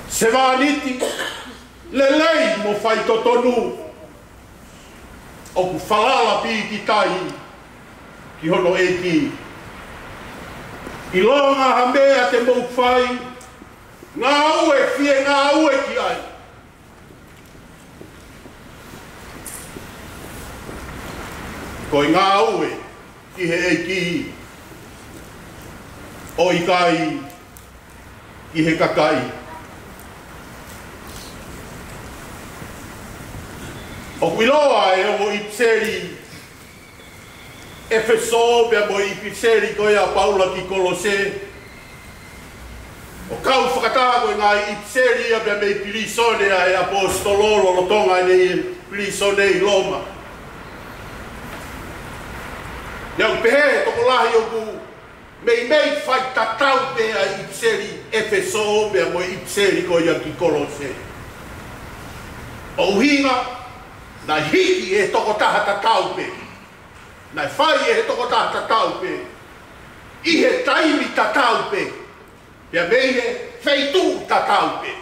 Sevāniti lelei mo faitotonu, ʻoku falala pīkitai ki hono ʻEiki. ʻIlonga ha meʻa te mou fai, ngāue, fie ngāue ki ai. Ko e ngāue ki he ʻEiki, ʻo ʻikai ki he kakai. ʻOku ʻiloa ʻe he ongo ʻipiseli ʻEfesō pea mo e ʻipiseli ko ia ʻa Paula ki Kolose, ʻoku kau fakataha ko e ngaahi ʻipiseli ia pea mei pilīsone ʻa e ʻaposetolo lolotonga ʻene pilīsone ʻi Loma. Naʻa ku pehē he tokolahi ʻoku meimei fai tatau pē ʻa e ʻipiseli ʻEfesō pea mo e ʻipiseli ko ia ki Kolose. ʻUhinga, naʻe hiki ʻe he tokotaha tatau pē. Naʻe fai ʻe he tokotaha tatau pē, ʻi he taimi tatau pē, pea mei he feituʻu tatau pē.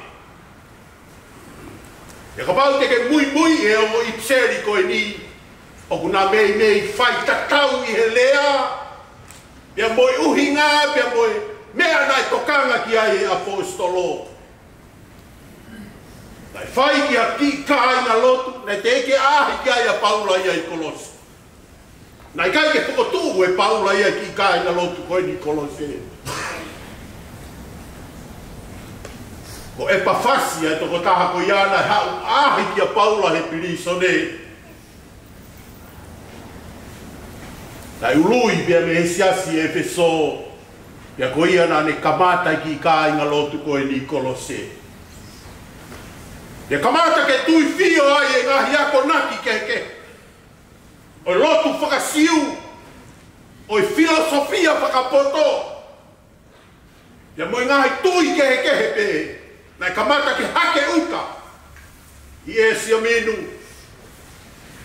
Pea kapau te ke muimui ʻi he ongo ʻipiseli ko eni, ʻoku na meimei fai tatau ʻi he lea, pea mo e ʻuhinga, pea mo e meʻa naʻe tokanga ki ai ʻa e ʻaposetolo. Naʻe fai ki ha kiʻi kāingalotu naʻe teʻeki ʻaʻahi ki ai ʻa Paula ia ʻi Kolose. Naʻe ʻikai ke fokotuʻu ʻe Paula ia e kiʻi kāingalotu ko eni ʻi Kolose. Ko ʻEpafasi ʻa e tokotaha ko ia naʻe haʻu ʻo ʻaʻahi kia Paula he pilīsone. Naʻe ului pea mei he siasi ʻEfesō, pea ko ia naʻa ne kamata e kiʻi kāingalotu ko eni ʻi Kolose. Pea kamata ke tuifio ai e ngaahi akonaki kehekehe ʻo e lotu faka-Siu, ʻo e filōsofia fakapoto, pea mo e ngaahi tui kehekehe pē, naʻe kamata ke hake ʻuta ʻi ʻĒsia Minu.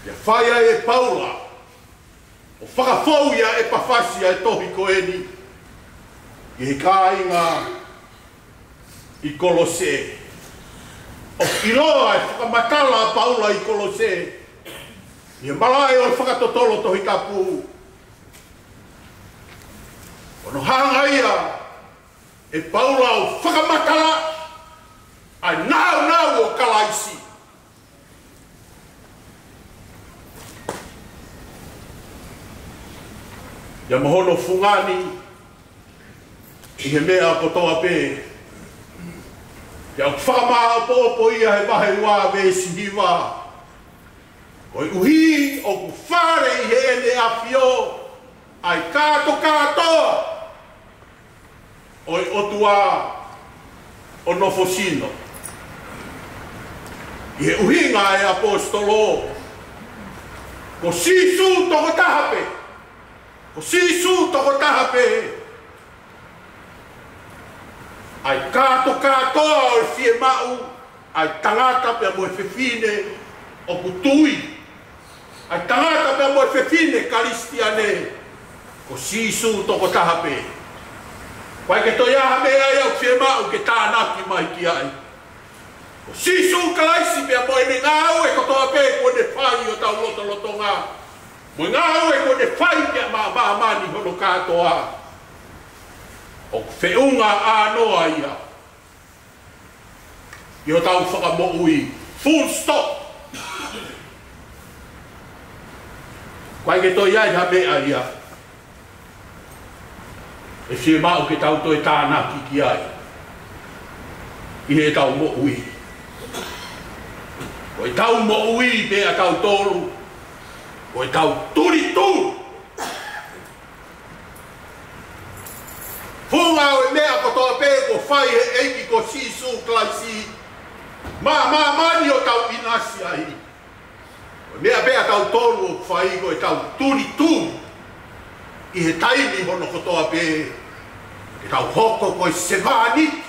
Pea fai ai ʻe Paula ʻo fakafou ʻia ʻEpafasi ʻa e tohi ko eni ki he kāinga ʻi Kolose. ʻOku ʻiloa e fakamatala ʻa Paula ʻi Kolose ʻi he malaʻe ʻo e fakatotolo Tohi Tapu, ʻo ne hanga ia ʻe Paula ʻo fakamatala ʻa e nāunau ʻo Kalaisi. Pea mo hono fungani ʻi he meʻa kotoa pē, pea ʻoku fakamāopoopo ia he vahe ua veesi hiva: Koeʻuhi ʻoku fale ʻi heʻene ʻAfio ʻa e kātokātoa ʻo e ʻOtua ʻo nofo sino. ʻI he ʻuhinga ʻa e ʻaposetolo, ko Sīsū tokotaha pē, ko Sīsū tokotaha pē ʻa e kātokātoa ʻo e fiemaʻu ʻa e tangata pea mo e fefine ʻoku tui, ʻa e tangata pea mo e fefine Kalisitiane, ko Sīsū tokotaha pē. ʻIkai ke toe ʻi ai ha meʻa ia ʻoku fiemaʻu ke tānaki mai ki ai. Ko Sīsū Kalaisi pea mo ʻene ngāue kotoa pē kuo ne fai ʻi hotau lotolotonga, mo e ngāue kuo ne fai pea maʻa māmani hono kātoa, ʻoku feʻunga ʻānoa ia ʻi hotau fakamoʻui. Full stop. ʻIkai ke toe ʻi ai ha meʻa ia ʻe fiemaʻu ke tau toe tānaki ki ai ʻi heʻetau moʻui. Ko ʻetau moʻui pē ʻatautolu, ko ʻetau tulituli. Funga ʻo e meʻa kotoa pē kuo fai ʻe he ʻEiki ko Sīsū Kalaisi maʻa māmani ʻo tau ʻinasi ai. Ko e meʻa pē ʻatautolu ʻoku fai ko ʻetau tulituli ʻi he taimi hono kotoa pē, ke tau hoko ko e sevāniti,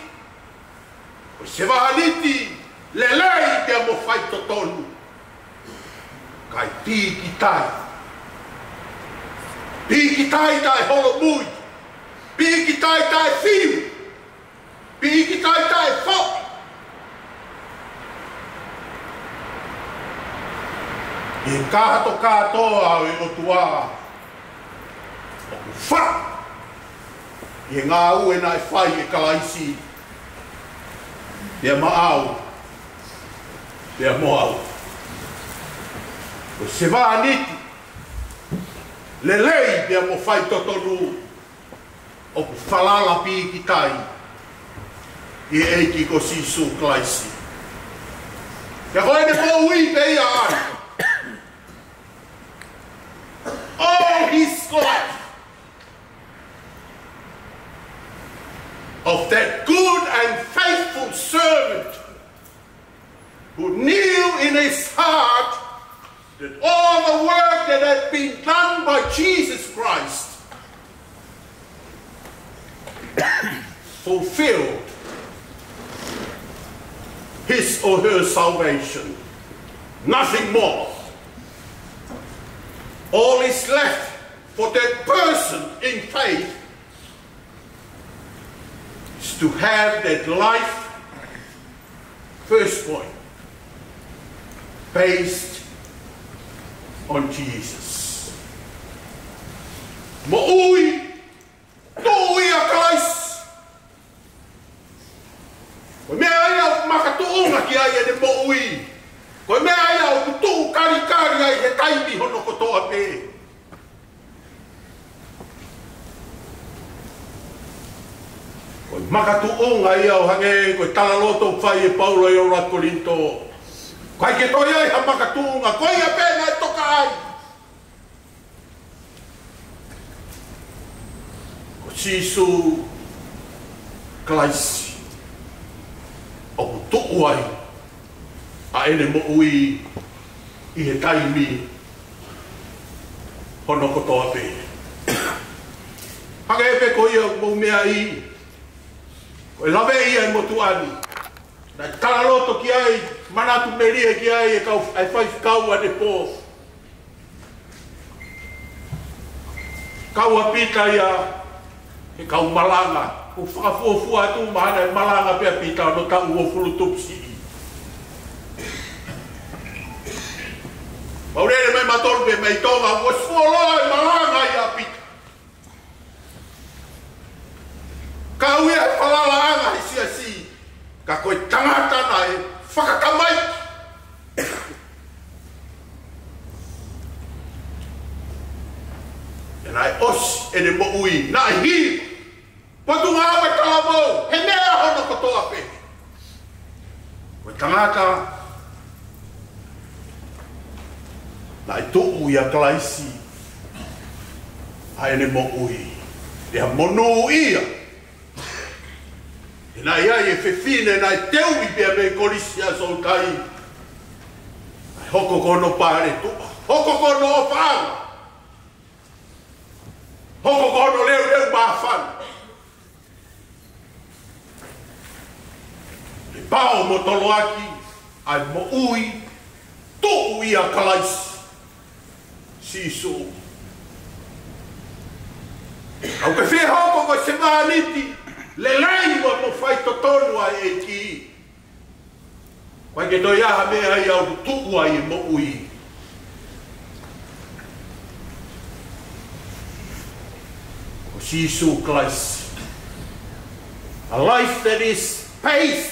ko e sevāniti lelei pea mo faitotonu, kae pīkitai. Pīkitai taʻeholomui, pīkitai taʻefiu, pīkitai taʻefoʻi. ʻI he kātokātoa ʻo e ʻOtua ʻoku faʻa ʻi he ngāue naʻe fai ʻe Kalaisi pea maʻau, pea mo au. Ko e sevāniti lelei pea mo faitotonu ʻoku falala pīkitai ʻi he ʻEiki ko Sīsū Kalaisi. Pea ko ʻene moʻui pē ia ai. All his life of that good and faithful servant who knew in his heart that all the work that had been done by Jesus Christ fulfilled his or her salvation. Nothing more. All is left for that person in faith is to have that life, first point, based on Jesus. Moʻui tuʻu ʻia Kalaisi. Ko e meʻa ia ʻoku makatuʻunga ki ai ʻene moʻui. Makatuʻunga ia ʻo hangē ko e talaloto ʻoku fai ʻe Paula ʻi he ʻuluaki Kolinitō. Ko hai ke toe ʻi ai ha makatuʻunga, ko ia pē naʻe toka ai. Ko Sīsū Kalaisi ʻoku tuʻu ai ʻa ʻene moʻui ʻi he taimi hono kotoa pē. Hangē pē ko ia ʻoku mou meaʻi, ko e laveʻi ʻa e motuʻa ni. Naʻe talaloto ki ai, manatu melie ki ai ʻa e kau, ʻa e faifekau ʻanepō. Kau ʻa Pita ia he kau malanga. ʻOku fakafuofua atu mahalo naʻe malanga pē ʻa Pita hono taʻu uofulu tupu siʻi. Mau lele mai mautolu pē mei Tonga, ʻoku fuoloa e malanga ia ʻa Pita. Kau ia he falalaʻanga he siasi, ka ko e tangata naʻe fakatamaiki. Pea naʻe ʻosi ʻene moʻui, naʻe hili. Potungāue talavou, he meʻa hono kotoa pē. Ko e tangata naʻe tuʻu ʻia Kalaisi ʻa ʻene moʻui. Pea monūʻia. He naʻe ʻi ai e fefine naʻe teuʻi pea mei Kolisi ʻa Sōtai. Naʻe hoko ko hono paletuʻa, hoko ko hono ʻofaʻanga, hoko ko hono leuleu māfana. Ke pau mo toloaki ʻa e moʻui tuʻu ʻia Kalaisi Sīsū. ʻOku ke fie hoko ko e sevāniti lelei mo faitotonu ʻa e ʻEiki. Ko hai ke toe ʻi ai ha meʻa ia ʻoku tuʻu ai e moʻui. Ko Sīsū Kalaisi. A life that is based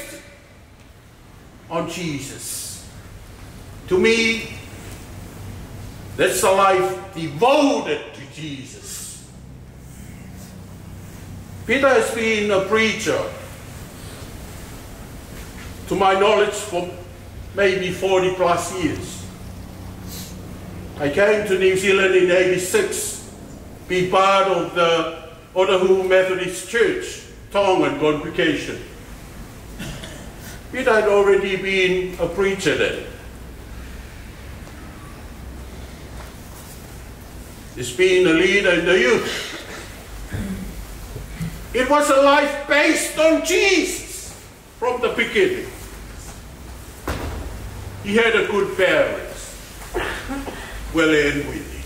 on Jesus. To me, that's a life devoted to Jesus. Peter has been a preacher, to my knowledge, for maybe forty plus years. I came to New Zealand in eighty-six, be part of the Otahuhu Methodist Church, Tongan congregation. Peter had already been a preacher then. He's been a leader in the youth. It was a life based on Jesus from the beginning. He had a good parents. Well, and with him.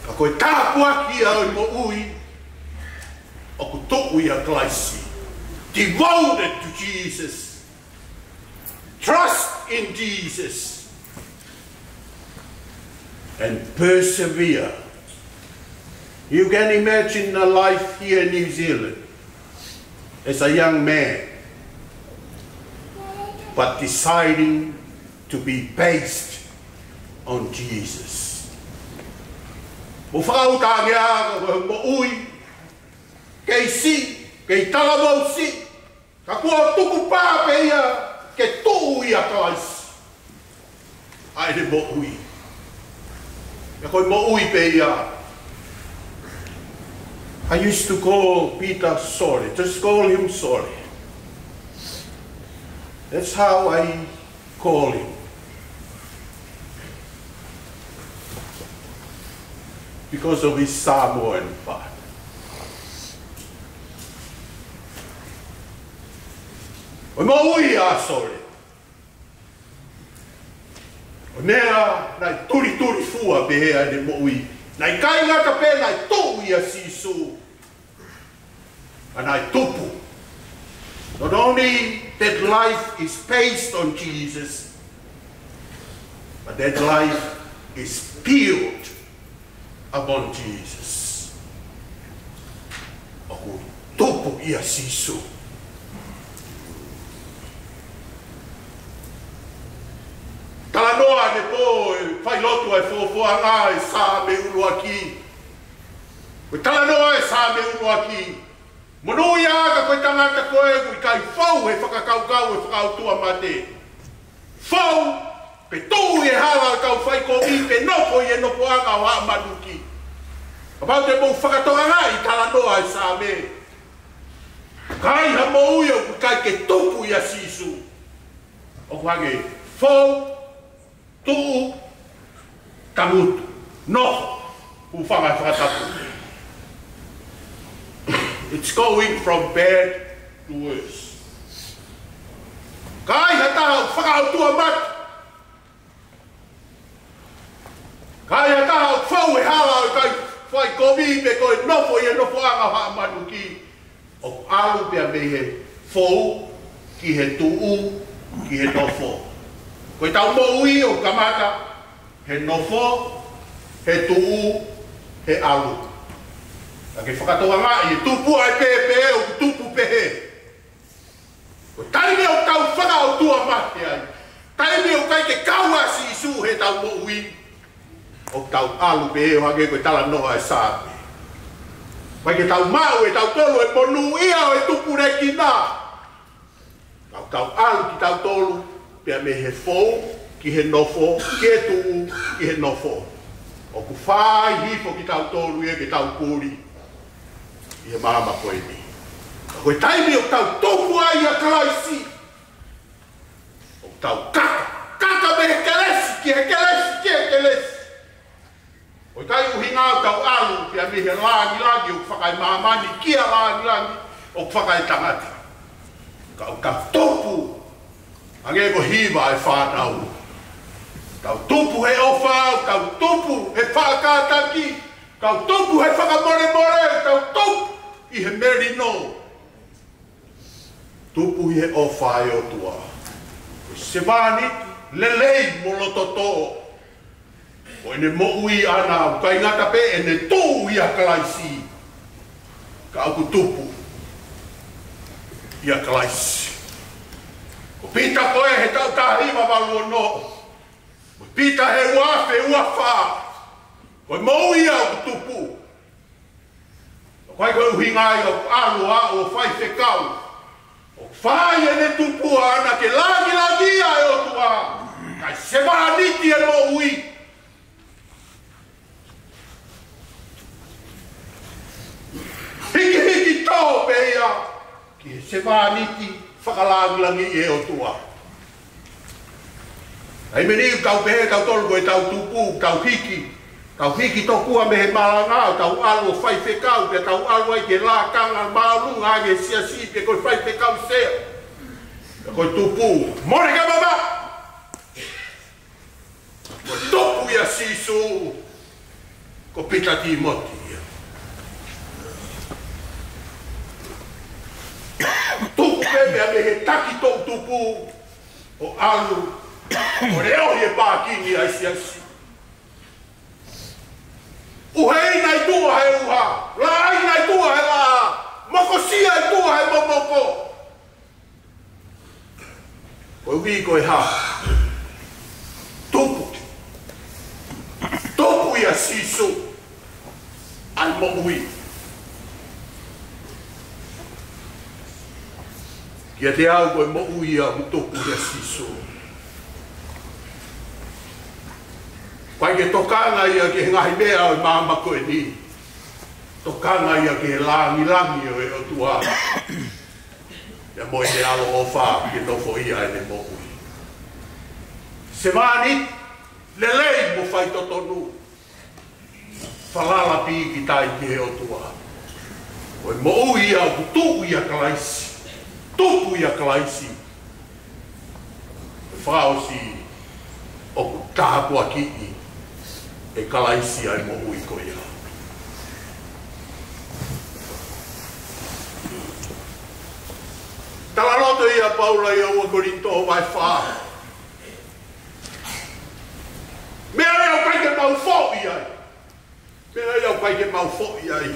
Ka ko e tāpuaki ʻa e moʻui ʻoku tuʻu ʻia Kalaisi. Devoted to Jesus. Trust in Jesus. And persevere. You can imagine a life here in New Zealand as a young man, but deciding to be based on Jesus. Mo fakauta ange ʻa e moʻui, kei siʻi, kei talavou siʻi, ka kuo tuku pā pē ia ke tuʻu ʻia Kalaisi ʻa ʻene moʻui. Pea ko e moʻui pē ia. I used to call Peter Sole. Just call him Sole. That's how I call him. Because of his Samoan part. Ko e moʻui ʻa Sole. Ko e meʻa naʻe tulitulifua pē ʻa ʻene moʻui. Naʻe ʻikai ngata pē naʻe tuʻu ʻia Sīsū, ka naʻe tupu. Not only that life is based on Jesus, but that life is built upon Jesus. ʻOku tupu ʻia Sīsū. Talanoa ʻanepō ʻe failotu ʻa e fofoʻanga ʻi he Saame ʻuluaki. Ko e talanoa ʻi he Saame ʻuluaki, Monūʻia ka ko e tangata ko ē ʻoku ʻikai fou he fakakaukau ʻo e fakaʻotuamate. Fou, pe tuʻu ʻi he hala ʻo e kau faikovi, pe nofo ʻi he nofoʻanga ʻo haʻa manuki. Kapau te mou fakatokangaʻi e talanoa ʻa e Saame, ka ai ha moʻui ʻoku ʻikai ke tupu ʻia Sīsū, ʻoku hangē fou, tuʻu, tangutu, nofo, hūfanga he fakatapu. It's going from bad to worse. Ka ai ha taha ʻoku fakaʻotuamate, ka ai ha taha ʻoku fou he hala ʻo e kau faikovi pe ko e nofo ʻi he nofoʻanga ʻo haʻa manuki, ʻoku ʻalu pea mei he fou ki he tuʻu, ki he nofo. Ko ʻetau moʻui ʻoku kamata he nofo, he tuʻu, he ʻalu. Ka ke fakatokangaʻi e tupu ʻa e pēpē ʻoku tupu pehē. Ko e taimi ʻoku tau fakaʻotuamate ai, taimi ʻoku ʻikai ke kau ʻa Sīsū heʻetau moʻui, ʻoku tau ʻalu pē ʻo hangē ko e talanoa ʻa e Saame. ʻIkai ke tau maʻu ʻe tautolu e monūʻia ʻo e tupulekina. Ka ʻoku tau ʻalu kitautolu pea mei he fou ki he nofo, ki he tuʻu ki he nofo. ʻOku fai hifo kitautolu ia ke tau puli ʻi he māmani ko eni. Ka ko e taimi ʻoku tau tupu ai ʻia Kalaisi, ʻoku tau kaka, kaka mei he kelesi ki he kelesi ki he kelesi. ʻOku ʻikai ʻuhinga ʻoku tau ʻalu pea mei he langilangi ʻoku fakaemāmani ki he langilangi ʻoku fakaetangata. Ka ʻoku tau tupu, hangē ko e hiva ʻa e fānau. Tau tupu he ʻofa, tau tupu he faʻa kātaki, tau tupu he fakamolemole, tau tupu ʻi he melino. Tupu ʻi he ʻofa ʻa e ʻOtua. Ko e sevāniti lelei mo loto tō, ko ʻene moʻui ʻana ʻoku ʻikai ngata pē ʻene tuʻu ʻia Kalaisi, ka ʻoku tupu ʻia Kalaisi. Ko Pita ko ē he taʻu taha hiva valu ono, ko Pita he ua afe ua fā, ko e moʻui ia ʻoku tupu. ʻOku ʻikai ko e ʻuhinga ia ʻoku ʻalu ʻo faifekau. ʻOku fai ʻene tupu ʻana ke langilangiʻia e ʻOtua. Kae sevāniti e moʻui. Hikihiki tō pē ia ki he sevāniti fakalangilangiʻi e ʻOtua. ʻA ia meni ʻoku tau pehē tautolu ko ʻetau tupu, tau hiki, tau hiki tokua mei he malanga, tau ʻalu ʻo faifekau, pea tau ʻalu ai ki he lakanga māʻolunga ʻa e siasi, pea ko e faifekau sea. Pea ko e tupu, mole ke mama. Ko e tupu ʻia Sīsū, ko Pita Tīmoti ia. Tupu pē mei he taki toʻutupu ʻo ʻalu ʻo leʻohi e pākini ʻa e siasi. ʻUheʻi ʻi tuʻa he ʻuha, laʻaʻi ʻi tuʻa he laʻā, mokosia ʻi tuʻa he momoko. Ko e ʻuhi ko e hā? Tupu. Tupu ʻia Sīsū ʻa e moʻui. Kiate au ko e moʻui ia ʻoku tupu ʻia Sīsū. ʻIkai ke tokanga ia ki he ngaahi meʻa ʻo e māmani ko eni. Tokanga ia ki he langilangi ʻo e ʻOtua. Pea mo ʻene ʻaloʻofa ke nofoʻia ʻene moʻui. Sevāniti lelei mo faitotonu. Falala pīkitai ki he ʻOtua. Ko e moʻui ia ʻoku tuʻu ʻia Kalaisi. Tupu ʻia Kalaisi. Fakaʻosi ʻoku tāpuakiʻi ʻe Kalaisi ʻa e moʻui ko ia. Talaloto ia ʻa Paula ʻi he ua Kolinitō vahe fā. Meʻa ia ʻoku ʻikai ke mau foʻi ai. Meʻa ia ʻoku ʻikai ke mau foʻi ai.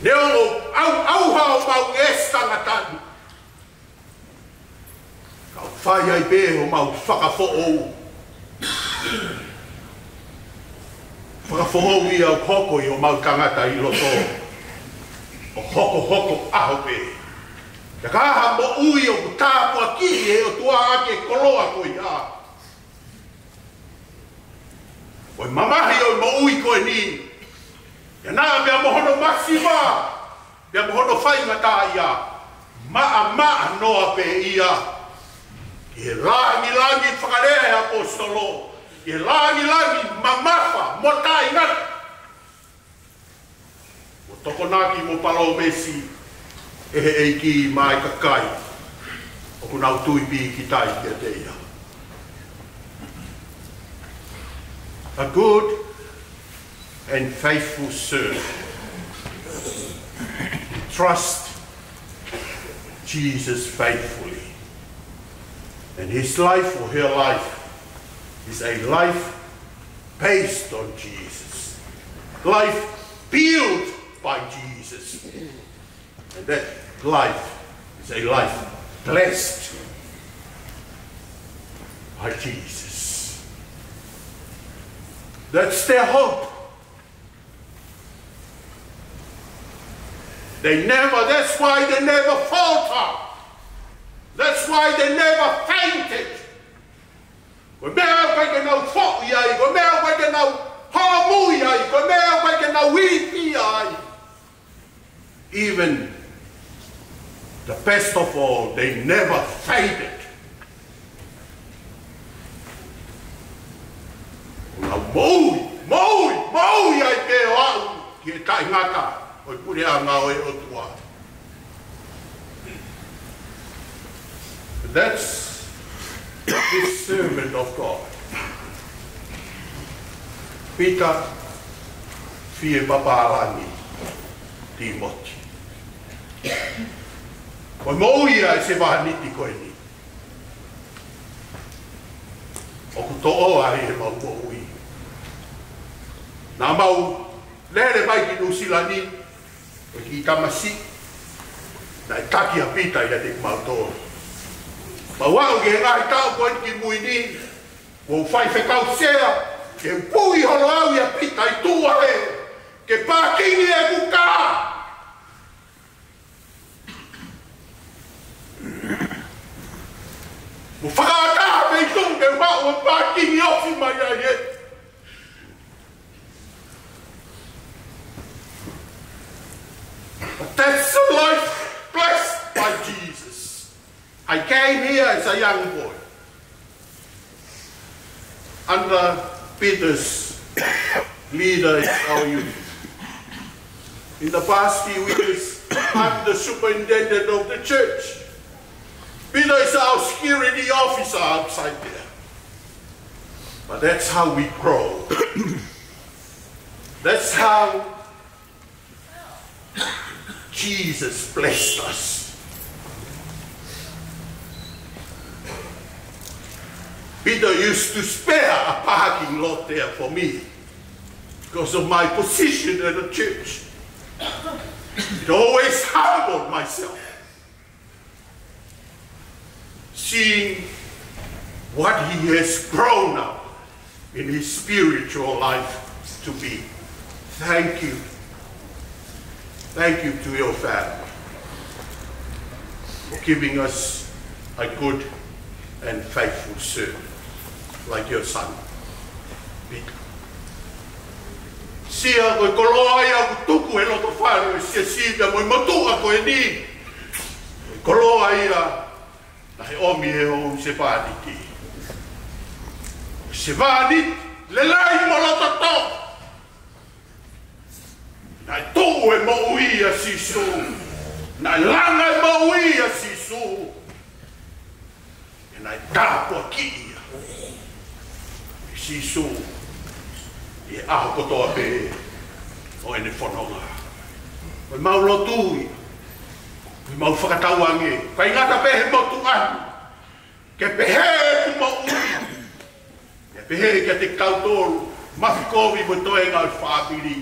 Neongo ʻauʻauha ʻo mau ngeʻesi tangata ni. Ka ʻoku fai ai pē homau fakafoʻou. Fakafoʻou ia ʻoku hoko ʻi homau tangata ʻi loto. ʻo hokohoko ʻaho pē. Ka ko ha moʻui ʻoku tāpuakiʻi ʻe he ʻOtua ʻaki e koloa ko ia. Ko e mamahi ʻo e moʻui ko eni, ʻa ia naʻa pea mo hono masiva, pea mo hono faingataʻaʻia, maʻamaʻa noa pē ia ki he langilangi, fakalea ʻe he ʻaposetolo, ki he langilangi mamafa mo taʻengata, mo tokonaki mo palōmesi ʻe he ʻEiki maʻa e kakai ʻoku nau tui pīkitai kiate ia. A good and faithful servant. Trust Jesus faithfully. And his life or her life is a life based on Jesus. Life built by Jesus. And that life is a life blessed by Jesus. That's their hope. They never, that's why they never falter. That's why they never fainted. Ko e meʻa ʻoku ʻikai ke nau foʻi ai, ko e meʻa ʻoku ʻikai ke nau hāmui ai, ko e meʻa ʻoku ʻikai ke nau ipi ai. Even the best of all, they never faded. Ko ʻenau moʻui, moʻui, moʻui ai pē ʻo aʻu ki he taʻengata ʻo e puleʻanga ʻo e ʻOtua. That's this servant of God. Pita Fiepapālangi Tīmoti. Ko e moʻui ʻa e sevāniti ko eni ʻoku toʻo ai ʻemau moʻui. Naʻa mau lele mai ki Nuʻusila ni, ko e kiʻi tamasiʻi, naʻe taki ʻa Pita ʻiate kimautolu. Mau aʻu ki he ngaahi taʻu ko eni ki mui ni, ʻoku ou faifekau sea, ke pui holo au ʻia Pita ʻi tuʻa hē, ke pākingi ʻeku kā. Mo fakaʻatā pē ʻi tuʻa ke mau pākingi ofi mai ai ē. But that's a life blessed by Jesus. I came here as a young boy under Peter's leader in our youth. In the past few years, I'm the superintendent of the church. Peter is our security officer outside there. But that's how we grow. That's how Jesus blessed us. Peter used to spare a parking lot there for me because of my position at the church. It always humbled myself, seeing what he has grown up in his spiritual life to be. Thank you. Thank you to your family for giving us a good and faithful servant like your son, Peter. Sia, ko e koloa ia ʻoku tuku he loto fale ʻo e siasi pea mo e motuʻa ko eni. Ko e koloa ia naʻe ʻomi ʻe hoʻo sevāniti. Sevāniti lelei mo loto tō. Naʻe tuʻu e moʻui ʻa Sīsū. Naʻe langa e moʻui ʻa Sīsū. Pea naʻe tāpuakiʻi ia ʻe Sīsū ʻi he ʻaho kotoa pē ʻo ʻene fononga. Ko ʻemau lotu ia, ko ʻemau fakatauange, ʻikai ngata pē he motuʻa ni, ke pehē ʻeku moʻui, ke pehē kiate kitautolu, mafikovi mo e toenga ʻo e fāmili,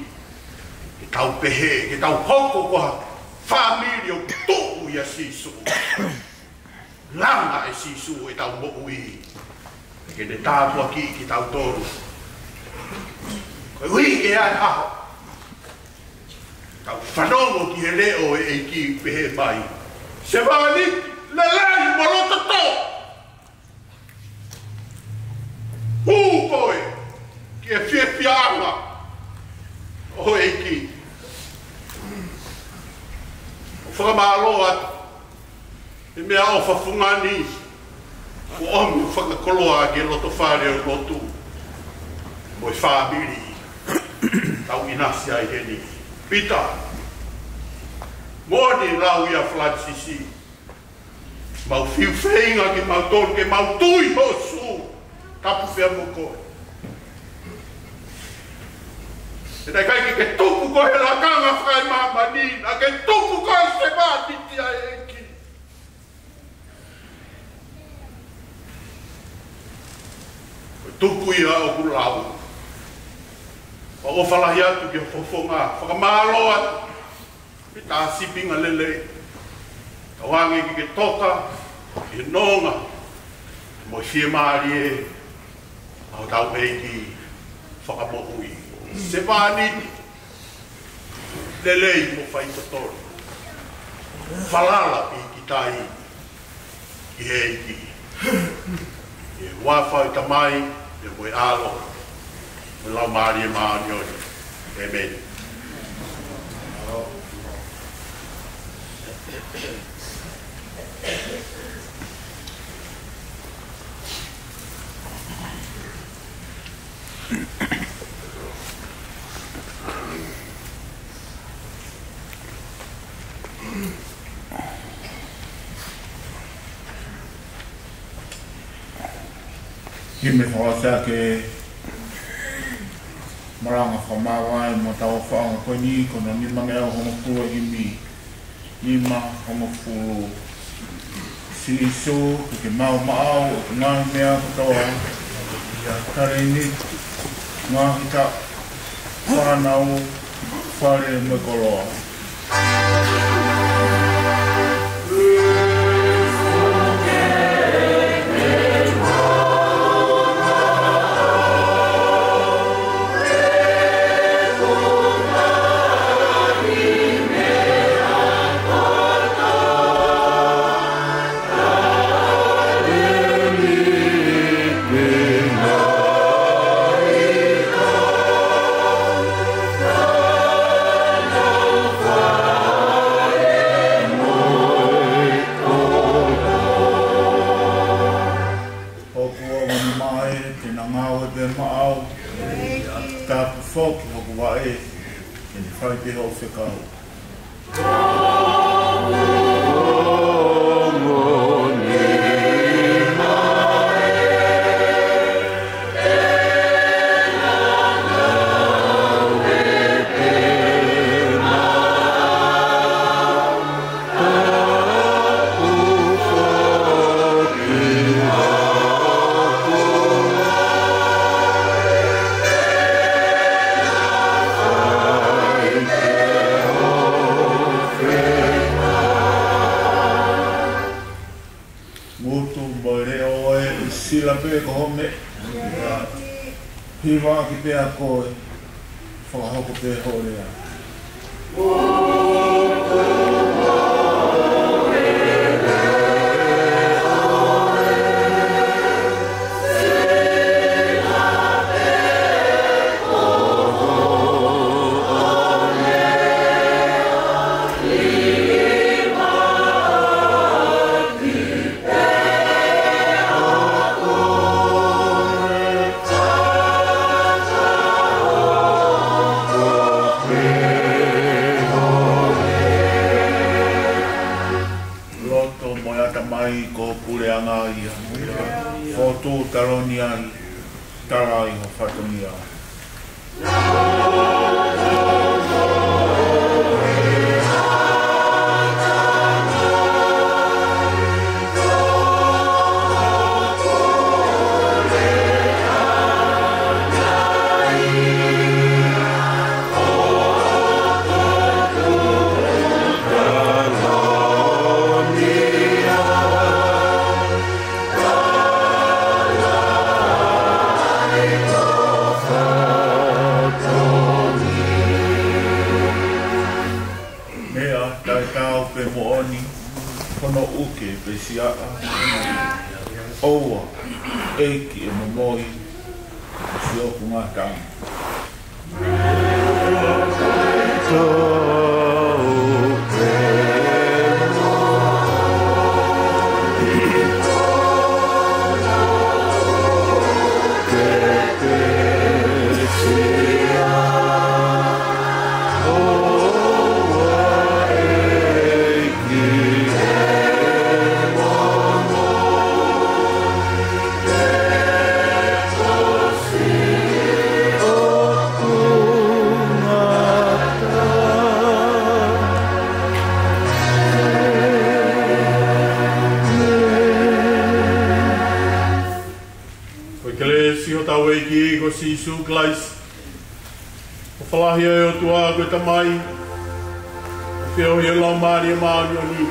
ke tau pehē, ke tau hoko ko ha fāmili ʻoku tuʻu ʻia Sīsū. Langa ʻe Sīsū ʻetau moʻui, ke ne tāpuakiʻi kitautolu. Koeʻuhi ke ʻi ai e ʻaho Kau fanongo ki he leʻo ʻo e ʻEiki pehē mai: Sevāniti, lelei mo loto tō. Hū koe ki he fiefiaʻanga ʻo e ʻEiki. ʻO fakamālō atu he meʻaʻofa fungani kuo ʻomi fakakoloa ki he loto fale ʻo e lotu mo e fāmili. Tau ʻinasi ai heni. Pita, moʻoni lau ia Falanisisi. Mau fiu feinga kimautolu ke mau tui ho sū. Tapu pea mo koe. He naʻe ʻikai ke ke tupu koe he lakanga fakaemāmani, naʻa ke tupu koe he sevāniti ʻa e ʻEiki. Ko e tupu ia ʻoku lau. ʻOku ou ʻofa lahi atu ki ho fofonga, fakamālō atu. Pita, sīpinga lelei. Tauange ke ke toka ki he nonga mo e fiemālie ʻa hotau ʻEiki Fakamoʻui. Sevāniti lelei mo faitotonu. Falala pīkitai ki he ʻEiki. ʻI he huafa ʻo e Tamai, pea mo e ʻAlo, mo e Laumālie Māʻoniʻoni. ʻĒmeni. Himi fakaʻosi ʻaki e malanga fakamāvae mo tau faʻanga ko eni, ko hono nimangeau hongofulu, himi nima hongofulu. Sīsū, ke ke maʻu maʻau ʻa e ngaahi meʻa kotoa, ʻa e talēniti, ngaahi taʻu, fānau, fale mo e koloa. Hoku ongo nima ē, te na ngāue pē maʻau. Tapu foki hoku vaʻe, te ne fai pē hoʻo fekau. Ngutu mo e leʻo ē, ʻi sila pē ko ho meʻa. Hivaʻaki pē ʻa koe, fakahoko pē hoʻo lea. Loto mo e ʻatamai ko ho puleʻanga ia. Fotu, taloni ai, tala ai ho fatongia. ʻEkelesia, ʻoua ʻe ʻEiki ʻe momoi ʻa e siʻoku ngataʻanga. Ko e kelesi ʻa hotau ʻEiki ko Sīsū Kalaisi, ʻofa lahi ʻa e ʻOtua ko e Tamai, feohi ʻa e Laumālie Māʻoniʻoni,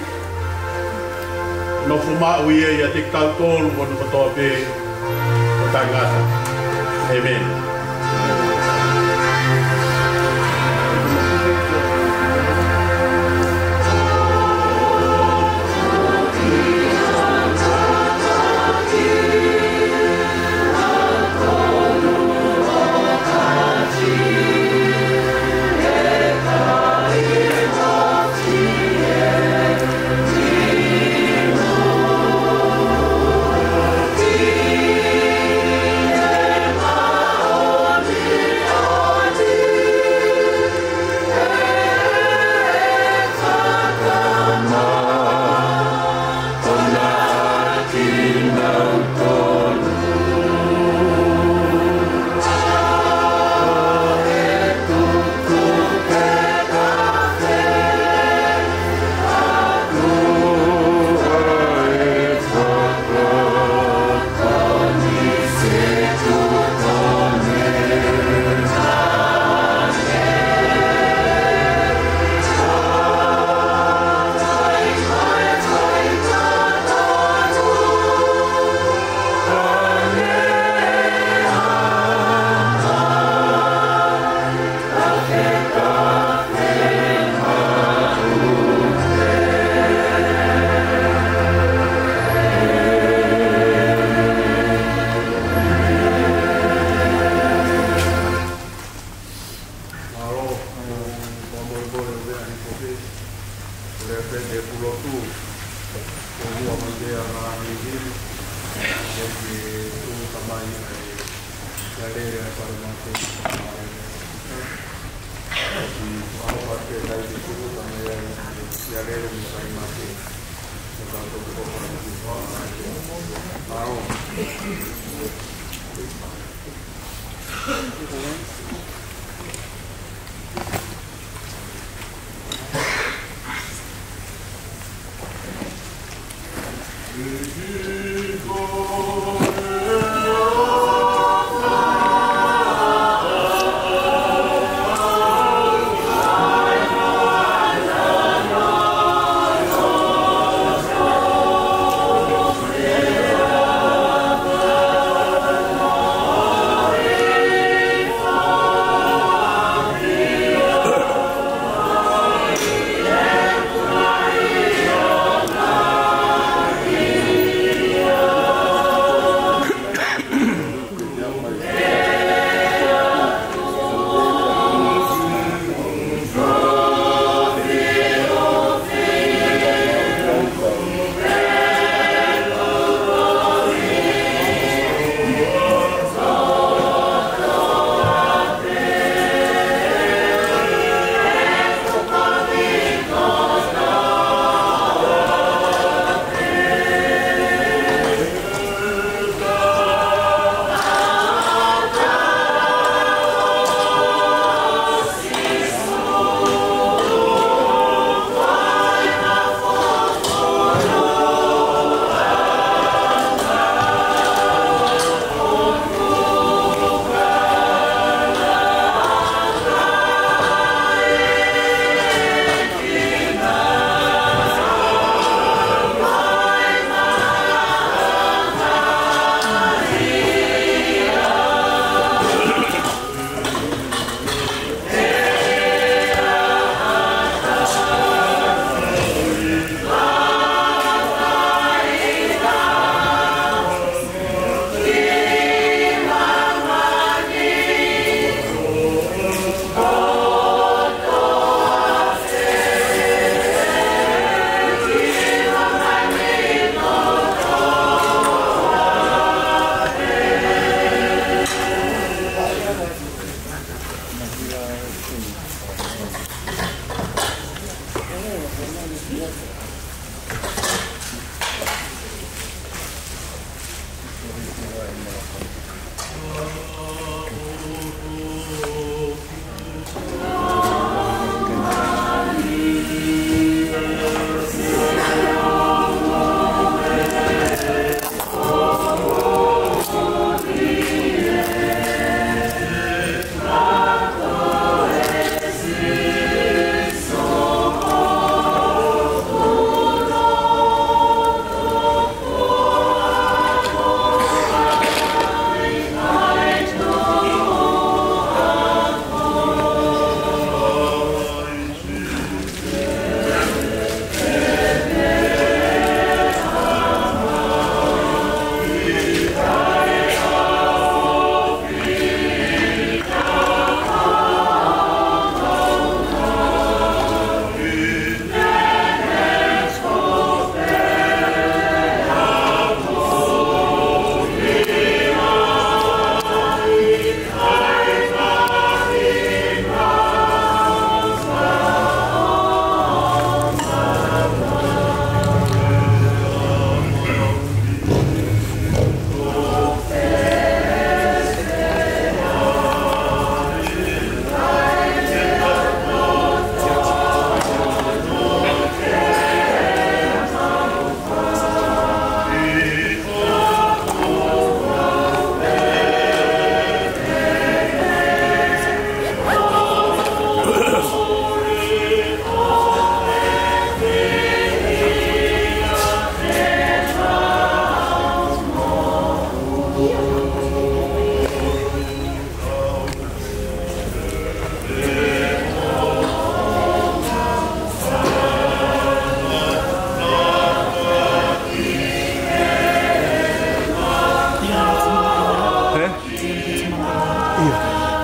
nofo maʻu ia ʻiate kitautolu ʻo nofo kotoa pē ʻo taʻengata. ʻĒmeni. Mālō, ʻa e fakamolemole ʻo e ʻaho ni ko e, ko e lea pē ʻa e pulotu, ko e ua mai pē ʻa e ngaahi himi, ʻa ia ke tuku mai ʻa e, ʻa e lele ʻa e Palemate, ʻa e, ʻa e, ʻa e, ʻa e, ʻa e, ʻa e,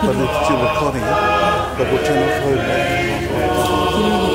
But it's still recording, eh? But we'll turn off her.